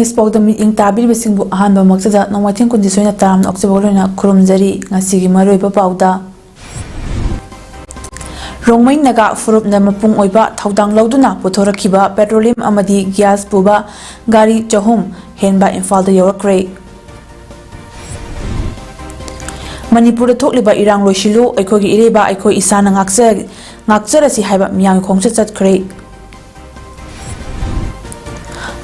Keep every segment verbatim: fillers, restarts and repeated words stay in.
ꯏꯁ ꯄꯥꯎꯗ ꯃꯤꯠꯌꯦꯡ ꯇꯥꯕꯤꯔꯤꯕꯁꯤꯡꯕꯨ ꯑꯍꯥꯟꯕꯃꯛꯇꯗ ꯅꯣꯡꯃꯥꯏꯊꯦꯝ ꯀꯨꯟꯅꯤꯊꯣꯏꯅ ꯇꯔꯥꯝꯅ ꯑꯣꯛꯆꯕꯒ ꯂꯣꯏꯅꯅ ꯈꯨꯔꯨꯝꯖꯔꯤ꯫ ꯉꯁꯤꯒꯤ ꯃꯔꯨꯑꯣꯏꯕ ꯄꯥꯎꯗ, ꯔꯣꯡꯃꯩ ꯅꯥꯒꯥ ꯐꯨꯔꯨꯞꯅ ꯃꯄꯨꯡ ꯑꯣꯏꯕ ꯊꯧꯗꯥꯡ ꯂꯧꯗꯨꯅ ꯄꯨꯊꯣꯔꯛꯈꯤꯕ ꯄꯦꯇ꯭ꯔꯣꯂꯤꯌꯝ ꯑꯃꯗꯤ ꯒ꯭ꯌꯥꯁ ꯄꯨꯕ ꯒꯥꯔꯤ ꯆꯍꯨꯝ ꯍꯦꯟꯕ ꯏꯝꯐꯥꯜꯗ ꯌꯧꯔꯛꯈ꯭ꯔꯦ꯫ ꯃꯅꯤꯄꯨꯔꯗ ꯊꯣꯛꯂꯤꯕ ꯏꯔꯥꯡ ꯂꯣꯏꯁꯤꯜꯂꯨ, ꯑꯩꯈꯣꯏꯒꯤ ꯏꯔꯩꯕꯥꯛ ꯑꯩꯈꯣꯏ ꯏꯁꯥꯅ ꯉꯥꯛꯆ-, ꯉꯥꯛꯆꯔꯁꯤ ꯍꯥꯏꯕ ꯃꯤꯌꯥꯝꯒꯤ ꯈꯣꯡꯆꯠ ꯆꯠꯈ꯭ꯔꯦ꯫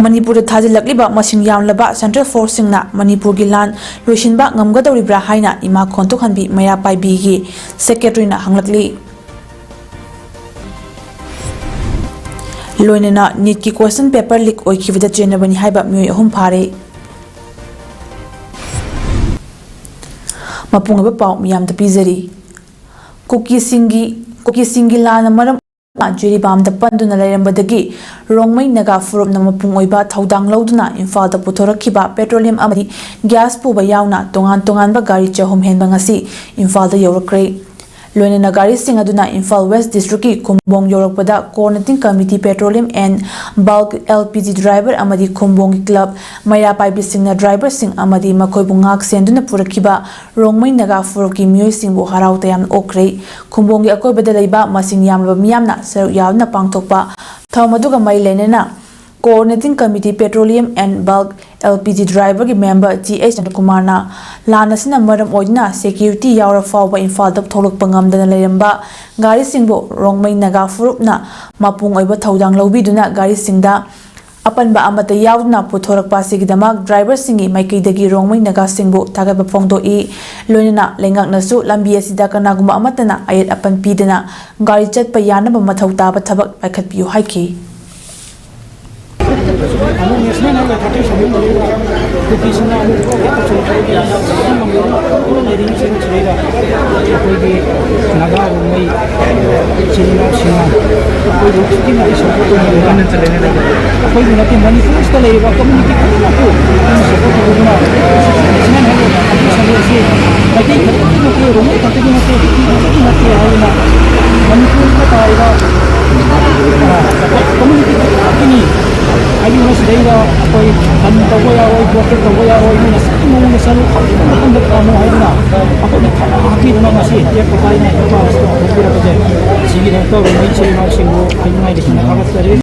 ꯃꯅꯤꯄꯨꯔꯗ ꯊꯥꯖꯤꯜꯂꯛꯂꯤꯕ ꯃꯁꯤꯡ ꯌꯥꯝꯂꯕ ꯁꯦꯟꯇ꯭ꯔꯦꯜ ꯐꯣꯔꯁꯁꯤꯡꯅ ꯃꯅꯤꯄꯨꯔꯒꯤ ꯂꯥꯟ ꯂꯣꯏꯁꯤꯟꯕ ꯉꯝꯒꯗꯧꯔꯤꯕ꯭ꯔꯥ ꯍꯥꯏꯅ ꯏꯃꯥ ꯈꯣꯟꯊꯣꯛꯍꯟꯕꯤ ꯃꯩꯔꯥ ꯄꯥꯏꯕꯤꯒꯤ ꯁꯦꯀ꯭ꯔꯦꯇꯔꯤꯅ ꯍꯪꯂꯛꯂꯤ꯫ ꯂꯣꯏꯅꯅ ꯅꯤꯠꯀꯤ ꯀꯣꯏꯁꯟ ꯄꯦꯄꯔ ꯂꯤꯛ ꯑꯣꯏꯈꯤꯕꯗ ꯆꯦꯟꯅꯕꯅꯤ ꯍꯥꯏꯕ ꯃꯤꯑꯣꯏ ꯑꯍꯨꯝ ꯐꯥꯔꯦ꯫ ꯃꯄꯨꯡ ꯑꯣꯏꯕ ꯄꯥꯎ ꯃꯤꯌꯥꯝꯗ ꯄꯤꯖꯔꯤ꯫ ꯀꯨꯀꯤꯁꯤꯡꯒꯤ, ꯀꯨꯀꯤꯁꯤꯡꯒꯤ ꯂꯥꯟꯅ ꯃꯔꯝ ꯑꯣꯏꯗꯨꯅ ꯖꯤꯔꯤꯕꯥꯝꯗ ꯄꯟꯗꯨꯅ ꯂꯩꯔꯝꯕꯗꯒꯤ ꯔꯣꯡꯃꯩ ꯅꯥꯒꯥ ꯐꯨꯔꯨꯞꯅ ꯃꯄꯨꯡ ꯑꯣꯏꯕ ꯊꯧꯗꯥꯡ ꯂꯧꯗꯨꯅ ꯏꯝꯐꯥꯜꯗ ꯄꯨꯊꯣꯔꯛꯈꯤꯕ ꯄꯦꯇ꯭ꯔꯣꯂꯤꯌꯝ ꯑꯃꯗꯤ ꯒ꯭ꯌꯥꯁ ꯄꯨꯕ ꯌꯥꯎꯅ ꯇꯣꯉꯥꯟ ꯇꯣꯉꯥꯟꯕ ꯒꯥꯔꯤ ꯆꯍꯨꯝ ꯍꯦꯟꯕ ꯉꯁꯤ ꯏꯝꯐꯥꯜꯗ ꯌꯧꯔꯛꯈ꯭ꯔꯦ꯫ ꯂꯣꯏꯅꯅ ꯒꯥꯔꯤꯁꯤꯡ ꯑꯗꯨꯅ ꯏꯝꯐꯥꯜ ꯋꯦꯁ ꯗꯤꯁꯇ꯭ꯔꯤꯛꯀꯤ ꯈꯨꯝꯕꯣꯡ ꯌꯧꯔꯛꯄꯗ Coordinating Committee Petroleum and Bulk, L P G driver ꯑꯃꯗꯤ ꯈꯨꯝꯕꯣꯡꯒꯤ ꯀ꯭ꯂꯕ ꯃꯩꯔꯥ ꯄꯥꯏꯕꯤꯁꯤꯡꯅ ꯗ꯭ꯔꯥꯏꯚꯔꯁꯤꯡ ꯑꯃꯗꯤ ꯃꯈꯣꯏꯕꯨ ꯉꯥꯛ ꯁꯦꯟꯗꯨꯅ ꯄꯨꯔꯛꯈꯤꯕ ꯔꯣꯡꯃꯩ ꯅꯥꯒꯥ ꯐꯨꯔꯨꯞꯀꯤ ꯃꯤꯑꯣꯏꯁꯤꯡꯕꯨ ꯍꯔꯥꯎ ꯇꯌꯥꯝꯅ ꯑꯣꯛꯈ꯭ꯔꯦ꯫ ꯈꯨꯝꯕꯣꯡꯒꯤ ꯑꯀꯣꯏꯕꯗ ꯂꯩꯕ ꯃꯁꯤꯡ ꯌꯥꯝꯂꯕ ꯃꯤꯌꯥꯝꯅ ꯁꯔꯨꯛ ꯌꯥꯗꯨꯅ ꯄꯥꯡꯊꯣꯛꯄ ꯊꯧꯔꯝ ꯑꯗꯨꯒ ꯃꯔꯤ ꯂꯩꯅꯅ Coordinating Committee Petroleum and Bulk, L P G driverꯒꯤ member T H ꯆꯟꯗ꯭ꯔꯀꯨꯃꯥꯔꯅ ꯂꯥꯟ ꯑꯁꯤꯅ ꯃꯔꯝ ꯑꯣꯏꯗꯨꯅ security ꯌꯥꯎꯔ ꯐꯥꯎꯕ ꯏꯝꯐꯥꯜꯗ ꯊꯣꯛꯂꯛꯄ ꯉꯝꯗꯅ ꯂꯩꯔꯝꯕ ꯒꯥꯔꯤꯁꯤꯡꯕꯨ ꯔꯣꯡꯃꯩ ꯅꯥꯒꯥ ꯐꯨꯔꯨꯞꯅ ꯃꯄꯨꯡ ꯑꯣꯏꯕ ꯊꯧꯗꯥꯡ ꯂꯧꯕꯤꯗꯨꯅ ꯒꯥꯔꯤꯁꯤꯡꯗ ꯑꯄꯟꯕ ꯑꯃꯠꯇ ꯌꯥꯎꯗꯅ ꯄꯨꯊꯣꯔꯛꯄ ꯑꯁꯤꯒꯤꯗꯃꯛ ꯗ꯭ꯔꯥꯏꯚꯔꯁꯤꯡꯒꯤ ꯃꯥꯏꯀꯩꯗꯒꯤ ꯔꯣꯡꯃꯩ ꯅꯥꯒꯥꯁꯤꯡꯕꯨ ꯊꯥꯒꯠꯄ ꯐꯣꯡꯗꯣꯛꯏ꯫ ꯂꯣꯏꯅꯅ ꯂꯩꯉꯥꯛꯅꯁꯨ ꯂꯝꯕꯤ ꯑꯁꯤꯗ ꯀꯅꯥꯒꯨꯝꯕ ꯑꯃꯠꯇꯅ ꯑꯌꯦꯠ ꯑꯄꯟ ꯄꯤꯗꯅ ꯒꯥꯔꯤ ꯆꯠꯄ ꯌꯥꯅꯕ ꯃꯊꯧ ꯇꯥꯕ ꯊꯕꯛ ꯄꯥꯏꯈꯠꯄꯤꯌꯨ ꯍꯥꯏꯈꯤ꯫ ꯑꯃꯨꯛ national highway thirty seven ꯂꯩꯕ ꯀꯨꯀꯤꯁꯤꯡꯅ ꯑꯃꯨꯛ ꯍꯦꯛꯇ ꯆꯣꯡꯊꯣꯛꯑꯒ ꯂꯩꯔꯤꯉꯩꯁꯤꯗ ꯁꯤꯗꯩꯗ ꯑꯩꯈꯣꯏꯒꯤ ꯅꯥꯒꯥ ꯔꯣꯡꯃꯩ ꯏꯆꯤꯜ ꯏꯅꯥꯎꯁꯤꯡꯅ ꯑꯩꯈꯣꯏꯕꯨ ꯑꯁꯨꯛꯀꯤ ꯃꯇꯤꯛ support ꯇꯧꯕꯤꯕꯅ ꯑꯩꯈꯣꯏꯕꯨ ꯅꯠꯇꯦ, ꯃꯅꯤꯄꯨꯔꯁꯤꯗ ꯂꯩꯔꯤꯕ community ꯈꯨꯗꯤꯡꯃꯛꯄꯨ ꯑꯩꯈꯣꯏꯅ support ꯇꯧꯕꯤꯗꯨꯅ national highway thirty seven ꯑꯁꯤ ꯃꯩꯇꯩ ꯈꯛꯇꯒꯤ ꯅꯠꯇꯦ, ꯔꯣꯡꯃꯩ ꯈꯛꯇꯒꯤ ꯅꯠꯇꯦ, ꯀꯨꯀꯤ ꯈꯛꯇꯒꯤ ꯅꯠꯇꯦ ꯍꯥꯏꯗꯅ ꯃꯅꯤꯄꯨꯔꯗ ꯇꯥꯔꯤꯕ community ꯈꯨꯗꯤꯡꯃꯛꯀꯤꯅꯤ꯫ ꯍꯥꯏꯕꯗꯤ ꯃꯁꯤꯗꯩꯗ ꯑꯩꯈꯣꯏ ꯍꯥꯏꯗꯨꯅ ꯑꯩꯈꯣꯏꯅ ꯊꯧꯅꯥ ꯍꯥꯞꯄꯤꯗꯨꯅ ꯉꯁꯤ ꯇꯦꯞ ꯄꯥꯏꯅ ꯍꯣꯠꯅꯕꯤꯔꯛꯄꯁꯦ, ꯁꯤꯒꯤꯗꯃꯛꯇ ꯏꯆꯤꯜ ꯏꯅꯥꯎꯁꯤꯡꯕꯨ ꯍꯥꯏꯅꯤꯡꯉꯥꯏ ꯂꯩꯇꯅ ꯊꯥꯒꯠꯆꯔꯤ꯫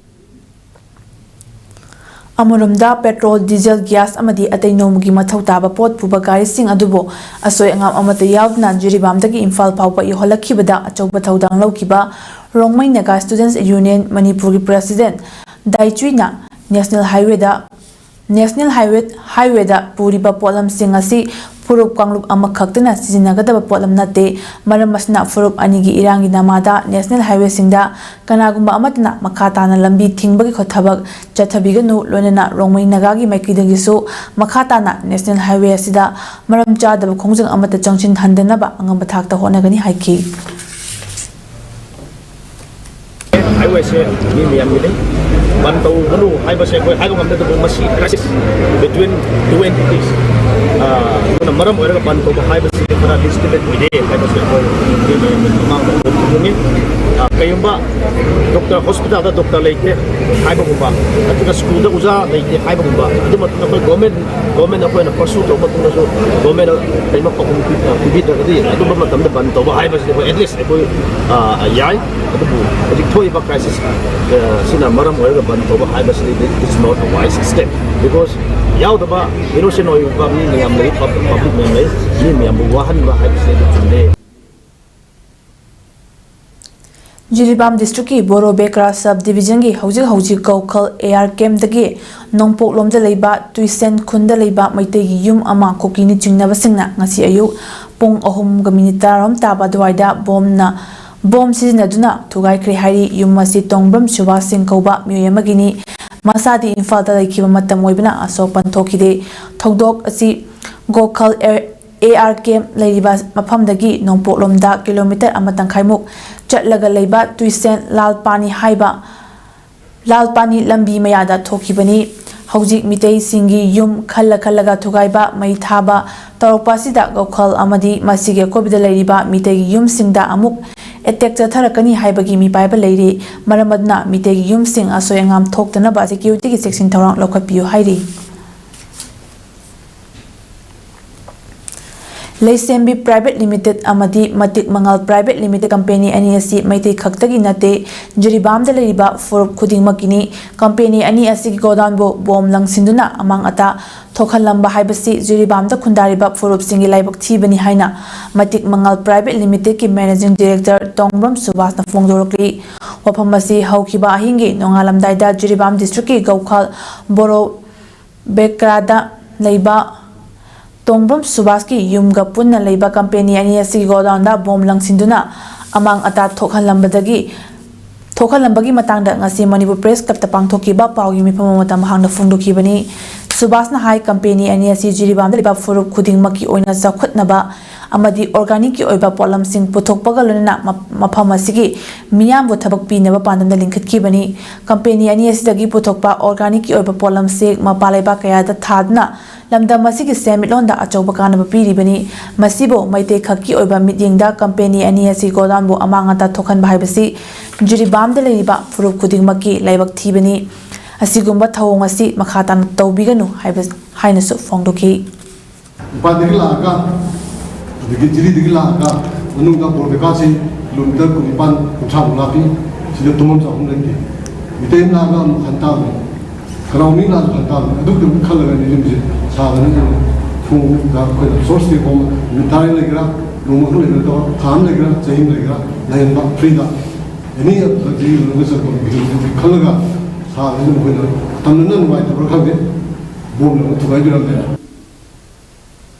ꯑꯃꯔꯣꯝꯗ, ꯄꯦꯇ꯭ꯔꯣꯜ, ꯗꯤꯖꯜ, ꯒ꯭ꯌꯥꯁ ꯑꯃꯗꯤ ꯑꯇꯩ ꯅꯣꯡꯃꯒꯤ ꯃꯊꯧ ꯇꯥꯕ ꯄꯣꯠ ꯄꯨꯕ ꯒꯥꯔꯤꯁꯤꯡ ꯑꯗꯨꯕꯨ ꯑꯁꯣꯏ ꯑꯉꯥꯝ ꯑꯃꯠꯇ ꯌꯥꯎꯗꯅ ꯖꯤꯔꯤꯕꯥꯝꯗꯒꯤ ꯏꯝꯐꯥꯜ ꯐꯥꯎꯕ ꯌꯧꯍꯜꯂꯛꯈꯤꯕꯗ ꯑꯆꯧꯕ ꯊꯧꯗꯥꯡ ꯂꯧꯈꯤꯕ ꯔꯣꯡꯃꯩ ꯅꯥꯒꯥ ꯁ꯭ꯇꯨꯗꯦꯟꯠꯁ ꯌꯨꯅꯤꯌꯟ ꯃꯅꯤꯄꯨꯔꯒꯤ ꯄ꯭ꯔꯦꯁꯤꯗꯦꯟꯠ ꯗꯥꯏꯆꯨꯏꯅ ꯅꯦꯁꯅꯦꯜ ꯍꯥꯏꯋꯦꯗ, ꯅꯦꯁꯅꯦꯜ ꯍꯥꯏꯋꯦ, ꯍꯥꯏꯋꯦꯗ ꯄꯨꯔꯤꯕ ꯄꯣꯠꯂꯝꯁꯤꯡ ꯑꯁꯤ ꯐꯨꯔꯨꯞ ꯀꯥꯡꯂꯨꯞ ꯑꯃꯈꯛꯇꯅ ꯁꯤꯖꯤꯟꯅꯒꯗꯕ ꯄꯣꯠꯂꯝ ꯅꯠꯇꯦ꯫ ꯃꯔꯝ ꯑꯁꯤꯅ ꯐꯨꯔꯨꯞ ꯑꯅꯤꯒꯤ ꯏꯔꯥꯡꯒꯤ ꯅꯃꯥꯗ ꯅꯦꯁꯅꯦꯜ ꯍꯥꯏꯋꯦꯁꯤꯡꯗ ꯀꯅꯥꯒꯨꯝꯕ ꯑꯃꯠꯇꯅ ꯃꯈꯥ ꯇꯥꯅ ꯂꯝꯕꯤ ꯊꯤꯡꯕꯒꯤ ꯊꯕꯛ ꯆꯠꯊꯕꯤꯒꯅꯨ, ꯂꯣꯏꯅꯅ ꯔꯣꯡꯃꯩ ꯅꯥꯒꯥꯒꯤ ꯃꯥꯏꯀꯩꯗꯒꯤꯁꯨ ꯃꯈꯥ ꯇꯥꯅ ꯅꯦꯁꯅꯦꯜ ꯍꯥꯏꯋꯦ ꯑꯁꯤꯗ ꯃꯔꯝ ꯆꯥꯗꯕ ꯈꯣꯡꯖꯪ ꯑꯃꯠꯇ ꯆꯪꯁꯤꯟꯍꯟꯗꯅꯕ ꯑꯉꯝꯕ ꯊꯥꯛꯇ ꯍꯣꯠꯅꯒꯅꯤ ꯍꯥꯏꯈꯤ꯫ ꯍꯥꯏꯋꯦꯁꯦ ꯃꯤ ꯃꯌꯥꯝꯒꯤꯅꯤ꯫ ꯕꯟ ꯇꯧꯒꯅꯨ ꯍꯥꯏꯕꯁꯦ ꯑꯩꯈꯣꯏ ꯍꯥꯏꯕ ꯉꯝꯗꯦ, ꯑꯗꯨꯕꯨ ꯃꯁꯤ crisis between two entities, ꯑꯗꯨꯅ ꯃꯔꯝ ꯑꯣꯏꯔꯒ ꯕꯟ ꯇꯧꯕ ꯍꯥꯏꯕꯁꯤ ꯈꯔ legitimate ꯑꯣꯏꯗꯦ ꯍꯥꯏꯕꯁꯦ ꯑꯩꯈꯣꯏ ꯃꯤ ꯃꯌꯥꯝꯒꯤ ꯃꯃꯥꯡꯗ ꯐꯣꯡꯗꯣꯛꯅꯤꯡꯉꯤ꯫ ꯀꯩꯒꯨꯝꯕ ꯗꯣꯛꯇꯔ, ꯍꯣꯁꯄꯤꯇꯥꯜꯗ ꯗꯣꯛꯇꯔ ꯂꯩꯇꯦ ꯍꯥꯏꯕꯒꯨꯝꯕ, ꯅꯠꯇ꯭ꯔꯒ ꯁ꯭ꯀꯨꯜꯗ ꯑꯣꯖꯥ ꯂꯩꯇꯦ ꯍꯥꯏꯕꯒꯨꯝꯕ, ꯑꯗꯨ ꯃꯇꯝꯗ ꯑꯩꯈꯣꯏ ꯒꯣꯔꯃꯦꯟ, ꯒꯣꯔꯃꯦꯟ ꯑꯩꯈꯣꯏꯅ pursue ꯇꯧꯕ ꯃꯇꯨꯡꯗꯁꯨ ꯒꯣꯔꯃꯦꯟꯅ ꯀꯩꯅꯣ ꯄꯥꯎꯈꯨꯝ ꯄꯤ-, ꯄꯤꯕꯤꯗ꯭ꯔꯒꯗꯤ ꯑꯗꯨꯝꯕ ꯃꯇꯝꯗ ꯕꯟ ꯇꯧꯕ ꯍꯥꯏꯕꯁꯤꯗꯤ ꯑꯩꯈꯣꯏ at least ꯑꯩꯈꯣꯏ, ꯑ, ꯌꯥꯏ꯫ ꯑꯗꯨꯕꯨ ꯍꯧꯖꯤꯛ ꯊꯣꯛꯏꯕ crisis, ꯑ, ꯁꯤꯅ ꯃꯔꯝ ꯑꯣꯏꯔꯒ ꯕꯟ ꯇꯧꯕ ꯍꯥꯏꯕꯁꯤꯗꯤ it's not a wise step, because ꯌꯥꯎꯗꯕ innocent ꯑꯣꯏꯕ ꯃꯤ ꯃꯌꯥꯝ ꯂꯩ, public, public ꯃꯌꯥꯝ ꯂꯩ, ꯃꯤ ꯃꯌꯥꯝꯕꯨ ꯋꯥꯍꯟꯕ ꯍꯥꯏꯕꯁꯤꯗꯤ ꯆꯨꯝꯗꯦ꯫ ꯖꯤꯔꯤꯕꯥꯝ district ꯀꯤ ꯕꯣꯔꯣ ꯕꯦꯀ꯭ꯔꯥ sub division ꯒꯤ ꯍꯧꯖꯤꯛ ꯍꯧꯖꯤꯛ ꯒꯧꯈꯜ A R camp ꯗꯒꯤ ꯅꯣꯡꯄꯣꯛꯂꯣꯝꯗ ꯂꯩꯕ ꯇꯨꯏꯁꯦꯟ ꯈꯨꯟꯗ ꯂꯩꯕ ꯃꯩꯇꯩꯒꯤ ꯌꯨꯝ ꯑꯃ ꯀꯨꯀꯤꯅ ꯆꯤꯡꯅꯕꯁꯤꯡꯅ ꯉꯁꯤ ꯑꯌꯨꯛ ꯄꯨꯡ ꯑꯍꯨꯝꯒ ꯃꯤꯅꯤꯠ ꯇꯔꯥꯔꯣꯝ ꯇꯥꯕ ꯑꯗꯨꯋꯥꯏꯗ ꯕꯣꯝꯅ, ꯕꯣꯝ ꯁꯤꯖꯤꯟꯅꯗꯨꯅ ꯊꯨꯒꯥꯏꯈ꯭ꯔꯦ ꯍꯥꯏꯔꯤ꯫ ꯌꯨꯝ ꯑꯁꯤ ꯇꯣꯡꯕ꯭ꯔꯝ ꯁꯨꯕꯥꯁ ꯁꯤꯡ ꯀꯧꯕ ꯃꯤꯑꯣꯏ ꯑꯃꯒꯤꯅꯤ꯫ ꯃꯁꯥꯗꯤ ꯏꯝꯐꯥꯜꯗ ꯂꯩꯈꯤꯕ ꯃꯇꯝ ꯑꯣꯏꯕꯅ ꯑꯁꯣꯛ ꯑꯄꯟ ꯊꯣꯛꯈꯤꯗꯦ꯫ ꯊꯧꯗꯣꯛ ꯑꯁꯤ ꯒꯣꯈꯜ ꯑꯦ-, A R camp ꯂꯩꯔꯤꯕ ꯃꯐꯝꯗꯒꯤ ꯅꯣꯡꯄꯣꯛꯂꯣꯝꯗ ꯀꯤꯂꯣꯃꯤꯇꯔ ꯑꯃ ꯇꯪꯈꯥꯏꯃꯨꯛ ꯆꯠꯂꯒ ꯂꯩꯕ ꯇꯨꯏꯁꯦꯟ ꯂꯥꯜ ꯄꯥꯅꯤ ꯍꯥꯏꯕ ꯂꯥꯜ ꯄꯥꯅꯤ ꯂꯝꯕꯤ ꯃꯌꯥꯗ ꯊꯣꯛꯈꯤꯕꯅꯤ꯫ ꯍꯧꯖꯤꯛ ꯃꯤꯇꯩꯁꯤꯡꯒꯤ ꯌꯨꯝ ꯈꯜꯂ ꯈꯜꯂꯒ ꯊꯨꯒꯥꯏꯕ, ꯃꯩ ꯊꯥꯕ ꯇꯧꯔꯛꯄ ꯑꯁꯤꯗ ꯒꯧꯈꯜ ꯑꯃꯗꯤ ꯃꯁꯤꯒꯤ ꯑꯀꯣꯏꯕꯗ ꯂꯩꯔꯤꯕ ꯃꯤꯇꯩꯒꯤ ꯌꯨꯝꯁꯤꯡꯗ ꯑꯃꯨꯛ attack ꯆꯠꯊꯔꯛꯀꯅꯤ ꯍꯥꯏꯕꯒꯤ ꯃꯤꯄꯥꯏꯕ ꯂꯩꯔꯤ꯫ ꯃꯔꯝ ꯑꯗꯨꯅ ꯃꯤꯇꯩꯒꯤ ꯌꯨꯝꯁꯤꯡ ꯑꯁꯣꯏ ꯑꯉꯥꯝ ꯊꯣꯛꯇꯅꯕ security ꯒꯤ ꯆꯦꯛꯁꯤꯟ ꯊꯧꯔꯥꯡ ꯂꯧꯈꯠꯄꯤꯌꯨ ꯍꯥꯏꯔꯤ꯫ ꯂꯩꯁꯦꯝꯕꯤ Private Limited ꯑꯃꯗꯤ ꯃꯇꯤꯛ ꯃꯉꯥꯜ Private Limited company ꯑꯅꯤ ꯑꯁꯤ ꯃꯩꯇꯩ ꯈꯛꯇꯒꯤ ꯅꯠꯇꯦ, ꯖꯤꯔꯤꯕꯥꯝꯗ ꯂꯩꯔꯤꯕ ꯐꯨꯔꯨꯞ ꯈꯨꯗꯤꯡꯃꯛꯀꯤꯅꯤ꯫ Company ꯑꯅꯤ ꯑꯁꯤꯒꯤ ꯒꯣꯗꯥꯎꯟꯕꯨ ꯕꯣꯝ ꯂꯪꯁꯤꯟꯗꯨꯅ ꯑꯃꯥꯡ ꯑꯇꯥ ꯊꯣꯛꯍꯜꯂꯝꯕ ꯍꯥꯏꯕꯁꯤ ꯖꯤꯔꯤꯕꯥꯝꯗ ꯈꯨꯟꯗꯥꯔꯤꯕ ꯐꯨꯔꯨꯞꯁꯤꯡꯒꯤ ꯂꯥꯏꯕꯛ ꯊꯤꯕꯅꯤ ꯍꯥꯏꯅ ꯃꯇꯤꯛ ꯃꯉꯥꯜ Private Limited ꯀꯤ Managing Director ꯇꯣꯡꯕ꯭ꯔꯝ ꯁꯨꯕꯥꯁꯅ ꯐꯣꯡꯗꯣꯔꯛꯂꯤ꯫ ꯋꯥꯐꯝ ꯑꯁꯤ ꯍꯧꯈꯤꯕ ꯑꯍꯤꯡꯒꯤ ꯅꯣꯡꯉꯥꯜꯂꯝꯗꯥꯏꯗ ꯖꯤꯔꯤꯕꯥꯝ district ꯀꯤ ꯒꯧꯈꯥꯜ ꯕꯣꯔꯣ ꯕꯦꯀ꯭ꯔꯥꯗ ꯂꯩꯕ ꯇꯣꯡꯕ꯭ꯔꯝ ꯁꯨꯕꯥꯁꯀꯤ ꯌꯨꯝꯒ ꯄꯨꯟꯅ ꯂꯩꯕ company ꯑꯅꯤ ꯑꯁꯤꯒꯤ ꯒꯣꯗꯥꯎꯟꯗ ꯕꯣꯝ ꯂꯪꯁꯤꯟꯗꯨꯅ ꯑꯃꯥꯡ ꯑꯇꯥ ꯊꯣꯛꯍꯜꯂꯝꯕꯗꯒꯤ, ꯊꯣꯛꯍꯜꯂꯝꯕꯒꯤ ꯃꯇꯥꯡꯗ ꯉꯁꯤ ꯃꯅꯤꯄꯨꯔ Press Club ꯇ ꯄꯥꯡꯊꯣꯛꯈꯤꯕ ꯄꯥꯎꯒꯤ ꯃꯤꯐꯝ ꯑꯃꯗ ꯃꯍꯥꯛꯅ ꯐꯣꯡꯗꯣꯛꯈꯤꯕꯅꯤ꯫ ꯁꯨꯕꯥꯁꯅ ꯍꯥꯏ, company ꯑꯅꯤ ꯑꯁꯤ ꯖꯤꯔꯤꯕꯥꯝꯗ ꯂꯩꯕ ꯐꯨꯔꯨꯞ ꯈꯨꯗꯤꯡꯃꯛꯀꯤ ꯑꯣꯏꯅ ꯆꯥꯎꯈꯠꯅꯕ ꯑꯃꯗꯤ organic ꯀꯤ ꯑꯣꯏꯕ ꯄꯣꯠꯂꯝꯁꯤꯡ ꯄꯨꯊꯣꯛꯄꯒ ꯂꯣꯏꯅꯅ ꯃ-, ꯃꯐꯝ ꯑꯁꯤꯒꯤ ꯃꯤꯌꯥꯝꯕꯨ ꯊꯕꯛ ꯄꯤꯅꯕ ꯄꯥꯟꯗꯝꯗ ꯂꯤꯡꯈꯠꯈꯤꯕꯅꯤ꯫ Company ꯑꯅꯤ ꯑꯁꯤꯗꯒꯤ ꯄꯨꯊꯣꯛꯄ organic ꯀꯤ ꯑꯣꯏꯕ ꯄꯣꯠꯂꯝꯁꯤꯡ ꯃꯄꯥꯟ ꯂꯩꯕꯥꯛ ꯀꯌꯥꯗ ꯊꯥꯗꯨꯅ ꯂꯝꯗꯝ ꯑꯁꯤꯒꯤ ꯁꯦꯟꯃꯤꯠꯂꯣꯟꯗ ꯑꯆꯧꯕ ꯀꯥꯟꯅꯕ ꯄꯤꯔꯤꯕꯅꯤ꯫ ꯃꯁꯤꯕꯨ ꯃꯩꯇꯩ ꯈꯛꯀꯤ ꯑꯣꯏꯕ ꯃꯤꯠꯌꯦꯡꯗ company ꯑꯅꯤ ꯑꯁꯤ ꯒꯣꯗꯥꯎꯟꯕꯨ ꯑꯃꯥꯡ ꯑꯇꯥ ꯊꯣꯛꯍꯟꯕ ꯍꯥꯏꯕꯁꯤ ꯖꯤꯔꯤꯕꯥꯝꯗ ꯂꯩꯔꯤꯕ ꯐꯨꯔꯨꯞ ꯈꯨꯗꯤꯡꯃꯛꯀꯤ ꯂꯥꯏꯕꯛ ꯊꯤꯕꯅꯤ꯫ ꯑꯁꯤꯒꯨꯝꯕ ꯊꯧꯑꯣꯡ ꯑꯁꯤ ꯃꯈꯥ ꯇꯥꯅ ꯇꯧꯕꯤꯒꯅꯨ ꯍꯥꯏꯕ, ꯍꯥꯏꯅꯁꯨ ꯐꯣꯡꯗꯣꯛꯈꯤ꯫ ꯃꯄꯥꯟꯗꯒꯤ ꯂꯥꯛꯑꯒ, ꯑꯗꯒꯤ ꯖꯤꯔꯤꯗꯒꯤ ꯂꯥꯛꯑꯒ, ꯃꯅꯨꯡꯗ ꯕꯣꯔꯕꯦꯀꯥꯁꯤ ꯀꯤꯂꯣꯃꯤꯇꯔ ꯀꯨꯟꯅꯤꯄꯥꯟ, ꯀꯨꯟꯊ꯭ꯔꯥꯃꯨꯛ ꯂꯥꯞꯄꯤ꯫ ꯁꯤꯗ ꯇꯨꯝꯐꯝ ꯆꯥꯐꯝ ꯂꯩꯇꯦ꯫ ꯃꯤꯇꯩ ꯑꯃ ꯂꯥꯛꯑꯒ ꯑꯃꯨꯛ ꯍꯟ ꯇꯥꯕꯅꯤ꯫ ꯀꯅꯥꯒꯨꯝꯕ ꯃꯤ ꯂꯥꯛꯑꯁꯨ ꯍꯟ ꯇꯥꯕꯅꯤ꯫ ꯑꯗꯨꯒꯤꯗꯃꯛ ꯈꯜꯂꯒꯅꯤ ꯌꯨꯝꯁꯦ ꯁꯥꯕꯅꯤ꯫ ꯑꯗꯨꯅ ꯈꯣꯡꯗ ꯑꯩꯈꯣꯏꯅ source ꯇꯦꯛꯄ ꯑꯃ ꯅꯨꯃꯤꯠ ꯇꯔꯥꯅꯤ ꯂꯩꯒꯦꯔꯥ, ꯅꯣꯡꯃ ꯈꯛ ꯂꯩꯒꯦꯔꯥ, ꯊꯥ ꯑꯃ ꯂꯩꯒꯦꯔꯥ, ꯆꯍꯤ ꯑꯃ ꯂꯩꯒꯦꯔꯥ, ꯂꯩꯍꯟꯕ free ꯗ꯫ Any ꯖꯤꯔꯤ ꯂꯣꯏꯅ ꯆꯠꯄ ꯃꯤꯑꯣꯏ ꯈꯜꯂꯒ ꯁꯥꯕꯅꯤꯅ ꯃꯈꯣꯏꯅ ꯇꯝꯅꯅ ꯅꯨꯡꯉꯥꯏꯇꯕ꯭ꯔꯥ ꯈꯪꯗꯦ, ꯕꯣꯝꯅ ꯑꯃꯨꯛ ꯊꯨꯒꯥꯏꯕꯤꯔꯝꯃꯦ꯫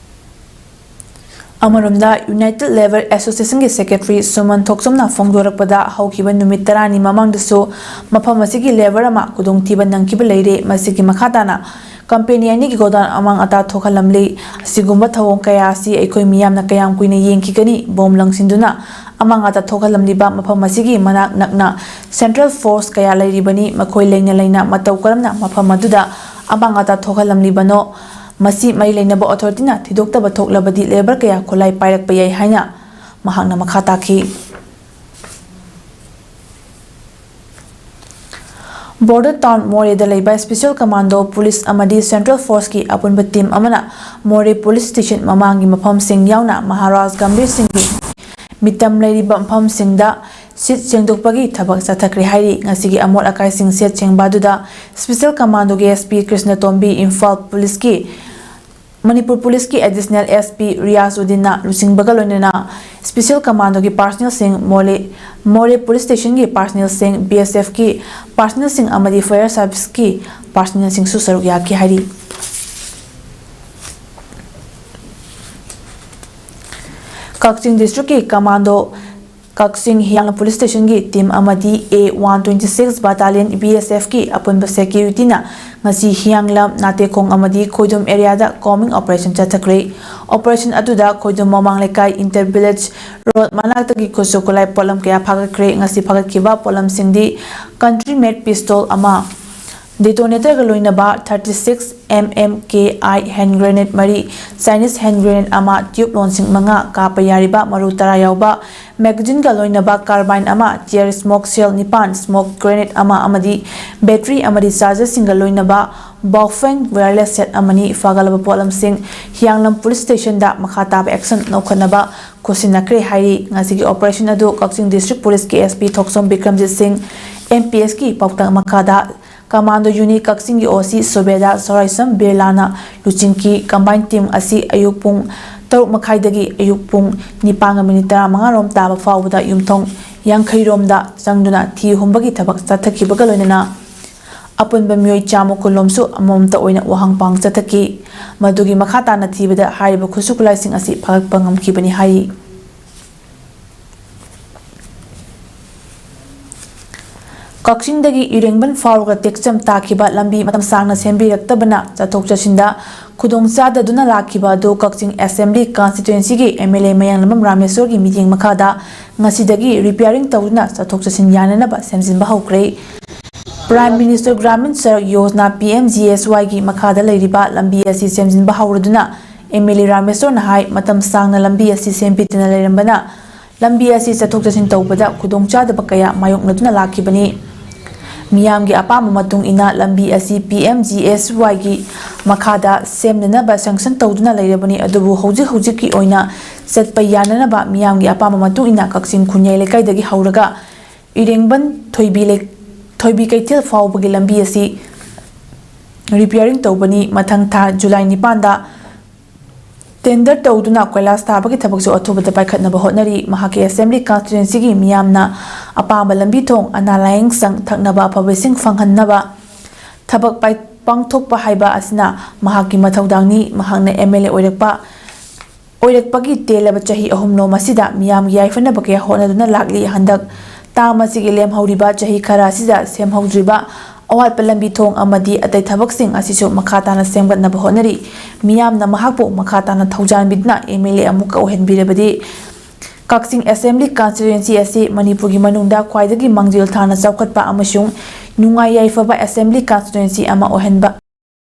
ꯑꯃꯔꯣꯝꯗ, United Labour Association ꯒꯤ Secretary ꯁꯨꯃꯟ ꯊꯣꯛꯆꯣꯝꯅ ꯐꯣꯡꯗꯣꯔꯛꯄꯗ, ꯍꯧꯈꯤꯕ ꯅꯨꯃꯤꯠ ꯇꯔꯥꯅꯤ ꯃꯃꯥꯡꯗꯁꯨ ꯃꯐꯝ ꯑꯁꯤꯒꯤ labour ꯑꯃ ꯈꯨꯗꯣꯡꯊꯤꯕ ꯅꯪꯈꯤꯕ ꯂꯩꯔꯦ꯫ ꯃꯁꯤꯒꯤ ꯃꯈꯥ ꯇꯥꯅ company ꯑꯅꯤꯒꯤ ꯒꯣꯗꯥꯎꯟ ꯑꯃꯥꯡ ꯑꯇꯥ ꯊꯣꯛꯍꯜꯂꯝꯂꯤ꯫ ꯑꯁꯤꯒꯨꯝꯕ ꯊꯧꯑꯣꯡ ꯀꯌꯥ ꯑꯁꯤ ꯑꯩꯈꯣꯏ ꯃꯤꯌꯥꯝꯅ ꯀꯌꯥꯝ ꯀꯨꯏꯅ ꯌꯦꯡꯈꯤꯒꯅꯤ? ꯕꯣꯝ ꯂꯪꯁꯤꯟꯗꯨꯅ ꯑꯃꯥꯡ ꯑꯇꯥ ꯊꯣꯛꯍꯜꯂꯝꯂꯤꯕ ꯃꯐꯝ ꯑꯁꯤꯒꯤ ꯃꯅꯥꯛ ꯅꯛꯅ central force ꯀꯌꯥ ꯂꯩꯔꯤꯕꯅꯤ꯫ ꯃꯈꯣꯏ ꯂꯩꯅ ꯂꯩꯅ ꯃꯇꯧ ꯀꯔꯝꯅ ꯃꯐꯝ ꯑꯗꯨꯗ ꯑꯃꯥꯡ ꯑꯇꯥ ꯊꯣꯛꯍꯜꯂꯝꯂꯤꯕꯅꯣ? ꯃꯁꯤ ꯃꯔꯤ ꯂꯩꯅꯕ authority ꯅ ꯊꯤꯗꯣꯛꯇꯕ ꯊꯣꯛꯂꯕꯗꯤ labour ꯀꯌꯥ ꯈꯨꯠꯂꯥꯏ ꯄꯥꯏꯔꯛꯄ ꯌꯥꯏ ꯍꯥꯏꯅ ꯃꯍꯥꯛꯅ ꯃꯈꯥ ꯇꯥꯈꯤ꯫ ꯕꯣꯔꯗꯔ ꯇꯥꯎꯟ ꯃꯣꯔꯦꯗ ꯂꯩꯕ ꯁ꯭ꯄꯦꯁꯦꯜ ꯀꯃꯥꯟꯗꯣ ꯄꯨꯂꯤꯁ ꯑꯃꯗꯤ ꯁꯦꯟꯇ꯭ꯔꯦꯜ ꯐꯣꯔꯁꯀꯤ ꯑꯄꯨꯟꯕ ꯇꯤꯝ ꯑꯃꯅ ꯃꯣꯔꯦ ꯄꯨꯂꯤꯁ ꯁ꯭ꯇꯦꯁꯟ ꯃꯃꯥꯡꯒꯤ ꯃꯐꯝꯁꯤꯡ ꯌꯥꯎꯅ ꯃꯍꯥꯔꯥꯖ ꯒꯝꯚꯤꯔ ꯁꯤꯡꯒꯤ ꯃꯤꯇꯝ ꯂꯩꯔꯤꯕ ꯃꯐꯝꯁꯤꯡꯗ ꯁꯤꯠ ꯁꯦꯡꯗꯣꯛꯄꯒꯤ ꯊꯕꯛ ꯆꯠꯊꯈ꯭ꯔꯦ ꯍꯥꯏꯔꯤ꯫ ꯉꯁꯤꯒꯤ ꯑꯃꯣꯠ ꯑꯀꯥꯏꯁꯤꯡ ꯁꯦꯠ ꯁꯦꯡꯕ ꯑꯗꯨꯗ ꯁ꯭ꯄꯦꯁꯦꯜ ꯀꯃꯥꯟꯗꯣꯒꯤ ꯑꯦꯁ ꯄꯤ ꯀ꯭ꯔꯤꯁꯅ ꯇꯣꯝꯕꯤ, ꯏꯝꯐꯥꯜ ꯄꯨꯂꯤꯁꯀꯤ ꯃꯅꯤꯄꯨꯔ ꯄꯨꯂꯤꯁꯀꯤ ꯑꯦꯗꯤꯁꯅꯦꯜ ꯑꯦꯁ ꯄꯤ ꯔꯤꯌꯥꯖ ꯎꯗꯤꯟꯅ ꯂꯨꯆꯤꯡꯕꯒ ꯂꯣꯏꯅꯅ ꯁ꯭ꯄꯦꯁꯦꯜ ꯀꯃꯥꯟꯗꯣꯒꯤ ꯄꯥꯔꯁꯅꯦꯜꯁꯤꯡ, ꯃꯣꯂꯦ, ꯃꯣꯔꯦ ꯄꯨꯂꯤꯁ ꯁ꯭ꯇꯦꯁꯟꯒꯤ ꯄꯥꯔꯁꯅꯦꯜꯁꯤꯡ, ꯕꯤ ꯑꯦꯁ ꯑꯦꯐꯀꯤ ꯄꯥꯔꯁꯅꯦꯜꯁꯤꯡ ꯑꯃꯗꯤ ꯐꯥꯌꯔ ꯁꯥꯔꯚꯤꯁꯀꯤ ꯄꯥꯔꯁꯅꯦꯜꯁꯤꯡꯁꯨ ꯁꯔꯨꯛ ꯌꯥꯈꯤ ꯍꯥꯏꯔꯤ꯫ ꯀꯛꯆꯤꯡ ꯗꯤꯁꯇ꯭ꯔꯤꯛꯀꯤ ꯀꯃꯥꯟꯗꯣ ꯀꯛꯆꯤꯡ ꯍꯤꯌꯥꯡꯂꯝ ꯄꯨꯂꯤꯁ ꯁ꯭ꯇꯦꯁꯟꯒꯤ ꯇꯤꯝ ꯑꯃꯗꯤ ꯑꯦ ꯋꯥꯟ ꯇ꯭ꯋꯦꯟꯇꯤ ꯁꯤꯛꯁ ꯕꯥꯇꯥꯂꯤꯌꯟ ꯕꯤ ꯑꯦꯁ ꯑꯦꯐꯀꯤ ꯑꯄꯨꯟꯕ ꯁꯦꯀ꯭ꯌꯨꯔꯤꯇꯤꯅ ꯉꯁꯤ ꯍꯤꯌꯥꯡꯂꯝ, ꯅꯥꯇꯦꯈꯣꯡ ꯑꯃꯗꯤ ꯈꯣꯏꯗꯨꯝ ꯑꯦꯔꯤꯌꯥꯗ ꯀꯣꯝꯕꯤꯡ ꯑꯣꯄꯔꯦꯁꯟ ꯆꯠꯊꯈ꯭ꯔꯦ꯫ ꯑꯣꯄꯔꯦꯁꯟ ꯑꯗꯨꯗ ꯈꯣꯏꯗꯨꯝ ꯃꯃꯥꯡ ꯂꯩꯀꯥꯏ, ꯏꯟꯇꯔ ꯚꯤꯂꯦꯖ ꯔꯣꯗ ꯃꯅꯥꯛꯇꯒꯤ ꯈꯨꯠꯁꯨ ꯈꯨꯠꯂꯥꯏ ꯄꯣꯠꯂꯝ ꯀꯌꯥ ꯐꯥꯒꯠꯈ꯭ꯔꯦ꯫ ꯉꯁꯤ ꯐꯥꯒꯠꯈꯤꯕ ꯄꯣꯠꯂꯝꯁꯤꯡꯗꯤ ꯀꯟꯇ꯭ꯔꯤ ꯃꯦꯗ ꯄꯤꯁꯇꯣꯜ ꯑꯃ, ꯗꯤꯇꯣꯅꯦꯇꯔꯒ ꯂꯣꯏꯅꯕ ꯊꯥꯔꯇꯤ ꯁꯤꯛꯁ ꯑꯦꯝ ꯑꯦꯝ ꯀꯦ ꯑꯥꯏ ꯍꯦꯟ ꯒ꯭ꯔꯦꯅꯦꯗ ꯃꯔꯤ, ꯆꯥꯏꯅꯤꯁ ꯍꯦꯟ ꯒ꯭ꯔꯦꯅꯦꯗ ꯑꯃ, ꯇ꯭ꯌꯨꯕ ꯂꯣꯟꯁꯤꯡ ꯃꯉꯥ, ꯀꯥꯞꯄ ꯌꯥꯔꯤꯕ ꯃꯔꯨ ꯇꯔꯥ ꯌꯥꯎꯕ ꯃꯦꯒꯥꯖꯤꯟꯒ ꯂꯣꯏꯅꯕ ꯀꯥꯔꯕꯥꯏꯟ ꯑꯃ, ꯇꯤꯌꯔ ꯁ꯭ꯃꯣꯛ ꯁꯦꯜ ꯅꯤꯄꯥꯟ, ꯁ꯭ꯃꯣꯛ ꯒ꯭ꯔꯦꯅꯦꯗ ꯑꯃ ꯑꯃꯗꯤ ꯕꯦꯇ꯭ꯔꯤ ꯑꯃꯗꯤ ꯆꯥꯔꯖꯔꯁꯤꯡꯒ ꯂꯣꯏꯅꯕ ꯕꯥꯎꯐꯦꯡ ꯋꯥꯌꯔꯂꯦꯁ ꯁꯦꯠ ꯑꯃꯅꯤ꯫ ꯐꯥꯒꯠꯂꯕ ꯄꯣꯠꯂꯝꯁꯤꯡ ꯍꯤꯌꯥꯡꯂꯝ ꯄꯨꯂꯤꯁ ꯁ꯭ꯇꯦꯁꯟꯗ ꯃꯈꯥ ꯇꯥꯕ ꯑꯦꯛꯁꯟ ꯂꯧꯈꯠꯅꯕ ꯈꯨꯠꯁꯤꯟꯅꯈ꯭ꯔꯦ ꯍꯥꯏꯔꯤ꯫ ꯉꯁꯤꯒꯤ ꯑꯣꯄꯔꯦꯁꯟ ꯑꯗꯨ ꯀꯛꯆꯤꯡ ꯗꯤꯁꯇ꯭ꯔꯤꯛ ꯄꯨꯂꯤꯁꯀꯤ ꯑꯦꯁ ꯄꯤ ꯊꯣꯛꯆꯣꯝ ꯕꯤꯀ꯭ꯔꯝꯖꯤꯠ ꯁꯤꯡ, ꯑꯦꯝ ꯄꯤ ꯑꯦꯁꯀꯤ ꯄꯥꯎꯇꯥꯛ ꯃꯈꯥꯗ ꯀꯃꯥꯟꯗꯣ ꯌꯨꯅꯤꯠ ꯀꯛꯆꯤꯡꯒꯤ ꯑꯣ ꯁꯤ ꯁꯨꯕꯦꯗꯥꯔ ꯁꯣꯔꯥꯏꯁꯝ ꯕꯤꯔꯂꯥꯅ ꯂꯨꯆꯤꯡꯈꯤ꯫ ꯀꯝꯕꯥꯏꯟ ꯇꯤꯝ ꯑꯁꯤ ꯑꯌꯨꯛ ꯄꯨꯡ ꯇꯔꯨꯛ ꯃꯈꯥꯏꯗꯒꯤ ꯑꯌꯨꯛ ꯄꯨꯡ ꯅꯤꯄꯥꯟꯒ ꯃꯤꯅꯤꯠ ꯇꯔꯥꯃꯉꯥ ꯔꯣꯝ ꯇꯥꯕ ꯐꯥꯎꯕꯗ ꯌꯨꯝꯊꯣꯡ ꯌꯥꯡꯈꯩ ꯔꯣꯝꯗ ꯆꯪꯗꯨꯅ ꯊꯤ ꯍꯨꯝꯕꯒꯤ ꯊꯕꯛ ꯆꯠꯊꯈꯤꯕꯒ ꯂꯣꯏꯅꯅ ꯑꯄꯨꯟꯕ ꯃꯤꯑꯣꯏ ꯆꯥꯝꯃ ꯀꯨꯟ ꯂꯣꯝꯁꯨ ꯑꯃꯃꯝꯇ ꯑꯣꯏꯅ ꯋꯥꯍꯪ ꯄꯥꯎꯍꯪ ꯆꯠꯊꯈꯤ꯫ ꯃꯗꯨꯒꯤ ꯃꯈꯥ ꯇꯥꯅ ꯊꯤꯕꯗ ꯍꯥꯏꯔꯤꯕ ꯈꯨꯠꯁꯨ ꯈꯨꯠꯂꯥꯏꯁꯤꯡ ꯑꯁꯤ ꯐꯥꯒꯠꯄ ꯉꯝꯈꯤꯕꯅꯤ ꯍꯥꯏꯔꯤ꯫ ꯀꯛꯆꯤꯡꯗꯒꯤ ꯏꯔꯦꯡꯕꯟ ꯐꯥꯎꯔꯒ ꯇꯦꯛꯆꯝ ꯇꯥꯈꯤꯕ ꯂꯝꯕꯤ ꯃꯇꯝ ꯁꯥꯡꯅ ꯁꯦꯝꯕꯤꯔꯛꯇꯕꯅ ꯆꯠꯊꯣꯛ ꯆꯠꯁꯤꯟꯗ ꯈꯨꯗꯣꯡꯆꯥꯗꯗꯨꯅ ꯂꯥꯛꯈꯤꯕ ꯑꯗꯨ ꯀꯛꯆꯤꯡ ꯑꯦꯁꯦꯝꯕ꯭ꯂꯤ ꯀꯟꯁꯇꯤꯇ꯭ꯋꯦꯟꯁꯤꯒꯤ ꯑꯦꯝ ꯑꯦꯜ ꯑꯦ ꯃꯌꯥꯡꯂꯝꯕꯝ ꯔꯥꯃꯦꯁꯣꯔꯒꯤ ꯃꯤꯠꯌꯦꯡ ꯃꯈꯥꯗ ꯉꯁꯤꯗꯒꯤ ꯔꯤꯄꯤꯌꯥꯔꯤꯡ ꯇꯧꯗꯨꯅ ꯆꯠꯊꯣꯛ ꯆꯠꯁꯤꯟ ꯌꯥꯅꯅꯕ ꯁꯦꯝꯖꯤꯟꯕ ꯍꯧꯈ꯭ꯔꯦ꯫ Prime minister Gramin Sadak Yojana, P M G S ꯋꯥꯏꯒꯤ ꯃꯈꯥꯗ ꯂꯩꯔꯤꯕ ꯂꯝꯕꯤ ꯑꯁꯤ ꯁꯦꯝꯖꯤꯟꯕ ꯍꯧꯔꯗꯨꯅ ꯑꯦꯝ ꯑꯦꯜ ꯑꯦ ꯔꯥꯃꯦꯁꯣꯔꯅ ꯍꯥꯏ, ꯃꯇꯝ ꯁꯥꯡꯅ ꯂꯝꯕꯤ ꯑꯁꯤ ꯁꯦꯝꯕꯤꯗꯅ ꯂꯩꯔꯝꯕꯅ ꯂꯝꯕꯤ ꯑꯁꯤ ꯆꯠꯊꯣꯛ ꯆꯠꯁꯤꯟ ꯇꯧꯕꯗ ꯈꯨꯗꯣꯡꯆꯥꯗꯕ ꯀꯌꯥ ꯃꯥꯌꯣꯛꯅꯗꯨꯅ ꯂꯥꯛꯈꯤꯕꯅꯤ꯫ ꯃꯤꯌꯥꯝꯒꯤ ꯑꯄꯥꯝꯕ ꯃꯇꯨꯡ ꯏꯟꯅ ꯂꯝꯕꯤ ꯑꯁꯤ ꯄꯤ ꯑꯦꯝ ꯖꯤ ꯑꯦꯁ ꯋꯥꯏꯒꯤ ꯃꯈꯥꯗ ꯁꯦꯝꯅꯅꯕ ꯁꯦꯡꯁꯟ ꯇꯧꯗꯨꯅ ꯂꯩꯔꯕꯅꯤ, ꯑꯗꯨꯕꯨ ꯍꯧꯖꯤꯛ ꯍꯧꯖꯤꯛꯀꯤ ꯑꯣꯏꯅ ꯆꯠꯄ ꯌꯥꯅꯅꯕ ꯃꯤꯌꯥꯝꯒꯤ ꯑꯄꯥꯝꯕ ꯃꯇꯨꯡ ꯏꯟꯅ ꯀꯛꯆꯤꯡ ꯈꯨꯟꯌꯥꯏ ꯂꯩꯀꯥꯏꯗꯒꯤ ꯍꯧꯔꯒ ꯏꯔꯦꯡꯕꯟ ꯊꯣꯏꯕꯤ ꯂꯩ-, ꯊꯣꯏꯕꯤ ꯀꯩꯊꯦꯜ ꯐꯥꯎꯕꯒꯤ ꯂꯝꯕꯤ ꯑꯁꯤ ꯔꯤꯄꯤꯌꯥꯔꯤꯡ ꯇꯧꯕꯅꯤ꯫ ꯃꯊꯪ ꯊꯥ ꯖꯨꯂꯥꯏ ꯅꯤꯄꯥꯟꯗ ꯇꯦꯟꯗꯔ ꯇꯧꯗꯨꯅ ꯀꯣꯏꯂꯥꯁ ꯊꯥꯕꯒꯤ ꯊꯕꯛꯁꯨ ꯑꯊꯨꯕꯗ ꯄꯥꯏꯈꯠꯅꯕ ꯍꯣꯠꯅꯔꯤ꯫ ꯃꯍꯥꯛꯀꯤ ꯑꯦꯁꯦꯝꯕ꯭ꯂꯤ ꯀꯟꯁꯇꯤꯇ꯭ꯋꯦꯟꯁꯤꯒꯤ ꯃꯤꯌꯥꯝꯅ ꯑꯄꯥꯝꯕ ꯂꯝꯕꯤ ꯊꯣꯡ, ꯑꯅꯥ ꯂꯥꯌꯦꯡ ꯁꯪ, ꯊꯛꯅꯕ ꯑꯐꯕ ꯏꯁꯤꯡ ꯐꯪꯍꯟꯅꯕ ꯊꯕꯛ ꯄꯥꯏ-, ꯄꯥꯡꯊꯣꯛꯄ ꯍꯥꯏꯕ ꯑꯁꯤꯅ ꯃꯍꯥꯛꯀꯤ ꯃꯊꯧꯗꯥꯡꯅꯤ꯫ ꯃꯍꯥꯛꯅ ꯑꯦꯝ ꯑꯦꯜ ꯑꯦ ꯑꯣꯏꯔꯛꯄ, ꯑꯣꯏꯔꯛꯄꯒꯤ ꯇꯦꯜꯂꯕ ꯆꯍꯤ ꯑꯍꯨꯝ ꯂꯣꯝ ꯑꯁꯤꯗ ꯃꯤꯌꯥꯝꯒꯤ ꯌꯥꯏꯐꯅꯕ ꯀꯌꯥ ꯍꯣꯠꯅꯗꯨꯅ ꯂꯥꯛꯂꯤ꯫ ꯍꯟꯗꯛ ꯇꯥꯝ ꯑꯁꯤꯒꯤ ꯂꯦꯝꯍꯧꯔꯤꯕ ꯆꯍꯤ ꯈꯔ ꯑꯁꯤꯗ ꯁꯦꯝꯍꯧꯗ꯭ꯔꯤꯕ ꯑꯋꯥꯠꯄ ꯂꯝꯕꯤ ꯊꯣꯡ ꯑꯃꯗꯤ ꯑꯇꯩ ꯊꯕꯛꯁꯤꯡ ꯑꯁꯤꯁꯨ ꯃꯈꯥ ꯇꯥꯅ ꯁꯦꯝꯒꯠꯅꯕ ꯍꯣꯠꯅꯔꯤ꯫ ꯃꯤꯌꯥꯝꯅ ꯃꯍꯥꯛꯄꯨ ꯃꯈꯥ ꯇꯥꯅ ꯊꯧꯖꯥꯟꯕꯤꯗꯨꯅ ꯑꯦꯝ ꯑꯦꯜ ꯑꯦ ꯑꯃꯨꯛꯀ ꯑꯣꯏꯍꯟꯕꯤꯔꯕꯗꯤ ꯀꯛꯆꯤꯡ ꯑꯦꯁꯦꯝꯕ꯭ꯂꯤ ꯀꯟꯁꯇꯤꯇ꯭ꯋꯦꯟꯁꯤ ꯑꯁꯤ ꯃꯅꯤꯄꯨꯔꯒꯤ ꯃꯅꯨꯡꯗ ꯈ꯭ꯋꯥꯏꯗꯒꯤ ꯃꯥꯡꯖꯤꯜ ꯊꯥꯅ ꯆꯥꯎꯈꯠꯄ ꯑꯃꯁꯨꯡ ꯅꯨꯡꯉꯥꯏ ꯌꯥꯏꯐꯕ ꯑꯦꯁꯦꯝꯕ꯭ꯂꯤ ꯀꯟꯁꯇꯤꯇ꯭ꯋꯦꯟꯁꯤ ꯑꯃ ꯑꯣꯏꯍꯟꯕ,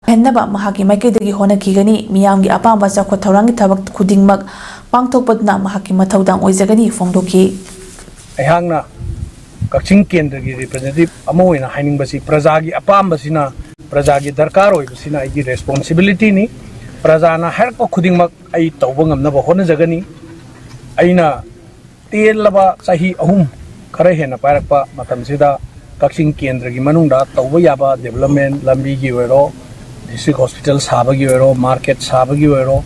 ꯑꯣꯏꯍꯟꯅꯕ ꯃꯍꯥꯛꯀꯤ ꯃꯥꯏꯀꯩꯗꯒꯤ ꯍꯣꯠꯅꯈꯤꯒꯅꯤ꯫ ꯃꯤꯌꯥꯝꯒꯤ ꯑꯄꯥꯝꯕ ꯆꯥꯎꯈꯠ ꯊꯧꯔꯥꯡꯒꯤ ꯊꯕꯛ ꯈꯨꯗꯤꯡꯃꯛ ꯄꯥꯡꯊꯣꯛꯄꯗꯨꯅ ꯃꯍꯥꯛꯀꯤ ꯃꯊꯧꯗꯥꯡ ꯑꯣꯏꯖꯒꯅꯤ ꯐꯣꯡꯗꯣꯛꯈꯤ꯫ ꯑꯩꯍꯥꯛꯅ ꯀꯛꯆꯤꯡ ꯀꯦꯟꯗ꯭ꯔꯒꯤ ꯔꯤꯄ꯭ꯔꯖꯦꯟꯇꯦꯇꯤꯚ ꯑꯃ ꯑꯣꯏꯅ ꯍꯥꯏꯅꯤꯡꯕꯁꯤ, ꯄ꯭ꯔꯖꯥꯒꯤ ꯑꯄꯥꯝꯕꯁꯤꯅ, ꯄ꯭ꯔꯖꯥꯒꯤ ꯗꯔꯀꯥꯔ ꯑꯣꯏꯕꯁꯤꯅ ꯑꯩꯒꯤ ꯔꯦꯁꯄꯣꯟꯁꯤꯕꯤꯂꯤꯇꯤꯅꯤ꯫ ꯄ꯭ꯔꯖꯥꯅ ꯍꯥꯏꯔꯛꯄ ꯈꯨꯗꯤꯡꯃꯛ ꯑꯩ ꯇꯧꯕ ꯉꯝꯅꯕ ꯍꯣꯠꯅꯖꯒꯅꯤ꯫ ꯑꯩꯅ ꯇꯦꯜꯂꯕ ꯆꯍꯤ ꯑꯍꯨꯝ ꯈꯔ ꯍꯦꯟꯅ ꯄꯥꯏꯔꯛꯄ ꯃꯇꯝꯁꯤꯗ ꯀꯛꯆꯤꯡ ꯀꯦꯟꯗ꯭ꯔꯒꯤ ꯃꯅꯨꯡꯗ ꯇꯧꯕ ꯌꯥꯕ ꯗꯦꯕꯂꯞꯃꯦꯟ, ꯂꯝꯕꯤꯒꯤ ꯑꯣꯏꯔꯣ, ꯗꯤꯁꯇ꯭ꯔꯤꯛ ꯍꯣꯁꯄꯤꯇꯥꯜ ꯁꯥꯕꯒꯤ ꯑꯣꯏꯔꯣ, ꯃꯥꯔꯀꯦꯠ ꯁꯥꯕꯒꯤ ꯑꯣꯏꯔꯣ,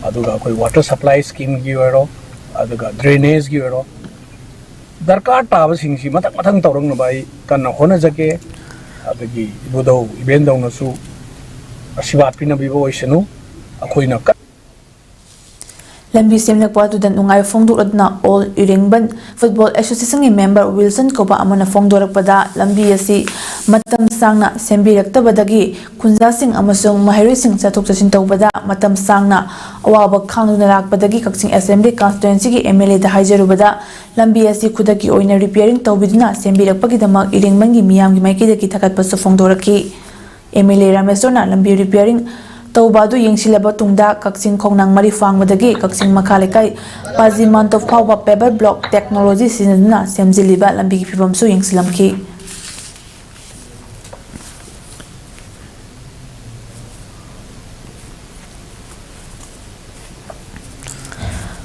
ꯑꯗꯨꯒ ꯑꯩꯈꯣꯏ ꯋꯥꯇꯔ ꯁꯄ꯭ꯂꯥꯏ ꯁ꯭ꯀꯤꯝꯒꯤ ꯑꯣꯏꯔꯣ, ꯑꯗꯨꯒ ꯗ꯭ꯔꯦꯅꯦꯖꯀꯤ ꯑꯣꯏꯔꯣ, ꯗꯔꯀꯥꯔ ꯇꯥꯕꯁꯤꯡꯁꯤ ꯃꯊꯪ ꯃꯊꯪ ꯇꯧꯔꯛꯅꯕ ꯑꯩ ꯀꯟꯅ ꯍꯣꯠꯅꯖꯒꯦ꯫ ꯑꯗꯒꯤ ꯏꯕꯨꯙꯧ ꯏꯕꯦꯟꯗꯧꯅꯁꯨ ꯑꯁꯤꯔꯕꯥꯗ ꯄꯤꯅꯕꯤꯕ ꯑꯣꯏꯁꯅꯨ꯫ ꯑꯩꯈꯣꯏꯅ ꯀ- ꯂꯝꯕꯤ ꯁꯦꯝꯂꯛꯄ ꯑꯗꯨꯗ ꯅꯨꯡꯉꯥꯏꯕ ꯐꯣꯡꯗꯣꯛꯂꯗꯨꯅ ꯑꯣꯜ ꯏꯔꯦꯡꯕꯟ ꯐꯨꯠꯕꯣꯜ ꯑꯦꯁꯣꯁꯤꯌꯦꯁꯟꯒꯤ ꯃꯦꯝꯕꯔ ꯋꯤꯜꯁꯟ ꯀꯧꯕ ꯑꯃꯅ ꯐꯣꯡꯗꯣꯔꯛꯄꯗ, ꯂꯝꯕꯤ ꯑꯁꯤ ꯃꯇꯝ ꯁꯥꯡꯅ ꯁꯦꯝꯕꯤꯔꯛꯇꯕꯗꯒꯤ ꯈꯨꯟꯖꯥꯁꯤꯡ ꯑꯃꯁꯨꯡ ꯃꯍꯩꯔꯣꯏꯁꯤꯡ ꯆꯠꯊꯣꯛ ꯆꯠꯁꯤꯟ ꯇꯧꯕꯗ ꯃꯇꯝ ꯁꯥꯡꯅ ꯑꯋꯥꯕ ꯈꯥꯡꯗꯨꯅ ꯂꯥꯛꯄꯗꯒꯤ ꯀꯛꯆꯤꯡ ꯑꯦꯁꯦꯝꯕ꯭ꯂꯤ ꯀꯟꯁꯇꯤꯇ꯭ꯋꯦꯟꯁꯤꯒꯤ ꯑꯦꯝ ꯑꯦꯜ ꯑꯦꯗ ꯍꯥꯏꯖꯔꯨꯕꯗ, ꯂꯝꯕꯤ ꯑꯁꯤ ꯈꯨꯗꯛꯀꯤ ꯑꯣꯏꯅ ꯔꯤꯄꯤꯌꯥꯔꯤꯡ ꯇꯧꯕꯤꯗꯨꯅ ꯁꯦꯝꯕꯤꯔꯛꯄꯒꯤꯗꯃꯛ ꯏꯔꯦꯡꯕꯟꯒꯤ ꯃꯤꯌꯥꯝꯒꯤ ꯃꯥꯏꯀꯩꯗꯒꯤ ꯊꯥꯒꯠꯄꯁꯨ ꯐꯣꯡꯗꯣꯔꯛꯈꯤ꯫ ꯑꯦꯝ ꯑꯦꯜ ꯑꯦ ꯔꯥꯃꯦꯁꯣꯔꯅ ꯂꯝꯕꯤ ꯔꯤꯄꯤꯌꯥꯔꯤꯡ ꯇꯧꯕ ꯑꯗꯨ ꯌꯦꯡꯁꯤꯜꯂꯕ ꯇꯨꯡꯗ, ꯀꯛꯆꯤꯡ ꯈꯣꯡꯅꯥꯡ ꯃꯔꯤ ꯐꯥꯡꯕꯗꯒꯤ ꯀꯛꯆꯤꯡ ꯃꯈꯥ ꯂꯩꯀꯥꯏ ꯄꯥꯖꯤ ꯃꯥꯟꯇꯣꯞ ꯐꯥꯎꯕ ꯄꯦꯕꯔ ꯕ꯭ꯂꯣꯛ ꯇꯦꯛꯅꯣꯂꯣꯖꯤ ꯁꯤꯖꯤꯟꯅꯗꯨꯅ ꯁꯦꯝꯖꯤꯜꯂꯤꯕ ꯂꯝꯕꯤꯒꯤ ꯐꯤꯕꯝꯁꯨ ꯌꯦꯡꯁꯤꯜꯂꯝꯈꯤ꯫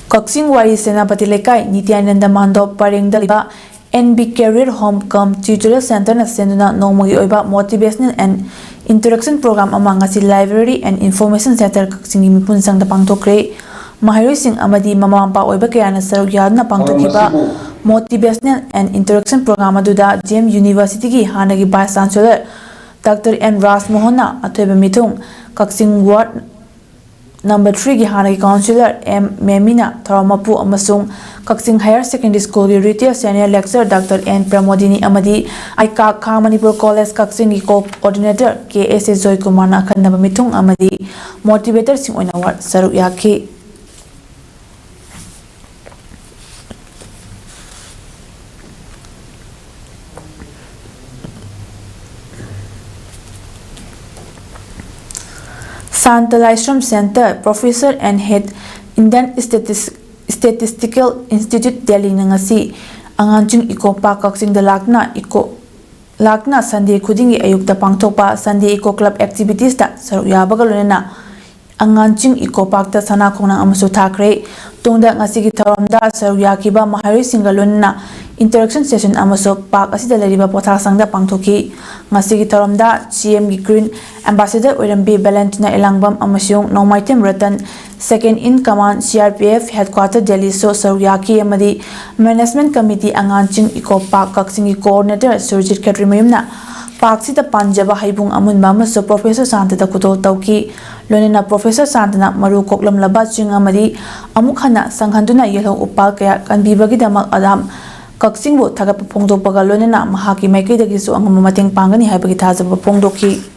ꯀꯛꯆꯤꯡ ꯋꯥꯏꯔꯤ ꯁꯦꯅꯥꯄꯇꯤ ꯂꯩꯀꯥꯏ ꯅꯤꯇ꯭ꯌꯥꯅꯟꯗ ꯃꯥꯟꯗꯣꯞ ꯄꯔꯦꯡꯗ ꯂꯩꯕ N B Career Home cum Tutorial Centreꯅ ꯁꯦꯟꯗꯨꯅ ꯅꯣꯡꯃꯒꯤ ꯑꯣꯏꯕ Motivational and Interaction Program ꯑꯃ ꯉꯁꯤ Library and Information Centre ꯀꯛꯆꯤꯡꯒꯤ ꯃꯤꯄꯨꯟ ꯁꯪꯗ ꯄꯥꯡꯊꯣꯛꯈ꯭ꯔꯦ꯫ ꯃꯍꯩꯔꯣꯏꯁꯤꯡ ꯑꯃꯗꯤ ꯃꯃꯥ ꯃꯄꯥ ꯑꯣꯏꯕ ꯀꯌꯥꯅ ꯁꯔꯨꯛ ꯌꯥꯗꯨꯅ ꯄꯥꯡꯊꯣꯛꯈꯤꯕ Motivational and Interaction Program ꯑꯗꯨꯗ J M Universityꯒꯤ ꯍꯥꯟꯅꯒꯤ Vice Chancellor Doctor N ꯔꯥꯖꯃꯣꯍꯟꯅ ꯑꯊꯣꯏꯕ ꯃꯤꯊꯨꯡ, ꯀꯛꯆꯤꯡ Ward number threeꯒꯤ ꯍꯥꯟꯅꯒꯤ Councillor M ꯃꯦꯃꯤꯅ ꯊꯧꯔꯝ ꯃꯄꯨ ꯑꯃꯁꯨꯡ ꯀꯛꯆꯤꯡ Higher Secondary Schoolꯒꯤ Retired Senior Lecturer Doctor N Pramodini ꯑꯃꯗꯤ ꯑꯥꯏꯀꯥꯛ ꯈꯥ ꯃꯅꯤꯄꯨꯔ College ꯀꯛꯆꯤꯡꯒꯤ Co-Coordinator K S A ꯖꯣꯏꯀꯨꯃꯥꯔꯅ ꯑꯈꯟꯅꯕ ꯃꯤꯊꯨꯡ ꯑꯃꯗꯤ Motivatorꯁꯤꯡ ꯑꯣꯏꯅ ꯋꯥ-, ꯁꯔꯨꯛ ꯌꯥꯈꯤ꯫ Santa Laishram Centre, Professor and Head Indian Statis-, Statistical Institute, Delhiꯅ ꯉꯁꯤ ꯑꯉꯥꯡꯁꯤꯡ Eco Park ꯀꯛꯆꯤꯡꯗ ꯂꯥꯛꯇꯨꯅ Eco, ꯂꯥꯛꯇꯨꯅ Sunday ꯈꯨꯗꯤꯡꯒꯤ ꯑꯌꯨꯛꯇ ꯄꯥꯡꯊꯣꯛꯄ Sunday Eco Club Activitiesꯇ ꯁꯔꯨꯛ ꯌꯥꯕꯒ ꯂꯣꯏꯅꯅ ꯑꯉꯥꯡꯁꯤꯡ Eco Parkꯇ ꯁꯅꯥ ꯈꯣꯡꯅꯥꯡ ꯑꯃꯁꯨ ꯊꯥꯈ꯭ꯔꯦ꯫ ꯇꯨꯡꯗ ꯉꯁꯤꯒꯤ ꯊꯧꯔꯝꯗ ꯁꯔꯨꯛ ꯌꯥꯈꯤꯕ ꯃꯍꯩꯔꯣꯏꯁꯤꯡꯒ ꯂꯣꯏꯅꯅ Interaction Session ꯑꯃꯁꯨ park ꯑꯁꯤꯗ ꯂꯩꯔꯤꯕ ꯄꯣꯊꯥꯁꯪꯗ ꯄꯥꯡꯊꯣꯛꯈꯤ꯫ ꯉꯁꯤꯒꯤ ꯊꯧꯔꯝꯗ C Mꯒꯤ Green Ambassador ꯑꯣꯏꯔꯝꯕꯤ ꯚꯦꯂꯦꯟꯇꯤꯅꯥ ꯏꯂꯥꯡꯕꯝ ꯑꯃꯁꯨꯡ ꯅꯣꯡꯃꯥꯏꯊꯦꯝ Ratan, Second in Command C R P F Headquarter Delhiꯁꯨ ꯁꯔꯨꯛ ꯌꯥꯈꯤ ꯑꯃꯗꯤ Management Committee ꯑꯉꯥꯡꯁꯤꯡ Eco Park ꯀꯛꯆꯤꯡꯒꯤ Coordinator ꯁꯨꯔꯖꯤꯠ ꯈꯦꯇ꯭ꯔꯤꯃꯌꯨꯝꯅ parkꯁꯤꯗ ꯄꯥꯟꯖꯕ ꯍꯩꯕꯨꯡ ꯑꯃꯨꯟꯕ ꯑꯃꯁꯨ Professor ꯁꯥꯟꯇꯗ ꯈꯨꯗꯣꯜ ꯇꯧꯈꯤ꯫ ꯂꯣꯏꯅꯅ Professor ꯁꯥꯟꯇꯅ ꯃꯔꯨ ꯀꯣꯛꯂꯝꯂꯕ ꯆꯤꯡ ꯑꯃꯗꯤ ꯑꯃꯨꯛ ꯍꯟꯅ ꯁꯪꯍꯟꯗꯨꯅ ꯌꯦꯜꯍꯧ ꯎꯄꯥꯜ ꯀꯌꯥ ꯀꯟꯕꯤꯕꯒꯤꯗꯃꯛ ꯑꯗꯥꯝ ꯀꯛꯆꯤꯡꯕꯨ ꯊꯥꯒꯠꯄ ꯐꯣꯡꯗꯣꯛꯄꯒ ꯂꯣꯏꯅꯅ ꯃꯍꯥꯛꯀꯤ ꯃꯥꯏꯀꯩꯗꯒꯤꯁꯨ ꯑꯉꯝꯕ ꯃꯇꯦꯡ ꯄꯥꯡꯒꯅꯤ ꯍꯥꯏꯕꯒꯤ ꯊꯥꯖꯕ ꯐꯣꯡꯗꯣꯛꯈꯤ꯫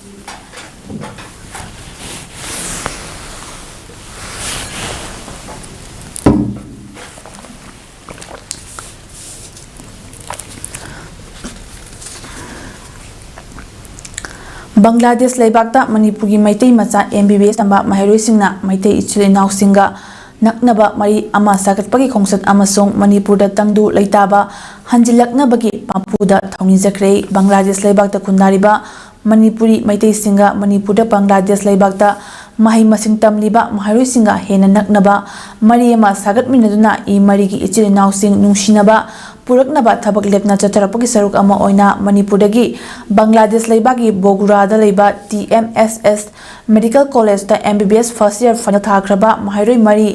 ꯕꯪꯒ꯭ꯂꯥꯗꯦꯁ ꯂꯩꯕꯥꯛꯇ ꯃꯅꯤꯄꯨꯔꯒꯤ ꯃꯩꯇꯩ ꯃꯆꯥ M B B S ꯇꯝꯕ ꯃꯍꯩꯔꯣꯏꯁꯤꯡꯅ ꯃꯩꯇꯩ ꯏꯆꯤꯜ ꯏꯅꯥꯎꯁꯤꯡꯒ ꯅꯛꯅꯕ ꯃꯔꯤ ꯑꯃ ꯁꯥꯒꯠꯄꯒꯤ ꯈꯣꯡꯆꯠ ꯑꯃꯁꯨꯡ ꯃꯅꯤꯄꯨꯔꯗ ꯇꯪꯗꯨ ꯂꯩꯇꯥꯕ ꯍꯟꯖꯤꯜꯂꯛꯅꯕꯒꯤ ꯄꯥꯝꯄꯨꯗ ꯊꯧꯅꯤꯖꯈ꯭ꯔꯦ꯫ ꯕꯪꯒ꯭ꯂꯥꯗꯦꯁ ꯂꯩꯕꯥꯛꯇ ꯈꯨꯟꯗꯥꯔꯤꯕ ꯃꯅꯤꯄꯨꯔꯤ ꯃꯩꯇꯩꯁꯤꯡꯒ ꯃꯅꯤꯄꯨꯔꯗ ꯕꯪꯒ꯭ꯂꯥꯗꯦꯁ ꯂꯩꯕꯥꯛꯇ ꯃꯍꯩ ꯃꯁꯤꯡ ꯇꯝꯂꯤꯕ ꯃꯍꯩꯔꯣꯏꯁꯤꯡꯒ ꯍꯦꯟꯅ ꯅꯛꯅꯕ ꯃꯔꯤ ꯑꯃ ꯁꯥꯒꯠꯃꯤꯟꯅꯗꯨꯅ ꯏ ꯃꯔꯤꯒꯤ ꯏꯆꯤꯜ ꯏꯅꯥꯎꯁꯤꯡ ꯅꯨꯡꯁꯤꯅꯕ ꯄꯨꯔꯛꯅꯕ ꯊꯕꯛ ꯂꯦꯞꯅ ꯆꯠꯊꯔꯛꯄꯒꯤ ꯁꯔꯨꯛ ꯑꯃ ꯑꯣꯏꯅ ꯃꯅꯤꯄꯨꯔꯗꯒꯤ ꯕꯪꯒ꯭ꯂꯥꯗꯦꯁ ꯂꯩꯕꯥꯛꯀꯤ ꯕꯣꯒꯨꯔꯥꯗ ꯂꯩꯕ ꯇꯤ ꯑꯦꯝ ꯑꯦꯁ ꯑꯦꯁ ꯃꯦꯗꯤꯀꯦꯜ ꯀꯣꯂꯦꯖꯇ ꯑꯦꯝ ꯕꯤ ꯕꯤ ꯑꯦꯁ ꯐꯥꯔꯁ ꯏꯌꯥꯔ ꯐꯥꯏꯅꯦꯜ ꯊꯥꯈ꯭ꯔꯕ ꯃꯍꯩꯔꯣꯏ ꯃꯔꯤ,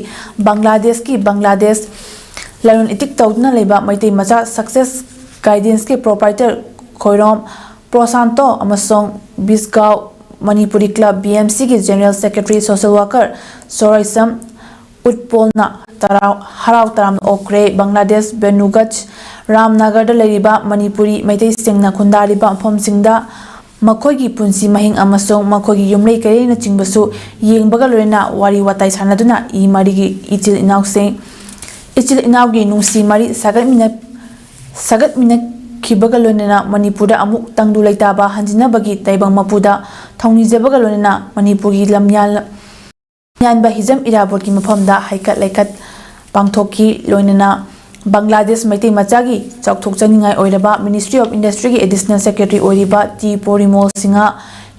ꯕꯪꯒ꯭ꯂꯥꯗꯦꯁꯀꯤ ꯕꯪꯒ꯭ꯂꯥꯗꯦꯁ ꯂꯂꯣꯟ ꯏꯇꯤꯛ ꯇꯧꯗꯨꯅ ꯂꯩꯕ ꯃꯩꯇꯩ ꯃꯆꯥ ꯁꯛꯁꯦꯁ ꯒꯥꯏꯗꯦꯟꯁꯀꯤ ꯄ꯭ꯔꯣꯄꯥꯏꯇꯔ ꯈꯣꯏꯔꯣꯝ ꯄ꯭ꯔꯣꯁꯥꯟꯇꯣ ꯑꯃꯁꯨꯡ ꯕꯤꯁꯒꯥꯎ ꯃꯅꯤꯄꯨꯔꯤ ꯀ꯭ꯂꯕ ꯕꯤ ꯑꯦꯝ ꯁꯤꯒꯤ ꯖꯦꯅꯔꯦꯜ ꯁꯦꯀ꯭ꯔꯦꯇꯔꯤ ꯁꯣꯁꯦꯜ ꯋꯥꯔꯀꯔ ꯁꯣꯔꯥꯏꯁꯝ ꯎꯠꯄꯣꯜꯅ ꯇꯔꯥꯎ-, ꯍꯔꯥꯎ ꯇꯔꯥꯝꯅ ꯑꯣꯛꯈ꯭ꯔꯦ꯫ ꯕꯪꯒ꯭ꯂꯥꯗꯦꯁ ꯕꯦꯅꯨꯒꯟꯖ ꯔꯥꯝꯅꯒꯔꯗ ꯂꯩꯔꯤꯕ ꯃꯅꯤꯄꯨꯔꯤ ꯃꯩꯇꯩꯁꯤꯡꯅ ꯈꯨꯟꯗꯥꯔꯤꯕ ꯃꯐꯝꯁꯤꯡꯗ ꯃꯈꯣꯏꯒꯤ ꯄꯨꯟꯁꯤ ꯃꯍꯤꯡ ꯑꯃꯁꯨꯡ ꯃꯈꯣꯏꯒꯤ ꯌꯨꯝꯂꯩ ꯀꯩꯔꯩꯅꯆꯤꯡꯕꯁꯨ ꯌꯦꯡꯕꯒ ꯂꯣꯏꯅꯅ ꯋꯥꯔꯤ ꯋꯥꯇꯥꯏ ꯁꯥꯟꯅꯗꯨꯅ ꯏ ꯃꯔꯤꯒꯤ ꯏꯆꯤꯜ ꯏꯅꯥꯎꯁꯤꯡ, ꯏꯆꯤꯜ ꯏꯅꯥꯎꯒꯤ ꯅꯨꯡꯁꯤ ꯃꯔꯤ ꯁꯥꯒꯠꯃꯤꯟꯅ-, ꯁꯥꯒꯠꯃꯤꯟꯅꯈꯤꯕꯒ ꯂꯣꯏꯅꯅ ꯃꯅꯤꯄꯨꯔꯗ ꯑꯃꯨꯛ ꯇꯪꯗꯨ ꯂꯩꯇꯥꯕ ꯍꯟꯖꯤꯟꯅꯕꯒꯤ ꯇꯥꯏꯕꯪ ꯃꯄꯨꯗ ꯊꯧꯅꯤꯖꯕꯒ ꯂꯣꯏꯅꯅ ꯃꯅꯤꯄꯨꯔꯒꯤ ꯂꯝꯌꯥꯟ-, ꯂꯝꯌꯥꯟꯕ ꯍꯤꯖꯝ ꯏꯔꯥꯕꯣꯠꯀꯤ ꯃꯐꯝꯗ ꯍꯩꯀꯠ ꯂꯩꯀꯠ ꯄꯥꯡꯊꯣꯛꯈꯤ꯫ ꯂꯣꯏꯅꯅ ꯕꯪꯒ꯭ꯂꯥꯗꯦꯁ ꯃꯩꯇꯩ ꯃꯆꯥꯒꯤ ꯆꯥꯎꯊꯣꯛꯆꯅꯤꯡꯉꯥꯏ ꯑꯣꯏꯔꯕ ꯃꯤꯅꯤꯁꯇ꯭ꯔꯤ ꯑꯣꯐ ꯏꯟꯗꯁꯇ꯭ꯔꯤꯒꯤ ꯑꯦꯗꯤꯁꯅꯦꯜ ꯁꯦꯀ꯭ꯔꯦꯇꯔꯤ ꯑꯣꯏꯔꯤꯕ ꯇꯤ ꯄꯣꯔꯤꯃꯣꯜ ꯁꯤꯡꯍ,